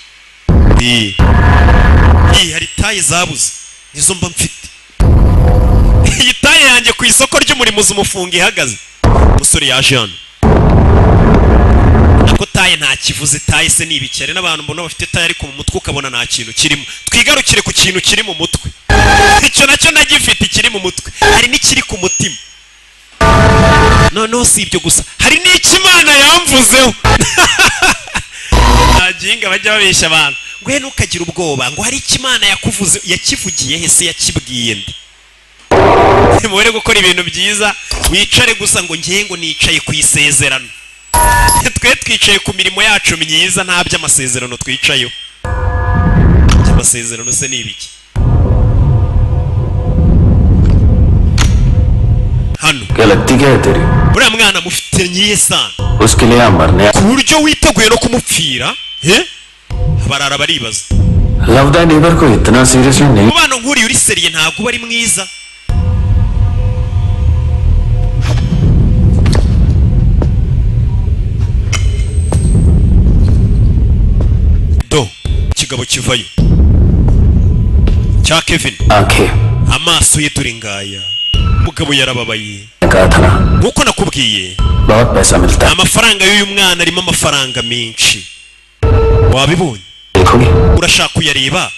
Eh, hari taille zabuze, nizo mba mfite. Iyi taille yanjye ku isoko ry'umurimo uzi umufungo ihagaze? Umusore yaje hano ko taille nta kivuze. Taille se ni ibiki? Hari n'abantu mbona bafite taille ariko mu mutwe ukabona nta kintu kirimo. Twigarukire ku kintu kiri mu mutwe. Icyo nacyo ndagifite, kiri mu mutwe. Hari n'ikiri ku mutima. Noneho si ibyo gusa, hari n'icyo Imana yamvuzeho. Nta ginga bajya babeshya abantu ngo he ntukagire ubwoba, ngo hari icyo Imana yakuvuze. Yakivugiye he se? Yakibwiye nde? Mubere gukora ibintu byiza, wicare gusa ngo ngiye ngo nicaye ku isezerano. Twe twicaye ku mirimo yacu myiza, nta by'amasezerano twicayeho. Amasezerano se ni ibiki hano? क्या लगती क्या है तेरी? Uriya mwana mufitanye iyihe sano उसके लिए आप मरने ku buryo witeguye no kumupfira? He barara baribaza. Love thy neighbour को इतना seriously नहीं Umubano nk'uriya uri sérieux ntabwo uba ari mwiza. Do ikigabo kivayo cya Kevin. आंखें Amaso ye dore ngaya. Umugabo yarababaye. कहा था ना? Nk'uko nakubwiye, बहुत पैसा मिलता है। Amafaranga y'uyu mwana arimo amafaranga menshi, wabibonye? देखोगे? Urashaka kuyareba?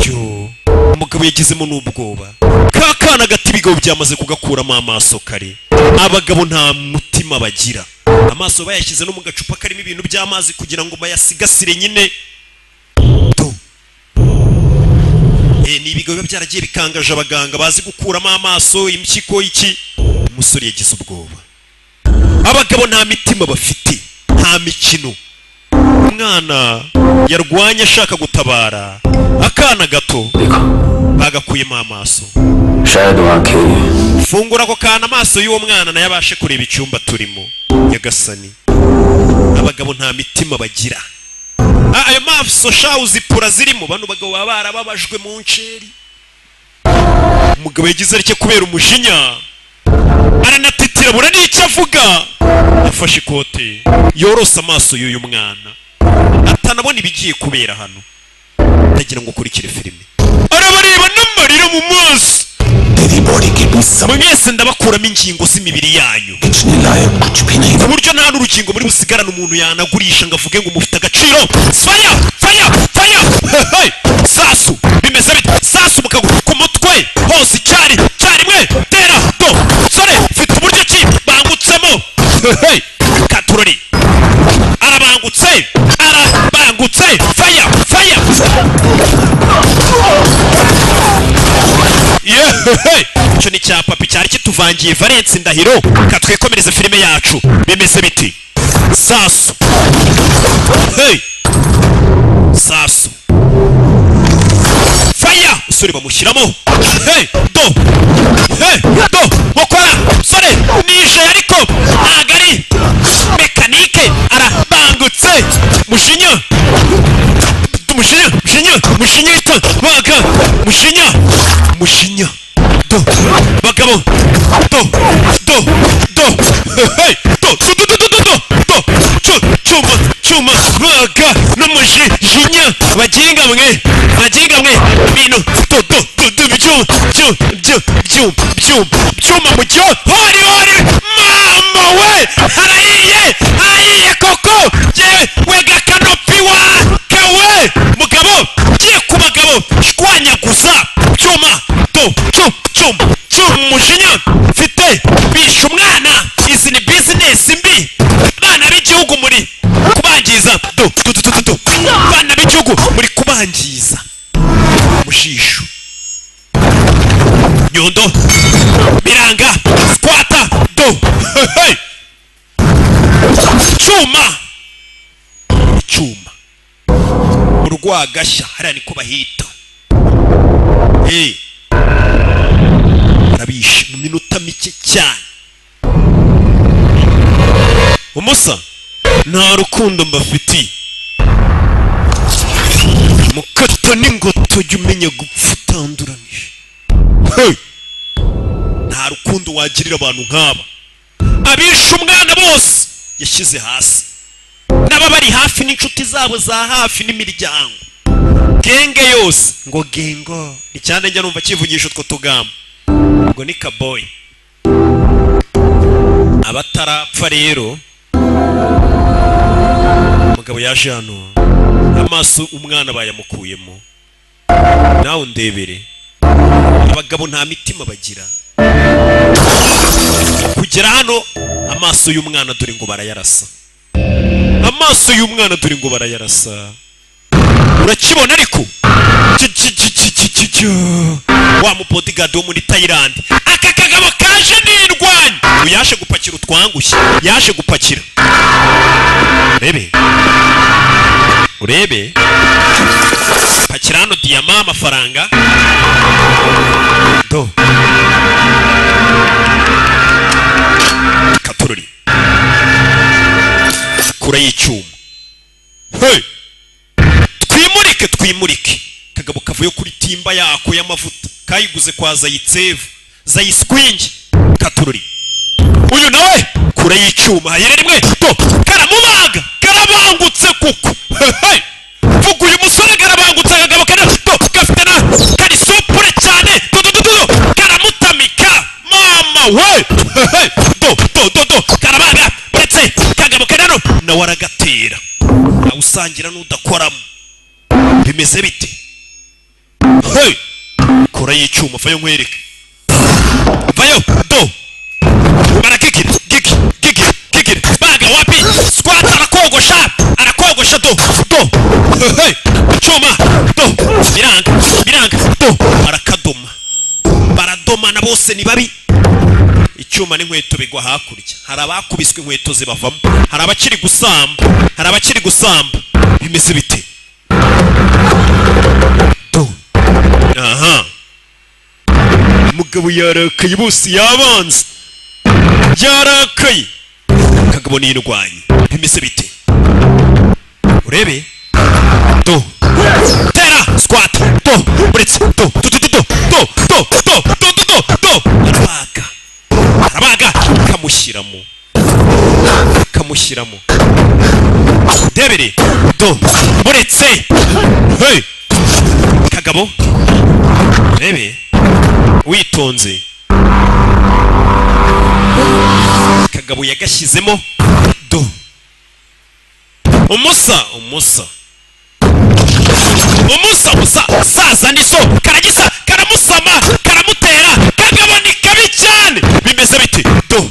Yo, Umugabo yagizemo n'ubwoba. Ka kana gata, ibigabo byamaze kugakuramo amaso kare. Abagabo nta mutima bagira. Amaso bayashyize no mu gacupa karimo ibintu by'amazi kugira ngo bayasigasire nyine. Do. Ni ibigo biba byaragiye bikangaje abaganga bazi gukuramo amaso, impyiko, iki. Umusore yagize ubwoba. Abagabo nta mitima bafite, nta mikino. Umwana yarwanye ashaka gutabara akana gato, bagakuyemo amaso. शायद वो आंखें Fungura ako kana, amaso y'uwo mwana nayo abashe kureba icyumba turimo. Nyagasani, abagabo nta mitima bagira. Ah, ayo maso sha, uzipura zirimo. Bano bagabo baba barababajwe mu nceri. Umugabo yagize atya kubera umujinya, aranatitira, bura n'icyo avuga. Yafashe ikote yorose amaso y'uyu mwana atanabona ibigiye kubera hano. Ndagira ngo ukurikire filime. Arabareba n'amarira mu maso. Mwese ndabakuramo ingingo z'imibiri yanyu, ku buryo nta n'urugingo muri busigarane umuntu yanagurisha ngo avuge ngo mufite agaciro. Faya, faya, faya! Hey! Sasu, bimeze bite? Sasu mu kaguru, ku mutwe hose, icyari cyarimwe. Tera do sore, mfite uburyo ki bangutsemo. Hey! Katurori arabangutse, arabangutse. Faya, faya! Yehehe! Icyo ni cya papi cyari kituvangiye. Valence Ndahiro, katwikomereze filime yacu. Bimeze biti? Sasu, hey! Sasu, faya! Usore bamushyiramo. Hey! Do, hey! Do mukora sore nije, ariko ntago ari mekanike. Arabangutse. Mushinya, mushinya, mushinya, mushinya ita baga, mushinya, mushinya. Do bagabo, do, do, do. Hey! Do, do, do, do, do, do, do. Cu cyuma, cyuma, baga n'umujinya. Baginga mwe, baginga mwe, ibintu. Do, do, do, do, byuma, byuma, byuma, byuma, byuma, byuma mu cyo. Hori, hori, mama we! Harahiye, harahiye koko! Yewe wega, kanopi wa kawe mugabo, giye ku bagabo, shwanyaguza byuma. Do cyu, cyuma, cyuma, umujinya mfite. Bishe umwana. Izi ni bizinesi mbi. Bana b'igihugu, muri kubangiza. Do, do, do, do, do. Bana b'igihugu, muri kubangiza. Mu jisho, nyundo, biranga, squata. Do, hey! Cyuma, icyuma mu rwagashya hariya niko bahita. Hey! Barabishe mu minota mike cyane. Umusa nta rukundo mbafitiye, mukata n'ingoto. Jya umenya gupfa utanduranije. Hey! Nta rukundo wagirira abantu nk'aba abishe umwana bose yashyize hasi, n'aba bari hafi n'inshuti zabo za hafi n'imiryango, genge yose. Ngo gengo icyane, njya numva kivugisha utwo tugambo ngo ni kaboyi. Abatarapfa rero, umugabo yaje hano, amaso umwana bayamukuyemo. Nawe undebere, abagabo nta mitima bagira. Kugera hano, amaso y'umwana dore ngo barayarasa. Amaso y'umwana dore ngo barayarasa. Urakibona ariko? Ki- ki- ki- ki- ki- ki- ki. Wa mu bodyguard wo muri Thailand, aka kagabo kaje nirwanya. Uyu yaje gupakira utwangushye, yaje gupakira. Urebe, urebe, pakira hano diyama, amafaranga. Do katururi kure y'icyuma. Hey! Twimurike, twimurike. Kagabo kavuye kuri timba yako y'amavuta kayiguze kwa Zayitsevu Zayiskwingi. Katururi, uyu nawe kure y'icyuma, hayere rimwe. To karamubaga, karabangutse kuko. Hey! Vuga, uyu musore karabangutse. Akagabo kara to gafite na kari supure cyane. Do, do, do, do, karamutamika, mama we! Hey! Do, do, do, do, karabaga. Uretse kagabo karano nawe aragatera, awusangira n'udakoramo. Bimeze bite? Hey! Kora y'icyuma, vayo nkwereke, vayo. Do barakikira, giki giki giki, baga wapi? Squat, arakogosha, arakogosha. Do do, hey, cyuma do, biranga, biranga. Do barakadoma, baradomana bose ni babi. Icyuma n'inkweto bigwa hakurya. Hari abakubiswe inkweto zibavamo, hari abakiri gusamba, hari abakiri gusamba. Bimeze bite? Do aha, umugabo yarakaye, bose yabanze, yarakaye. Kagabo niyirwanye. Bimeze bite? Urebe, do tera squat, do uretse do do do do do do do do do do do, arabaga, arabaga, kamushyiramo, kamushyiramo. Debere do buretse. Hey, kagabo, urebe witonze. Kagabo yagashyizemo. Do umusa, umusa, umusa, umusa, saza niso karagisa, karamusama, karamutera. Kagabo ni kabi cyane. Bimeze bite? Do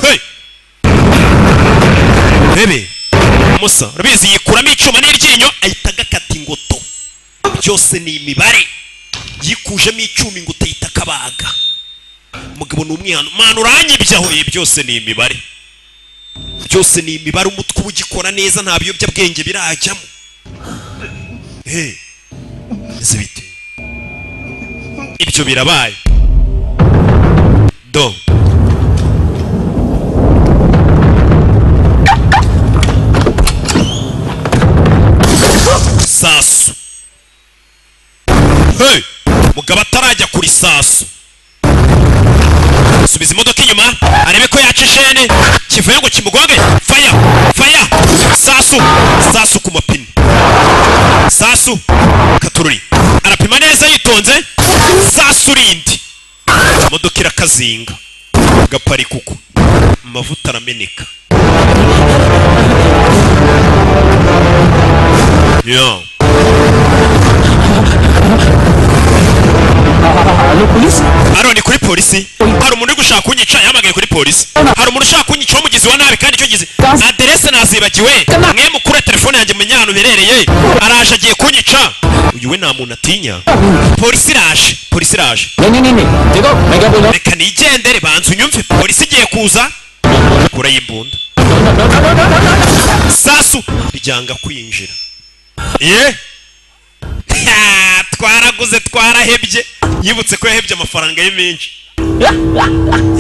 hey. Bebe umusa, urabizi, yikuramo icyuma n'iryinyo, ahita agakata ingoto. Byose ni imibare. Yikujemo icyuma, ingoto, ahita akabaga. Umugabo ni umwana mwana, uranyibyaho. Ibi byose ni imibare, byose ni imibare. Umutwe uba ugikora neza, nta biyobyabwenge birajyamo. Hey, ese bite? Ibyo birabaye. Do sasu. Hey, mugabo atarajya kuri sasu, subiza imodoka inyuma arebe ko yaca ishene kivuye ngo kimugonge. Faya, faya, sasu, sasu ku mapine, sasu katururi. Arapima neza yitonze. Sasu rindi, imodoka irakazinga, gaparika uko, amavuta arameneka. Yo. Hello police. Hano ni kuri polisi. Hari umuntu uri gushaka kunyica, yahamagaye kuri polisi. Hari umuntu ushaka kunyica w'umugizi wa nabi, kandi icyo gize aderese nazibagiwe. Mwe mukure telefone yanjye, mumenye ahantu biherereye. Araje, agiye kunyica. Uyu we nta muntu atinya. Polisi iraje, polisi iraje. नहीं नहीं नहीं नहीं, देखो मैं क्या बोल रहा हूँ। Reka nigendere, banza unyumve. Polisi igiye kuza. Kura y'imbunda, sasu ryanga kwinjira. Ye, ha, twaraguze, twarahebye. Yibutse ko yahebye amafaranga ye menshi.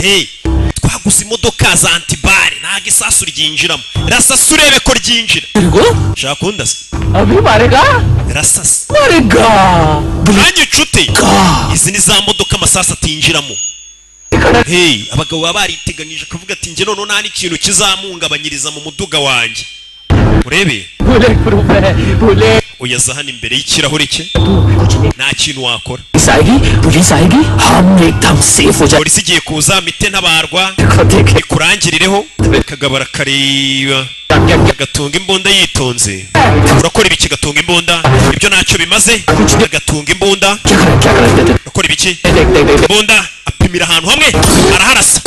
Hey, twaguze imodoka za anti-balles, ntabwo isasu ryinjiramo. Rasasa urebe ko ryinjira. Shaka kundasa. अभी मारेगा। Rasasa. मारेगा। Nanjye ute. Izi ni za modoka amasasu atinjiramo. Hey, abagabo baba bariteganyije, akavuga ati: "Njye noneho nta n'ikintu kizamuhungabanyiriza mu muduga wanjye." Urebe. Bullet proof है, bullet. Uyaza hano imbere y'ikirahure cye, nta kintu wakora. Police आएगी, police आएगी, हम एकदम safe हो जाए। Polisi igiye kuza, mite ntabarwa, ikurangirireho. Kagabo arakareba, agatunga imbunda yitonze. Urakora ibiki? Gatunga imbunda, ibyo ntacyo bimaze. Agatunga imbunda. Urakora ibiki? Imbunda apimira ahantu hamwe, araharasa.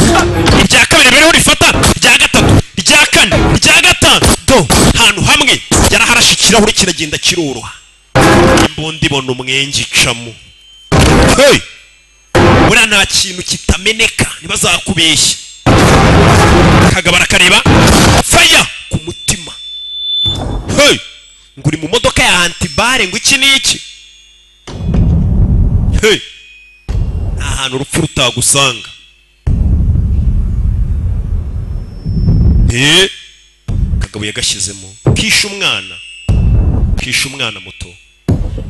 Irya kabiri biriho rifata, irya gatatu, irya kane, irya gatanu. Do ahantu hamwe yaraharashe, ikirahure kiragenda kiroroha, imbunda ibona umwenge icamo. Hey! Buriya nta kintu kitameneka, ntibazakubeshye. Kagabo arakareba, faya ku mutima. Hey! Ngo uri mu modoka ya anti-balles, ngo iki n'iki. Hey! Nta hantu urupfu rutagusanga. Kagabo yagashyizemo, kishe umwana, kishe umwana muto.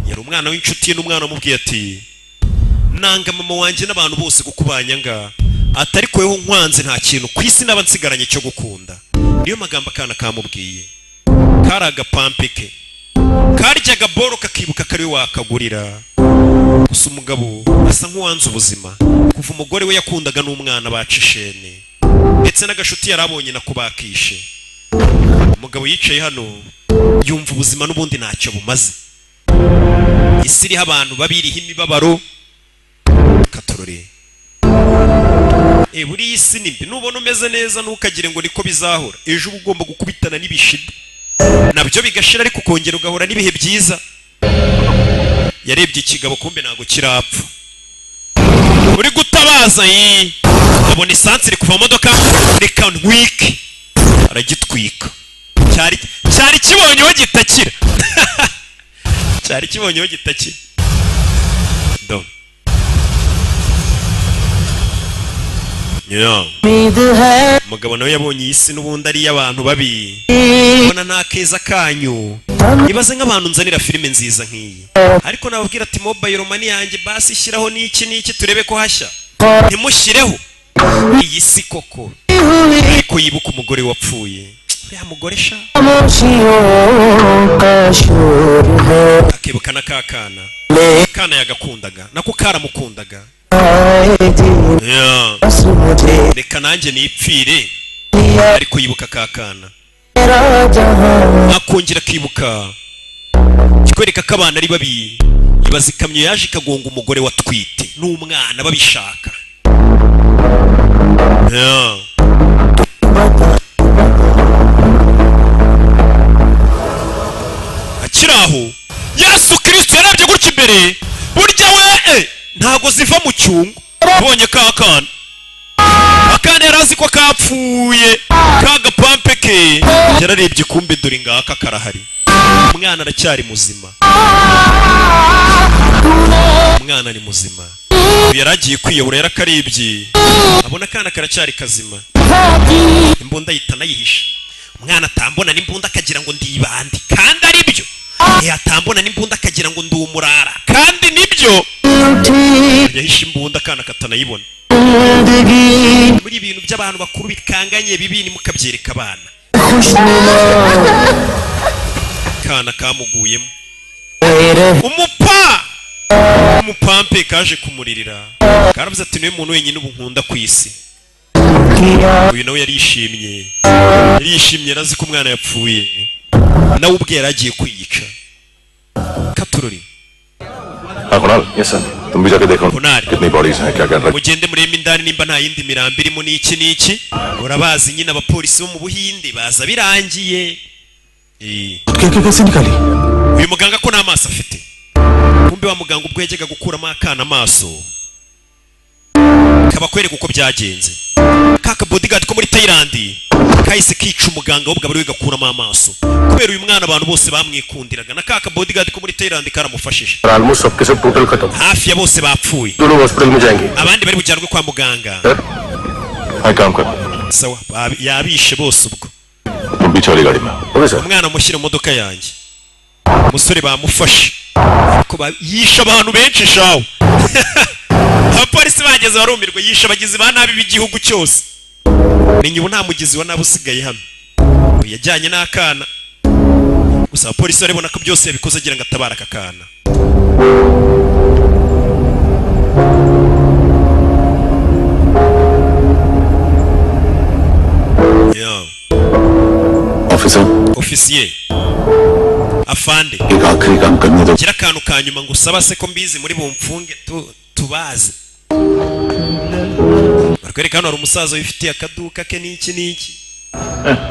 Yari umwana w'inshuti ye, n'umwana wamubwiye ati: "Nanga mama wanjye n'abantu bose kuko banyanga." Atari weho nkwanze, nta kintu ku isi naba nsigaranye cyo gukunda. Niyo magambo akana kamubwiye. Kari agapampe ke karyaga boro, kakibuka kari we wakagurira. Gusa umugabo asa nk'uwanze ubuzima kuva umugore we yakundaga n'umwana baca ishene, ndetse n'agashuti yari abonye nako bakishe. Umugabo yicaye hano yumva ubuzima n'ubundi ntacyo bumaze. Isi iriho abantu babiriho imibabaro. Katurore buriya isi ni mbi. Nubona umeze neza, ntukagire ngo niko bizahora. Ejo uba ugomba gukubitana n'ibishida, nabyo bigashira, ariko ukongera ugahura n'ibihe byiza. Yarebye ikigabo, kumbe ntabwo kirapfa. Uri gutabaza yi, abona esansi iri kuva mu modoka. Reka ntwike. Aragitwika. Cyari kibonye uwo gitakira, cyari kibonye uwo gitakira. Do yeah. Umugabo nawe yabonye iyi si n'ubundi ari iy'abantu babi. Ubona nta keza kanyu. Ibaze nk'abantu nzanira filime nziza nk'iyi, ariko nababwira ati: "Mobile money yanjye basi shyiraho n'iki n'iki, turebe ko hashya." Ntimushyireho. Iyi si koko. Ariko yibuka umugore wapfuye, uriya mugore sha, akibuka na ka kana. Kana yagakundaga, nako karamukundaga. Yeah. Reka nanjye nipfire. Ariko yibuka ka kana, akongera akibuka. Kikwereka ko abana ari babi. Ibaza ikamyo yaje ikagonga umugore watwite n'umwana babishaka. Yeah. Akiri aho, Yesu Kirisito yarabye gutya imbere. Burya we ntago ziva mu cyungo. Ubonye ka kana, akana yari azi ko kapfuye, ka gapampe ke. Yararebye, kumbe dore ngaka karahari. Umwana aracyari muzima, umwana ni muzima. Uyu yari agiye kwiyahura, yarakarebye abona akana karacyari kazima. Imbunda ahita anayihisha. Umwana atambona n'imbunda akagira ngo ndibande, kandi ari byo. Atambona n'imbunda akagira ngo ndi umurara, kandi nibyo. Yahishe imbunda akana katanayibona. Muri ibintu by'abantu bakuru bikanganye bibi, nimukabyereka abana. Kana kamuguyemo. Umupampe kaje kumuririra, karavuze ati: "Niwe muntu wenyine ubu nkunda ku isi." Uyu nawe yarishimye, yarishimye. Yarazi ko umwana yapfuye, nawe ubwe yari agiye kwiyica. Katurori. हाँ Kunal. Yes sir. तुम भी जाके देखो Kunal. कितनी bodies हैं, क्या कर रहे। Mugende murebe indani nimba nta yindi mirambo irimo n'iki n'iki. Urabazi nyine abapolisi bo mu Buhinde baza birangiye. कैसे निकाली? Uyu muganga ko nta maso afite? Kumbe wa muganga ubwo yajyaga gukuramo akana amaso, kabakwereka uko byagenze. Kaka bodyguard ko muri Thailand kahise kica umuganga, ahubwo aba ari we gakuramo amaso. Kubera uyu mwana abantu bose bamwikundiraga, na kaka bodyguard ko muri Thailand karamufashije. Almost सबके सब total खत्म। Hafi ya bose bapfuye. दो लोग hospital में जाएंगे। Abandi bari bujyanwe kwa muganga. हाँ, काम कर। Sawa, yabishe bose ubwo. तुम पीछे वाली गाड़ी में। Okay sir. Umwana mushyira mu modoka yanjye. Umusore bamufashe, ariko yishe abantu benshi shawe. Abapolisi bageze barumirwa. Yishe abagizi ba nabi b'igihugu cyose. Menya ubu nta mugizi wa nabi usigaye hano. Uyu yajyanye n'akana gusa. Abapolisi barabona ko byose yabikoze agira ngo atabare aka kana. Yeah. Officer. Ofisiye, afande. एक आखिरी काम करने दो। Gira akantu ka nyuma ngo usaba se, ko mbizi muri bumfunge tubazi. Barakwereka hano hari umusaza wifitiye akaduka ke n'iki n'iki.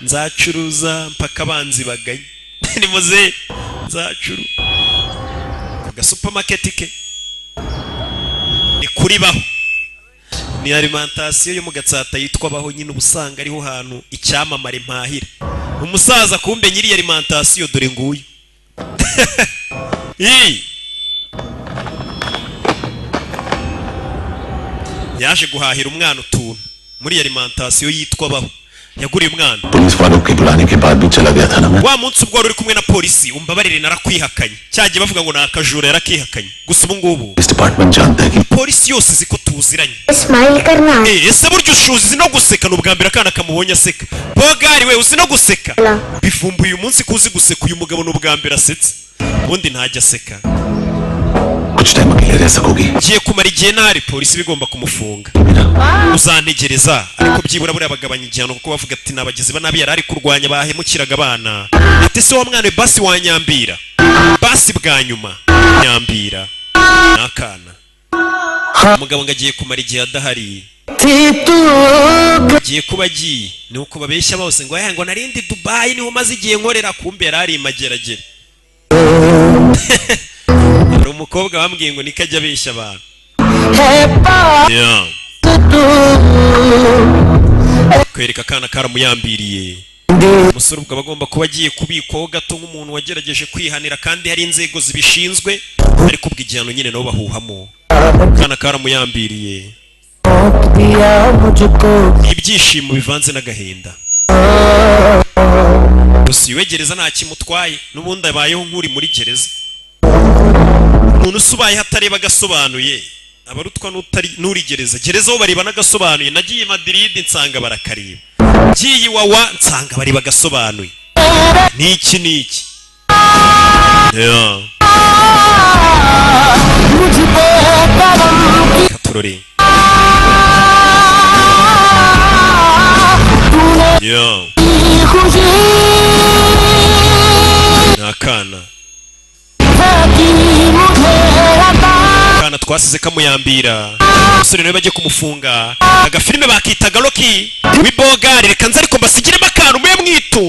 Nzacuruza mpaka abanzi baganye. Ni muze nzacuru ku gasupamaketi ke. Ni kuri Baho, ni alimentation yo mu Gatsata yitwa Baho nyine. Uba usanga ariho hantu icyamamare mpahira. Umusaza kumbe nyiri alimentation dore nguyu. Ii! Yaje guhahira umwana utuntu muri alimentation yitwa Baho. Yaguriye umwana. Police वालों के बुलाने के बाद भी चला गया था ना मैं। Wa munsi ubwo wari uri kumwe na polisi, umbabarire, narakwihakanye. Cyagiye bavuga ngo ni akajura, yarakihakanye. Gusa ubu ngubu इस department जानता है कि polisi yose izi ko tuziranye. Smile करना। Ese burya ushuzi no guseka? Ni ubwa mbere akana kamubonye aseka. Bogari we, uzi no guseka? Bivumbuye uyu munsi ko uzi guseka. Uyu mugabo ni ubwa mbere asetse, ubundi ntajya aseka. कुछ time अकेले रह सकोगी? Ngiye kumara igihe ntari, polisi bigomba kumufunga. Uzantegereza, ariko byibura buriya bagabanya igihano, kuko bavuga ati ni abagizi ba nabi yari ari kurwanya, bahemukiraga abana. Ati: "Se wa mwana we, basi wanyambira, basi bwa nyuma nyambira." N'akana Umugabo ngo agiye kumara igihe adahari, थी तू। Agiye kuba agiye, ni uko babeshya bose ngo "Eh, ngo narindi Dubayi niho maze igihe nkorera." Kumbe yari ari i Mageragere. Hari umukobwa bambwiye ngo niko ajya abeshya abantu. है पास Yeah. तू। Kwereka akana karamuyambiriye. Umusore ubwo aba agomba kuba agiye kubikwaho gato nk'umuntu wagerageje kwihanira, kandi hari inzego zibishinzwe, ariko ubwo igihano nyine nabo bahuhamo. Akana karamuyambiriye. दिया मुझको। Ibyishimo bivanze n'agahinda. Gusa iwe gereza nta kimutwaye, n'ubundi abayeho nk'uri muri gereza. Umuntu usa ubayeho atareba agasobanuye abarutwa n'uri gereza. Gereza ho bareba n'agasobanuye. Nagiye Madrid nsanga barakareba, ngiye Iwawa nsanga bareba agasobanuye. Niki niki? Yeah. मुझ पे करम Katurore. तूने। Yeah. खुशी Ni akana. है कि मुझे अता। Akana twasize kamuyambira. Umusore nawe bajye kumufunga. Agafilime bakitaga Rocky w'ibogari. Reka nze ariko mbasigiremo akantu mube mwitu.